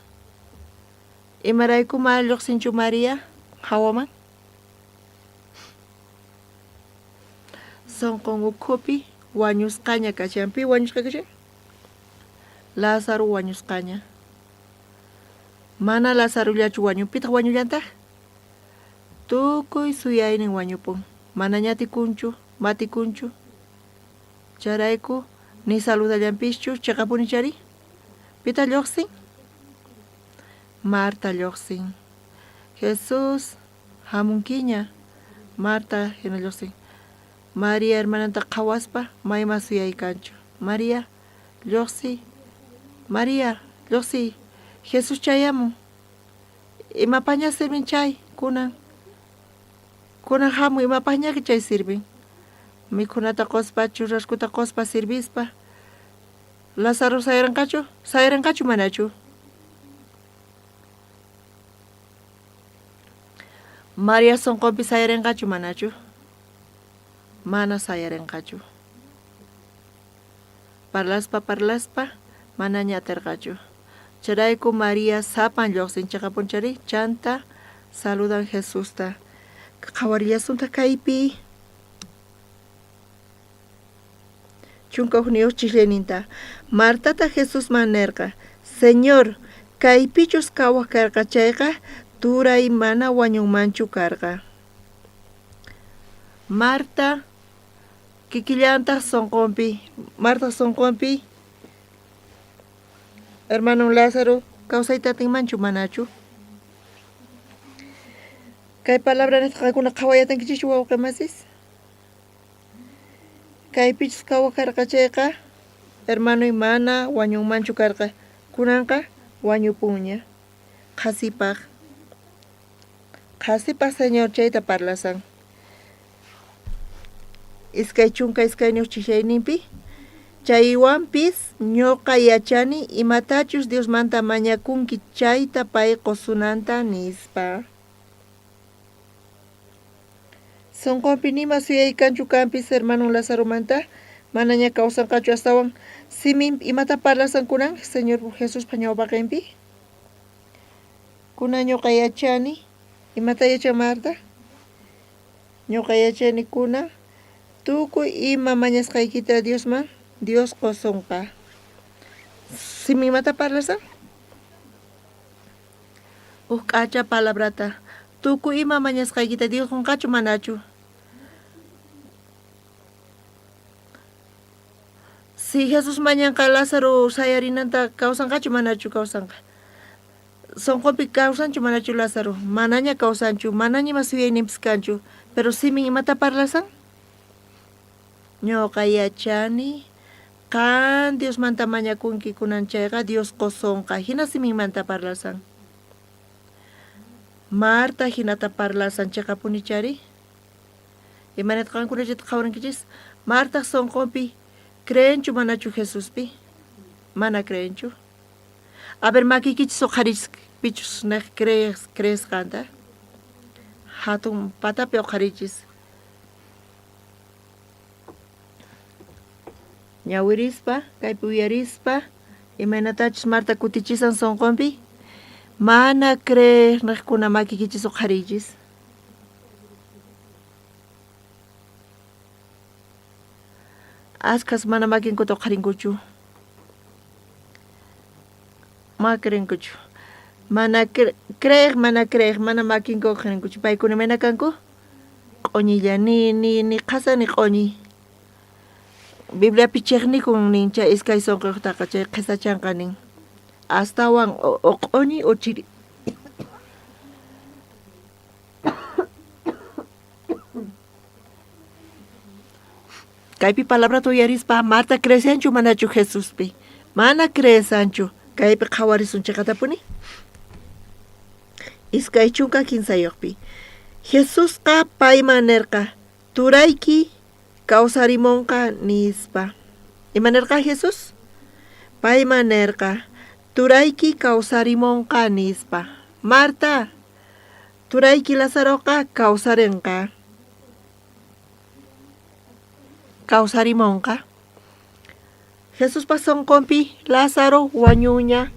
[SPEAKER 9] Imarayku ma llojsinchu María jawaman? Sonqon ukhupi wañusqaña kashan. Pi wañusqa kashan? Lázaro wañusqaña. Mana Lazarollachu wañun, pitaq wañullantaj? Tukuy suyaynin wañupun. Manaña atikunchu, matikunchu. Chayrayku ni saludallanpischu, cheqapuni chari? Pitaq llojsin? Marta llojsin. Jesús, jamunkiña. Marta jina llojsin. María hermananta qhawaspa mayman suyaykanchu. María, llojsiy. María, llojsiy. Jesús chayamun. Imapajña sirvin chay kunan? Kunan jamun imapajña chay sirvin? Mikhunata qospa, churraskuta qospa sirvispa. Lázaro sayaranqachu? Sayaranqachu manachu? María sonqonpi sayarinqachu manachu? Mana sayarinqachu. Parlaspa parlaspa manaña aterqachu. Chayrayku María sapan llojsin cheqapunchari chanta saludan Jesusta. Qhawarillasuntaj kaypi. 11 chislayninta. Martata Jesusman nerqa, Señor, kaypichus kawaj karqa chayqa, turay mana wañunmanchu karqa. Marta kikillantaj sonqonpi, Marta sonqonpi, hermanon Lázaro kawsayta atinmanchu manachu? Kay palabra nisqakuna qhawayatankichikchu wawqi masis? Kaypichus kawaj karqa chayqa, hermanoy mana wañunmanchu karqa. Kunanqa wañupunña. Qhasipaj. Qhasipaj Señor chayta parlasan. 22 chijayninpi. Chaywanpis ñoqa yachani imatachus Diosmanta mañakunki chayta pay qosunanta nispa. Sonqonpi nima suyaykanchu kanpis hermanon Lazaromanta, manaña kawsanqachu astawan simin imata parlasan kunan Señor Jesuspa ñawpaqenpi. Kunan ñoqa yachani, imata yachan Marta? Ñoqa yachani kunan tukuy ima mañasqaykita Diosman Dios qosonqa. Simi imata parlasan? Uj k'acha palabrata. Tukuy ima mañasqaykita Dios qonqachu manachu? Si Jesús mañanqa Lázaro sayarinanta kawsanqachu manachu kawsanqa? Sonqonpi kawsanchu manachu Lázaro? Manaña kawsanchu, manaña ima suyayninpis kanchu, pero simin imata parlasan? Ñoqa yachani Qan Diosmanta mañakunki kunan chayqa Dios qosonqa. Jina siminmanta parlasan. Marta jinata parlasan cheqapunichari? Imaynata qankuna chayta qhawarinkichis? Martaj sonqonpi creenchu manachu Jesuspi? Mana creenchu. A ver, makiykichis uqharichis pichus nej creesqanta. Hatun patapi uqharichis. Ñawirispa, kaypi uyarispa, imaynatachus Marta kutichisan sonqonpi, mana creej nejkuna makiykichis uqhariychis. Askhas mana makinkuta uqharinkuchu. Ma creenkuchu. Mana creej, mana creej, mana makinku uqharinkuchu. Paykuna imayna kanku? Q'oñilla, ni, ni, ni qhasa ni q'oñi. Bibliapi chejnikun nin chay iskay sonqoyojtaqa chay qhesachanqa nin. Astawan o q'oñi o chiri. Kaypi palabrata uyarispa Marta creesanchu manachu Jesuspi? Mana creesanchu. Kaypi qhawarisun cheqatapuni. 23 . Jesusqa payman nerqa, turayki kawsarimonqa nispa. Ima nerqa Jesús? Payman nerqa, turayki kawsarimonqa nispa. Marta, turayki Lazaroqa kawsarenqa. Kawsarimonqa. Jesuspa sonqonpi Lázaro wañuña.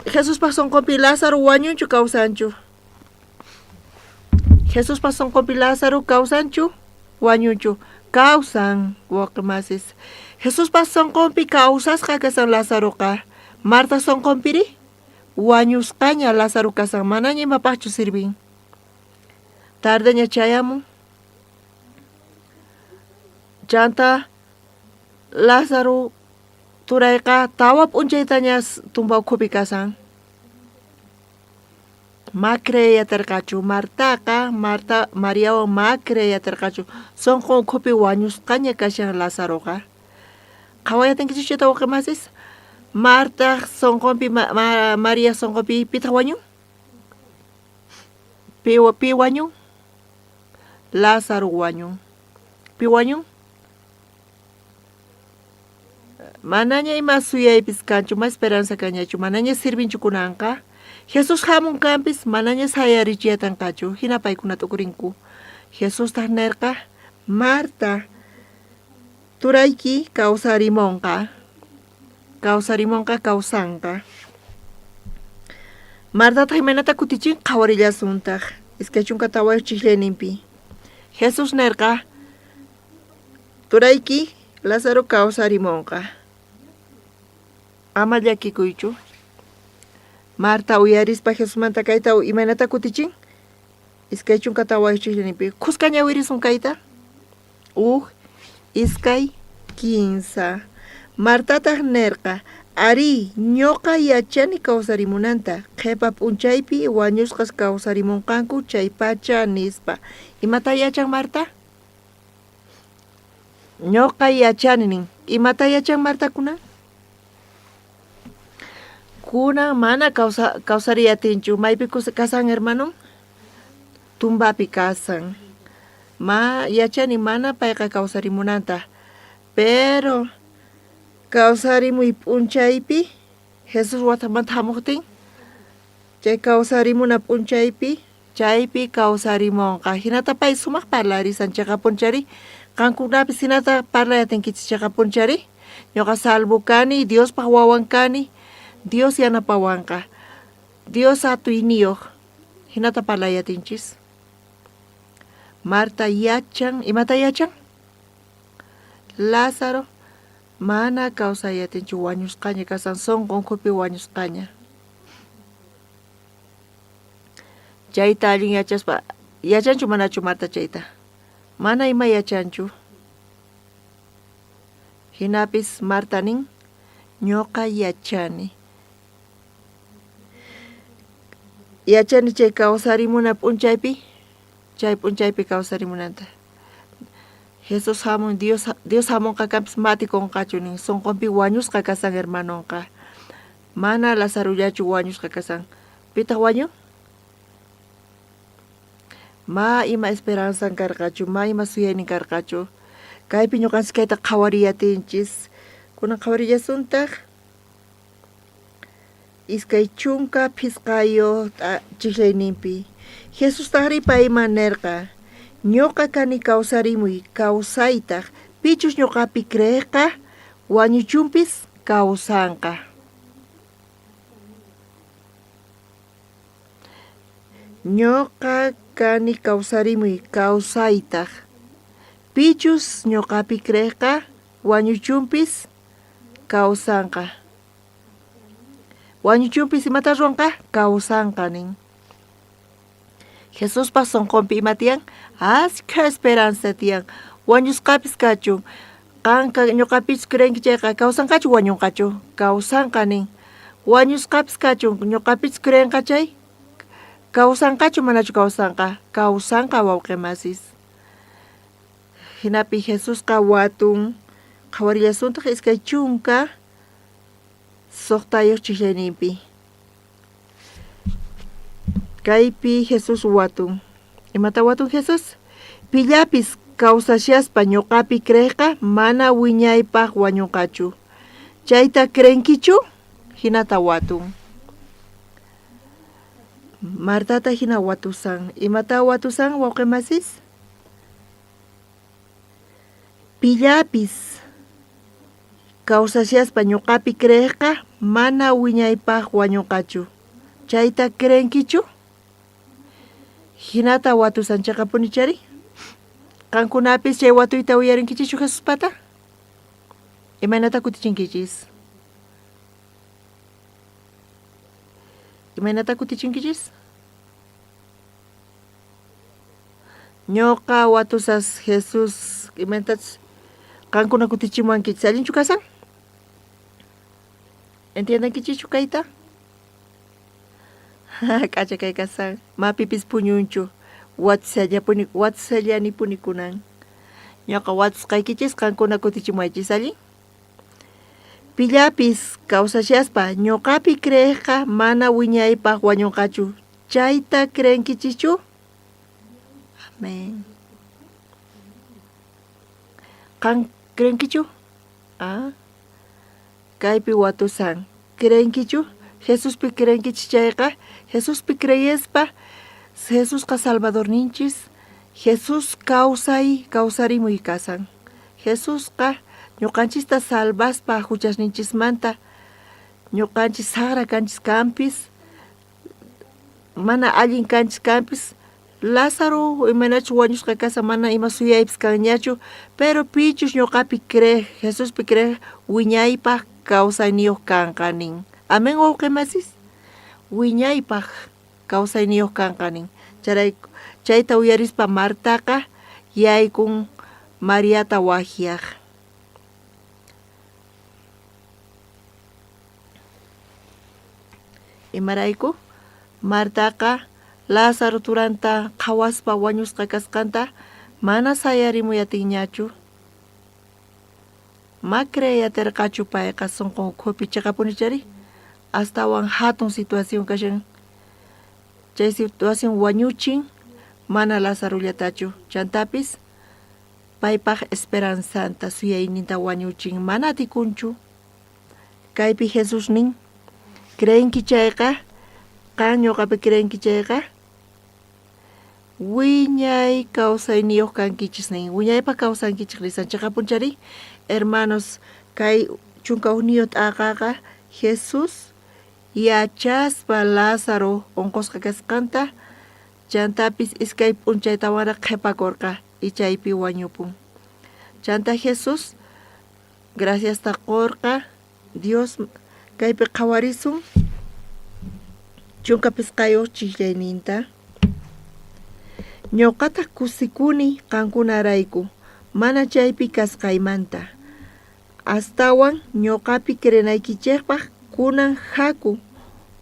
[SPEAKER 9] Jesuspa sonqonpi Lázaro wañunchu kawsanchu? Jesuspa sonqonpi Lázaro kawsanchu wañunchu? Kawsan, wawqimasis. Jesuspa sonqonpi kawsasqa kasan Lazaroqa. Marta sonqonpiri wañusqaña Lázaro kasan, manaña imapaqchu sirvin. Tardeña chayamun. Chanta Lázaro turayqa tawa p'unchaytaña tumba ukhupi kasan. Ma creeyatarqachu Martaqa, Marta Mariawan ma creeyatarqachu. Sonqon ukhupi wañusqaña kashan Lazaroqa. Qhawayatinkichis chayta wawqimasis? Martaj sonqonpi María sonqonpi pitaq wañun? Pi, pi wañun? Lázaro wañun. Pi wañun? Manaña ima suyaypis kanchu, ma esperanza kañachu, manaña sirvinchu kunanqa. Jesús hamun kanpis, manaña sayarichiyatanqachu. Hina paykuna t'ukurinku. Jesustaq nerqa, Marta, turayki kawsarimonqa. Kawsarimonqa, kawsanqa. Martataq imaynata kutichin qhawarillasuntaq. 24 chijllayninpi. Jesús nerqa, turayki Lázaro kawsarimonqa. Ama llakikuychu. Marta uyarispa Jesusmanta kayta imaynata kutichin? 24 chijllayninpi. Khuska ñawirisun kayta. Uj, iskay, kinsa. Martataj nerqa, Arí, ñoqa yachani kawsarimunanta, qhepa p'unchaypi wañusqas kawsarimonqanku chaypacha, nispa. Imata yachan Marta? Ñoqa yachani nin. Imata yachan Marta kunan? Kunan mana kawsariy atinchu. Maypi kasan hermanon? Tumbapi kasan. Ma yachani mana payqa kawsarimunanta. Pero kawsarimuy p'unchaypi Jesús watamanta hamuqtin chay kawsarimuna p'unchaypi chaypi kawsarimonqa. Hinata pay sumaq parlarisan cheqapunchari. Qankunapis hinata parlayatinkichis cheqapunchari. Ñoqa salvo kani, Diospaq wawan kani, Dios yanapawanqa. Dios atuyniyuq. Hinata parlayatinchis. Marta yachan, imata yachan? Lázaro mana kawsayatinchu wañusqaña kasan sonqon ukhupi wañusqaña. Chayta allin yachaspa, yachanchu manachu Marta chayta? Mana ima yachanchu. Hinapis Marta nin, ñoqa yachani. Yachani chay kawsarimuna p'unchaypi, chay p'unchaypi kawsarimunanta. Jesús hamun, Dios, Dios hamunqa kanpis matikunqachu nin, sonqonpi wañusqa kasan hermanonqa. Mana Lazarollachu wañusqa kasan. Pitaq wañun? Ma ima esperanzan karqachu, ma ima suyaynin karqachu. Kaypi ñuqanchis kayta qhawariyatinchis. Kunan qhawarillasuntaq 25 chijllayninpi. Jesustajrí payman nerqa, Ñoqa kani kawsarimuy, kawsaytaj, pichus ñoqapi creejqa, wañuchunpis kawsanqa. Ñoqa kani kawsarimuy, kawsaytaj, pichus ñoqapi creejqa, wañuchunpis kawsanqa. Wañuchunpis imata ruwanqa? Kawsanqa nin. Jesuspa sonqonpi ima tiyan? Ashkha esperanza tiyan. Wañusqapis kachun. Qanqa ñoqapichu creenki chayqa kawsanqachu wañunqachu? Kawsanqa nin. Wañusqapis kachun ñoqapichu creenqa chay? Kawsanqachu manachu kawsanqa? Kawsanqa wawqe masis. Jinapi Jesusqa watun qhawarillasuntaq 26 chijllayninpi. Kaypi Jesús watun. Imata watun Jesús? Pillapis kawsashaspa ñoqapi creejqa mana wiñaypaj wañunqachu. Chayta creenkichu? Jinata watun. Martata jina watusan. Imata watusan, wawqe masis? Pillapis kawsashaspa ñoqapi creejqa mana wiñaypaj wañunqachu. Chayta creenkichu? Jinata watusan cheqapuni chari? Qankunapis chay watuyta uyarinkichichu Jesuspata? Imaynata kutichinkichis? Imaynata kutichinkichis? Ñoqa watusas Jesús imaynatachus qankuna kutichimuwankichis allinchu kasan? Entiendenkichichu kayta? K'acha kay kasan, ma pipis puñunchu, watusallapuni, watusallanipuni kunan. Ñoqa watusqaykichis qankuna kutichimuwaychis allin? Pillapis kawsashaspa ñoqapi creejqa mana wiñaypaj wañunqachu. Chayta creenkichischu? Amén. Qan creenkichu? Ah. Kaypi watusan. Creenkichu? Jesuspi creenkichis chayqa, Jesuspi creespa, Jesusqa Salvadorninchis, Jesús kawsay kawsarimuy kasan. Jesusqa ñuqanchista salvaspa huchasninchismanta ñuqanchis saqra kanchis kanpis, mana allin kanchis kanpis, Lázaro imaynachus wañusqa kashan mana ima suyaypis kanñachu, pero pichus ñuqapi creej, Jesuspi creej wiñaypaj kawsayniyoj kanqa nin. Amén wawqi masis? Wiñaypaj kawsayniyoj kanqa nin. Chayrayku chayta uyarispa Martaqa yaykun Mariata wajyaj. Imarayku? Martaqa Lázaro turanta qhawaspa wañusqa kasqanta mana sayarimuy atinñachu. Ma creey aterqachu payqa sonqon ukhupi cheqapunichari? Astawan hatun situación kashan. Chay situación wañuchin mana Lazarollatachu. Chantapis paypaj esperanzanta suyayninta wañuchin mana atikunchu. Kaypi Jesús nin, Creenki chayqa, qan ñoqapi creenki chayqa, wiñay kawsayniyoj kankichis nin, wiñaypaj kawsankichis nisan. Cheqapunchari, hermanos, kay 11 t'aqaqa Jesús yachaspa Lázaro onqosqa kasqanta, chantapis iskay p'unchaytawanraj qhepakorqa y chaypi wañupun. Chanta Jesús Graciasta qorqa Dios kaypi qhawarisun 15 chijllayninta. Ñoqataj kusikuni qankunarayku mana chaypi kasqaymanta. Astawan ñoqapi creenaykichejpaj kunan jaku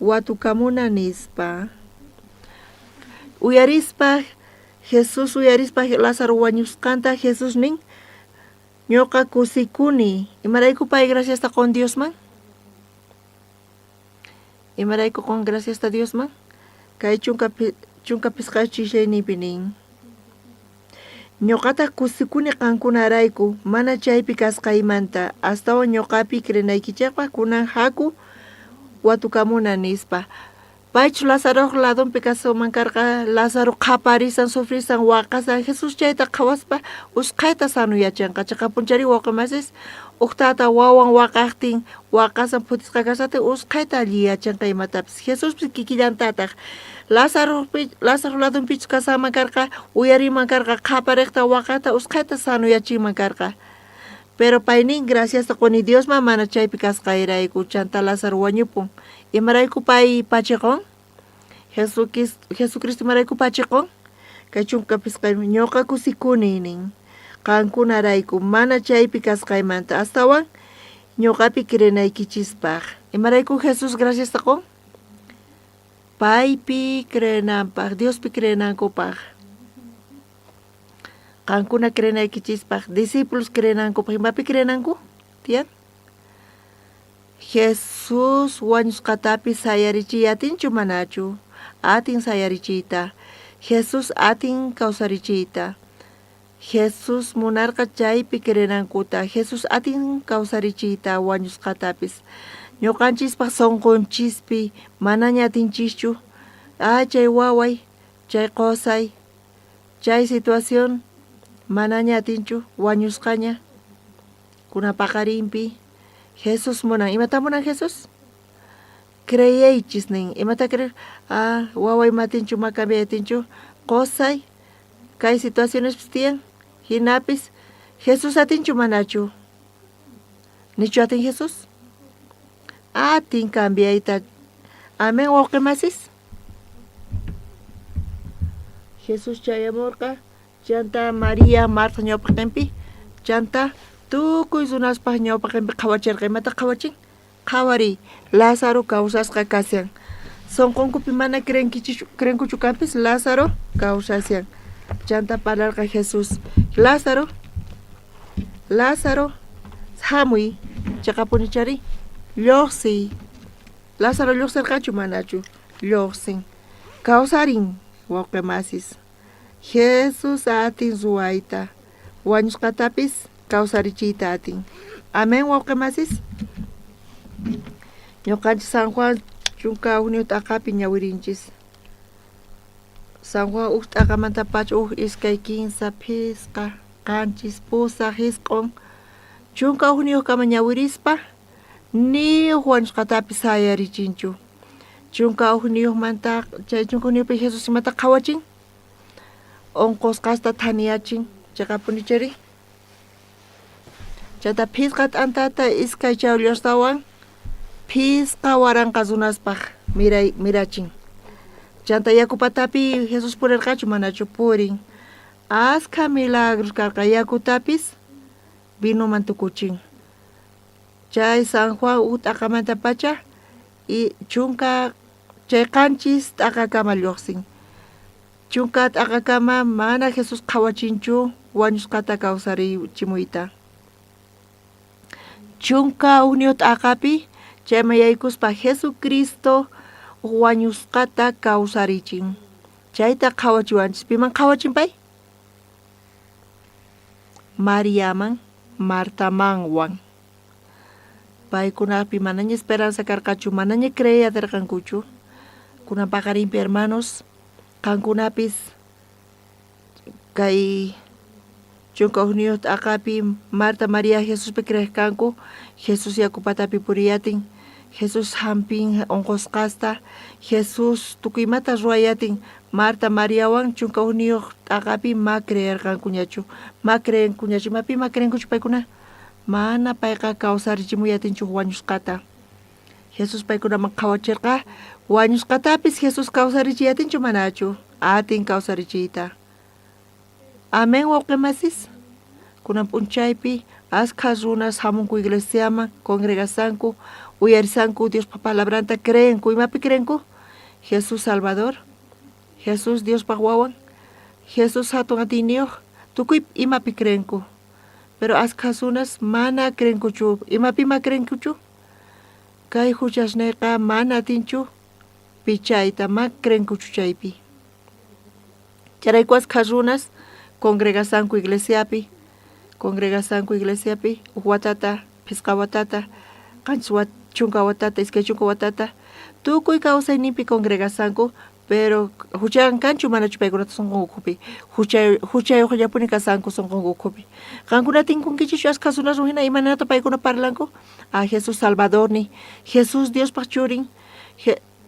[SPEAKER 9] watukamuna nispa. Uyarispa Jesús uyarispa Lázaro wañusqanta Jesús nin, Ñoqa kusikuni. Imarayku pay graciasta qon Diosman? Imarayku qon graciasta Diosman? Kay chunka 15 chishllayninpi nin. Ñoqataj kusikuni qankunarayku, mana chaypi kasqaymanta, astawan ñoqapi creenaykichejpaj kunan jaku watukamuna, nispa. Paychu Lazaroj ladonpi kasunman karqa, Lázaro qhaparisan, sufrisan, waqasan, Jesús chayta qhawaspa usqhayta sanoyachenqa. Cheqapunchari wawqe masis, uj tata wawan waqajtin, waqasan phutisqa kashajtin usqhayta alliyachenqa imatapis. Jesuspis kikillantataj. Lazaropi, Lázaro ladonpichu kasanman karqa, uyarinman karqa, qhaparejta, waqajta usqhayta sanoyachinman karqa. Pero pay nin, Graciasta qoni Diosman mana chaypi kasqayrayku. Chantá Lázaro wañupun. Imarayku pay pachiqon? Jesucristo imarayku pachiqon? Kay 15 ñoqa kusikuni nin qankunarayku mana chaypi kasqaymanta astawan ñoqapi creenaykichispaj. Imarayku Jesús graciasta qon? Paypi creenanpaj, Diospi creenankupaj. Qankuna creenaykichispaj, discípulos creenankupaj, imapi creenanku? Tiyan? Jesús wañusqatapis sayarichiy atinchu manachu? Atin sayarichiyta. Jesús atin kawsarichiyta. Jesús munarqa chaypi creenankuta. Jesús atin kawsarichiyta wañusqatapis. Ñoqanchispaj sonqonchispi manaña atinchischu. Ah, chay waway, chay qosay, chay situación manaña atinchu, wañusqaña. Kuna paqarinpi Jesús munan. Imata munan Jesús? Creeychis nin. Imata creer? Ah, waway matinchu, ma cambiay atinchu. Qosay, kay situacionespis tiyan. Jinapis, Jesús atinchu manachu? Nichu atin Jesús? Atin cambiayta. Amén, wawqi masis. Jesús chayamorqa Chantá María, Marta ñawpaqenpi, chantá tukuy runaspaj ñawpaqenpi qhawacherqa. Imatá qhawachin? Qhawariy, Lázaro kawsasqa kashan. Sonqonkupi mana creenkichis, creenkuchu kanpis, Lázaro kawsashan. Chantá parlarqa Jesús, Lázaro, Lázaro, jamuy, cheqapunichari, llojsiy. Lázaro llojserqachu manachu? Llojsin. Kawsarin, wawqe masis. Jesús atin ruwayta, wañusqatapis kawsarichiyta atin. Amén, wawqe masis. Ñuqanchis San Juan 11 t'aqapi ñawirinchis. San Juan uj t'aqamantapacha uj, iskay, kinsa, phisqa, 7, 8, 9 11kama ñawirispa ni uj wañusqatapis sayarichinchu. 11manta chay 11pi Jesús imata qhawachin? Onqosqasta thaniyachin, cheqapunichari? Chantá 5 t'antata 2 chawllastawan 5000 runaspaj miray mirachin. Chantá yaku patapi Jesús purerqachu manachu purin. Askha milagros karqa yakutapis vinoman tukuchin. Chay San Juan uj t'aqamantapacha y chunka chay 7 t'aqakama llojsin. 10 t'aqakama mana Jesús qhawachinchu wañusqata kawsarichimuyta. 11 t'aqapi chayman yaykuspa Jesucristo wañusqata kawsarichin. Chayta qhawachiwanchis. Piman qhawachin pay? Mariaman, Martamanwan. Paykunapi manaña esperanza karqachu, manaña creey aterqankuchu. Kunan paqarinpi hermanos, qankunapis kay 11 t'aqapi Marta, María, Jesuspi creej kanku, Jesús yaku patapi puriyatin, Jesús jampin onqosqasta, Jesús tukuy imata ruwayatin, Marta, Mariawan 11 t'aqapi ma creerqankuñachu, ma creenkuñachu, imapi ma creenkuchu paykuna? Mana payqa kawsarichimuyatinchu wañusqata. Jesús paykunaman qhawacherqa, wañusqatapis Jesús kawsarichiyatinchu manachu? Atin kawsarichiyta. Amén, wawqe masis. Kunan p'unchaypi askha runas jamunku iglesiaman, congregasanku, uyarisanku Diospa palabranta, creenku. Imapi creenku? Jesús Salvador, Jesús Diospaj wawan, Jesús jatun atiyniyoj, tukuy imapi creenku. Pero askha runas mana creenkuchu. Imapi ma creenkuchu? Kay juchasneyqa mana atinchu pichayta, ma creenkuchu chaypi. Chayrayku askha runas congregasanku iglesiapi, congregasanku iglesiapi uj watata, phisqa watata, qanchis chunka watata, 20 watata, tukuy kawsayninpi congregasanku, pero huchan kanchu manachu paykunata sunqunku ukhupi, huchayuqllapuni kasanku sunqunku ukhupi. Qankuna tinkunkichikchu askha runaswan hina imaynata paykuna parlanku? Ah, Jesús Salvadorni, Jesús Diospaq churin,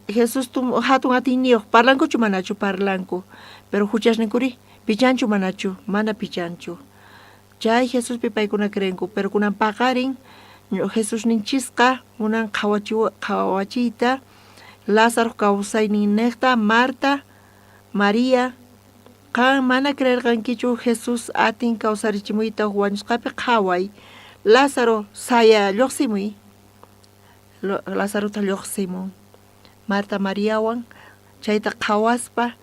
[SPEAKER 9] Jesús hatun atiyniyuq, parlankuchu manachu? Parlanku. Pero huchasninkuri pichanchu manachu? Mana pichanchu. Chay Jesuspi paykuna creenku, pero kunan paqarin Jesusninchisqa munan qhawachiyta Lázaro kawsayninnejta, Marta, María, qan mana creerqankichu Jesús atin kawsarichimuyta uj wañusqapi qhaway, Lázaro saya llojsimuy. Lazarota llojsimun. Marta Mariawan chayta qhawaspa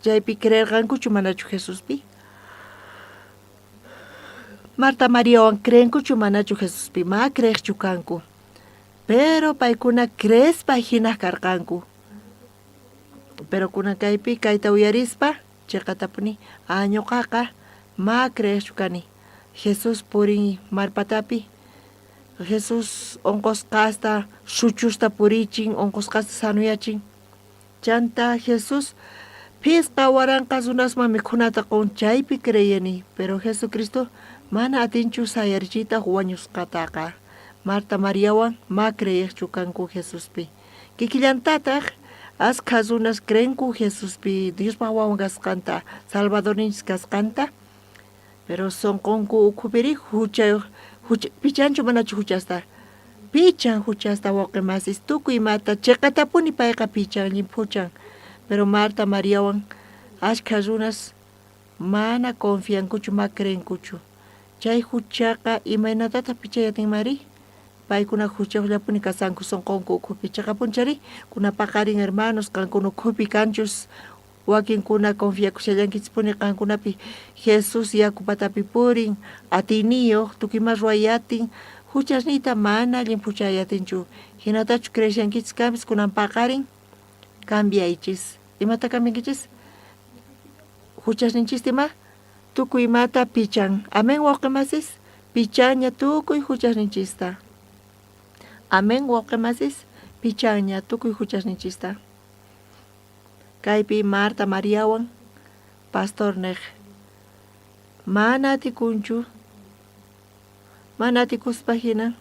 [SPEAKER 9] chaypi creerqankuchu manachu Jesuspi? Marta Mariawan creenkuchu manachu Jesuspi? Ma creejchu kanku. Pero paykuna creespa hina karqanku. Pero kunan kaypi kayta uyarispa cheqatapuni, ah, ñoqaqa ma creejchu kani. Jesús purin mar patapi. Jesús onqosqasta suchusta purichin, onqosqasta sanuyachin. Chanta Jesús 5000 runasman mikhunata qon, chaypi creyeni. Pero Jesucristo mana atinchu sayarichiyta wañusqataqa. Marta Mariawan ma creejchu kanku Jesuspi. Kikillantataj askha runas creenku Jesuspi Diospaj wawan kasqanta, Salvadorninchis kasqanta. Pero sonqonku ukhupiri huchayuq pichanchu manachu huchasta? Pichan huchasta wawqi masis, tukuy imata cheqatapuni payqa pichan, llimphuchan. Pero Marta Mariawan askha runas mana confiankuchu, ma creenkuchu. Chay huchaqa imaynatataq pichay atinmanri? Paykuna huchayuqllapuni kasanku sonqonku ukhupi. Cheqapunchari kuna paqarin hermanos, qankuna ukhupi kanchus wakinkuna confiakushallankichispuni qankunapi. Jesús yaku patapi purin, atiyniyuq, tukuy ima ruway atin, huchasniyta mana llimphuchay atinchu. Hinatachu creeshankichis kanpis kunan paqarin cambiaychis. Imata cambiankichis? Huchasninchista ima tukuy imata pichan. Amén, wawqi masis, pichanña tukuy huchasninchista. Amén, wawqi masis, pichanña tukuy huchasninchista. Kaypi Marta Mariawan pastor nej, mana atikunchu, mana atikuspa hina,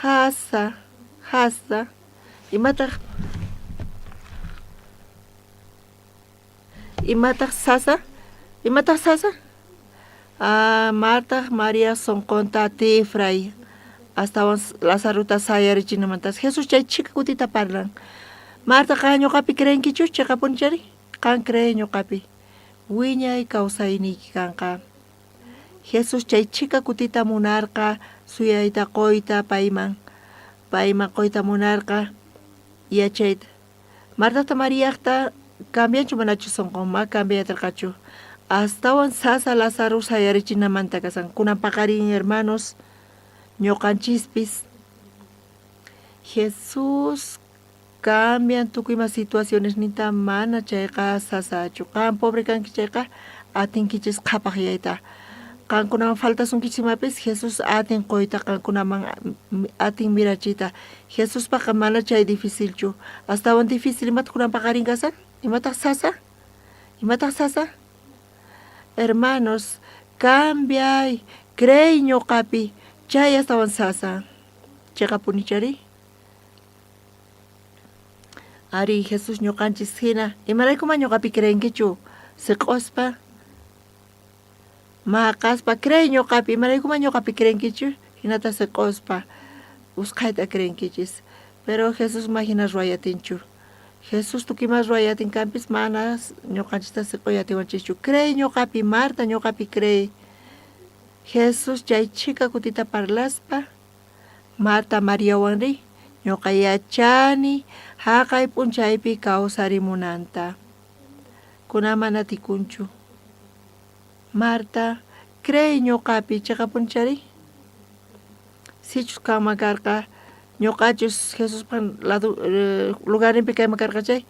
[SPEAKER 9] jasa, jasa, imataq, imataq sasa, imataq sasa? Ah, Martaq María sonqonta tifray, astawan Lazarota sayarichinamantas. Jesús chay chhika kutita parlan. Marta, qan ñoqapi creenkichu? Cheqapuni chari? Qan cree ñoqapi. Wiñay kawsayniyki kanqa. Jesús chay chhika kutita munarqa suyayta qoyta payman. Payman qoyta munarqa yachayta. Martata Mariajta cambianchu manachu sonqon? Ma cambiayatarqachu. Astawan sasa Lázaro sayarichinamanta kasan. Kunan paqarin hermanos, ñoqanchispis Jesús cambian tukuy ima situacionesninta, mana chayqa sasachu. Qan pobre kanki chayqa atinkichis qhapaqyayta. Qankunaman faltasunkichis imapis, Jesús atin qoyta qankunaman, atin mirachiyta. Jesuspaqqa mana chay dificilchu. Astawan difícil imataq kunan paqarin kasan? Imataq sasa? Imataq sasa? Hermanos, cambiay, creey ñoqapi, chay astawan sasa. Cheqapunichari? Ari, Jesús ñoqanchis hina, imaraykuma ñoqapi creenkichu? Siq'ospa, maqaspa, creey ñoqapi, imaraykuma ñoqapi creenkichu? Hinata siq'ospa, usqhayta creenkichis. Pero Jesús ma hina ruway atinchu. Jesús tukuy ima ruway atin kanpis, mana ñoqanchista siq'uy atiwanchischu. Creey ñoqapi, Marta, ñoqapi creey. Jesús chay chhika kutita parlaspa, Marta Mariawan riy, ñoqa yachani jaqay p'unchaypi kawsarimunanta. Kunan mana atikunchu. Marta, creey ñoqapi, cheqapunchari? Sichus kanman karqa, ñoqachus Jesuspa lado lugarninpi kayman karqa chay,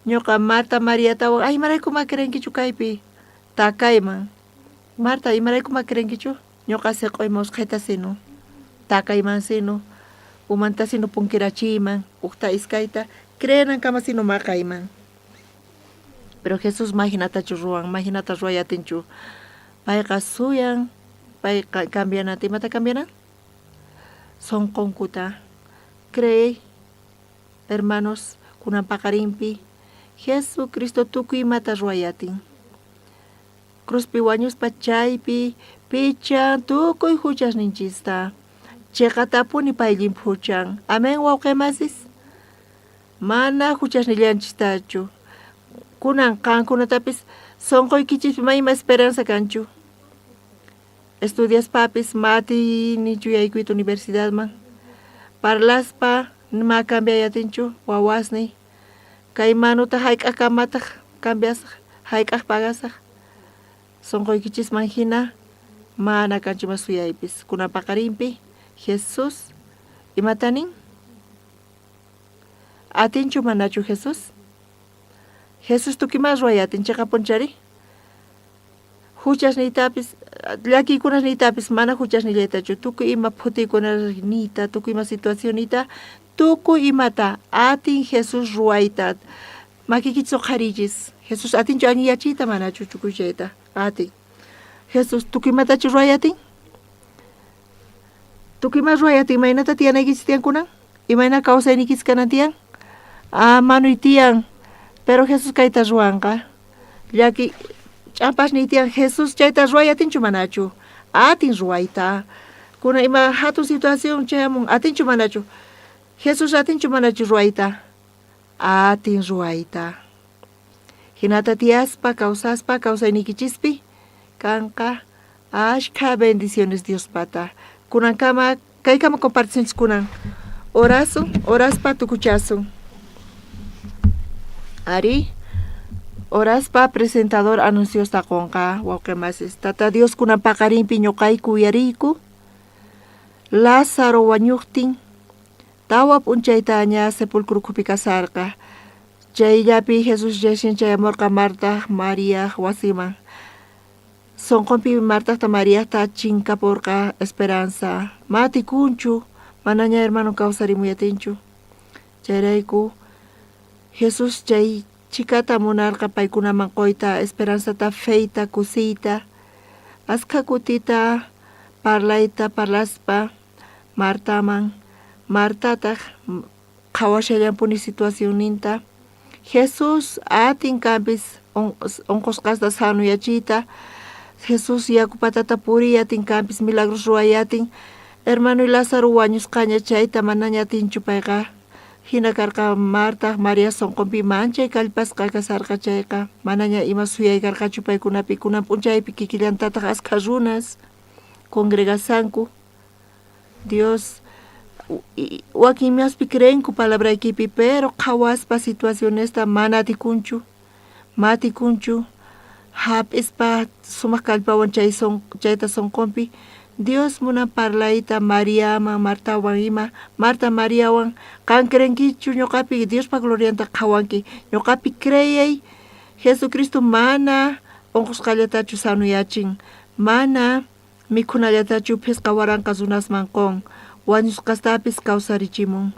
[SPEAKER 9] Ñoqa Marta Mariatawan, ay imarayku ma creenkichu kaypi takayman. Marta, imarayku ma creenkichu? Ñoqa seq'oyman usqhayta sino, takayman sino, umanta sino punkirachiyman, ujta iskayta, creenankama sino maqayman. Pero Jesús ma jinatachu ruwan, ma jinata ruway atinchu. Payqa suyan, payqa cambiananta. Imata cambianan? Sonqonkuta. Creey, hermanos, kunan paqarinpi Jesucristo tukuy imata ruway atin. Cruzpi wañuspa chaypi pichan tukuy huchasninchista. Cheqatapuni pay llimphuchan. Amén, wawqemasis. Mana huchasnillanchistachu. Kunan qankunatapis sonqoykichispi ma ima esperanza kanchu. Estudiaspapis ma atinichu yaykuyta universidadman. Parlaspa ma cambiay atinchu wawasniy. Kay manuta hayk'aqkamataq cambiasaq, hayk'aq pagasaq. Sonqoykichisman hina mana kanchu ima suyaypis. Kunan paqarinpi Jesús imata nin? Atinchu manachu Jesús? Jesús tukuy ima ruway atin, cheqapunchari? Huchasniytapis, llakiykunasniytapis mana huchasnillaytachu, tukuy ima phutiykunasniyta, tukuy ima situacionniyta, tukuy imata atin Jesús ruwayta. Makiykichis uqhariychis. Jesús atinchu allinyachiyta manachu tukuy chayta? Atin. Jesús tukuy imatachu ruway atin? Tukuy ima ruway atin, imaynata tiyanaykichis tiyan kunan? Imayna kawsayniykichis kanan tiyan? Ah, manuy tiyan. Pero Jesús kayta ruwanqa. Llaki ch'ampasniy tiyan. Jesús chayta ruway atinchu manachu? Atin ruwayta. Kunan ima hatun situación chayamun, atinchu manachu? Jesús atinchu manachu ruwayta? Atin ruwayta. Hinata tiyaspa, kawsaspa, kawsayniykichispi kanqa ashkha bendiciones Diospata. Kunankama, kaykama compartisunchis kunan. Orasun, oraspa tukuchasun. Ari, oraspa presentador anunciosta qonqa, wawqe masis. Tata Dios kunan paqarinpi ñoqayku uyariyku. Lázaro wañuqtin, tawa p'unchaytaña sepulcro ukhupi kasarqa. Chayllapi Jesús recién chayamurqa Martaj, Mariaj wasiman. Sonqonpi Martajta Mariajta chinkapurqa esperanza. Ma atikunchu, manaña hermano kawsarimuyatinchu. Chayrayku Jesús chay chhikata munarqa paykunaman qoyta esperanzata, feyta, kusiyta. Askha kutita parlayta parlaspa Martaman, Martataj qhawashallanpuni situacionninta. Jesús atin kanpis onqosqasta sanuyachiyta. Jesús yaku patata puriy atin kanpis milagros ruway atin. Hermanoy Lázaro wañusqaña chayta manaña atinchu payqa. Jina karqa Martaj María sonqonpi manchay kallpasqa kasarqa chayqa manaña ima suyay karqachu paykunapi. Kunan p'unchaypi kikillantataj askha runas congregasanku. Dios, wakin imaspi creenku palabraykipi, pero qhawaspa situacionesta mana atikunchu, ma atikunchu jap'ispa sumaq kallpawan chay son, chayta sonqonpi. Dios munan parlayta Mariaman, Martawan ima. Marta Mariawan, qan creenkichu ñoqapi? Diospa glorianta qhawanki. Ñoqapi creey, Jesucristo mana onqosqallatachu sanuyachin, mana Mikhunallatachu phisqa waranqa runasman qon, wañusqastapis kawsarichimun.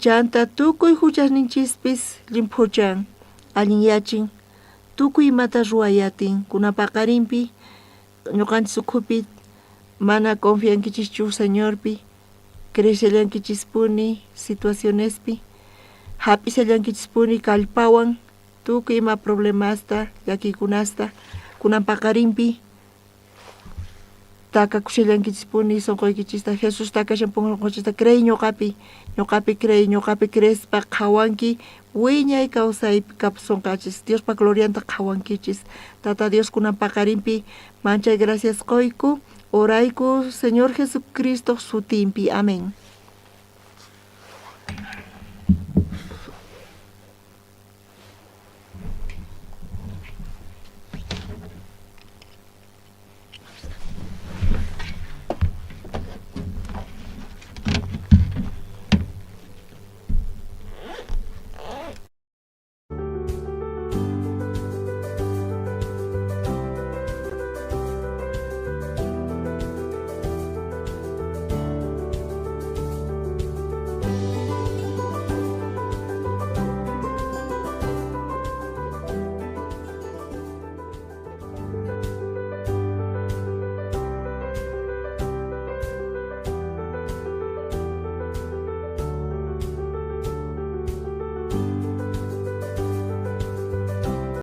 [SPEAKER 9] Chanta tukuy juchasninchispis llimphuchan, allinyachin, tukuy imata ruway atin. Kunan paqarinpi ñoqanchis ukhupi mana confiankichischu Señorpi, creeshallankichispuni situacionespi, jap'ishallankichispuni kallpawan tukuy ima problemasta, llakiykunasta. Kunan paqarinpi Takakushallankichispuni sonqoykichista. Jesús takashan sonqoykichista. Creey ñoqapi, ñoqapi creey, ñoqapi creespa qhawanki wiñay kawsaypi kapusonqachis. Diospa glorianta qhawankichis. Tata Dios kunan paqarinpi manchay gracias qoyku, orayku Señor Jesucristoj sutinpi. Amén.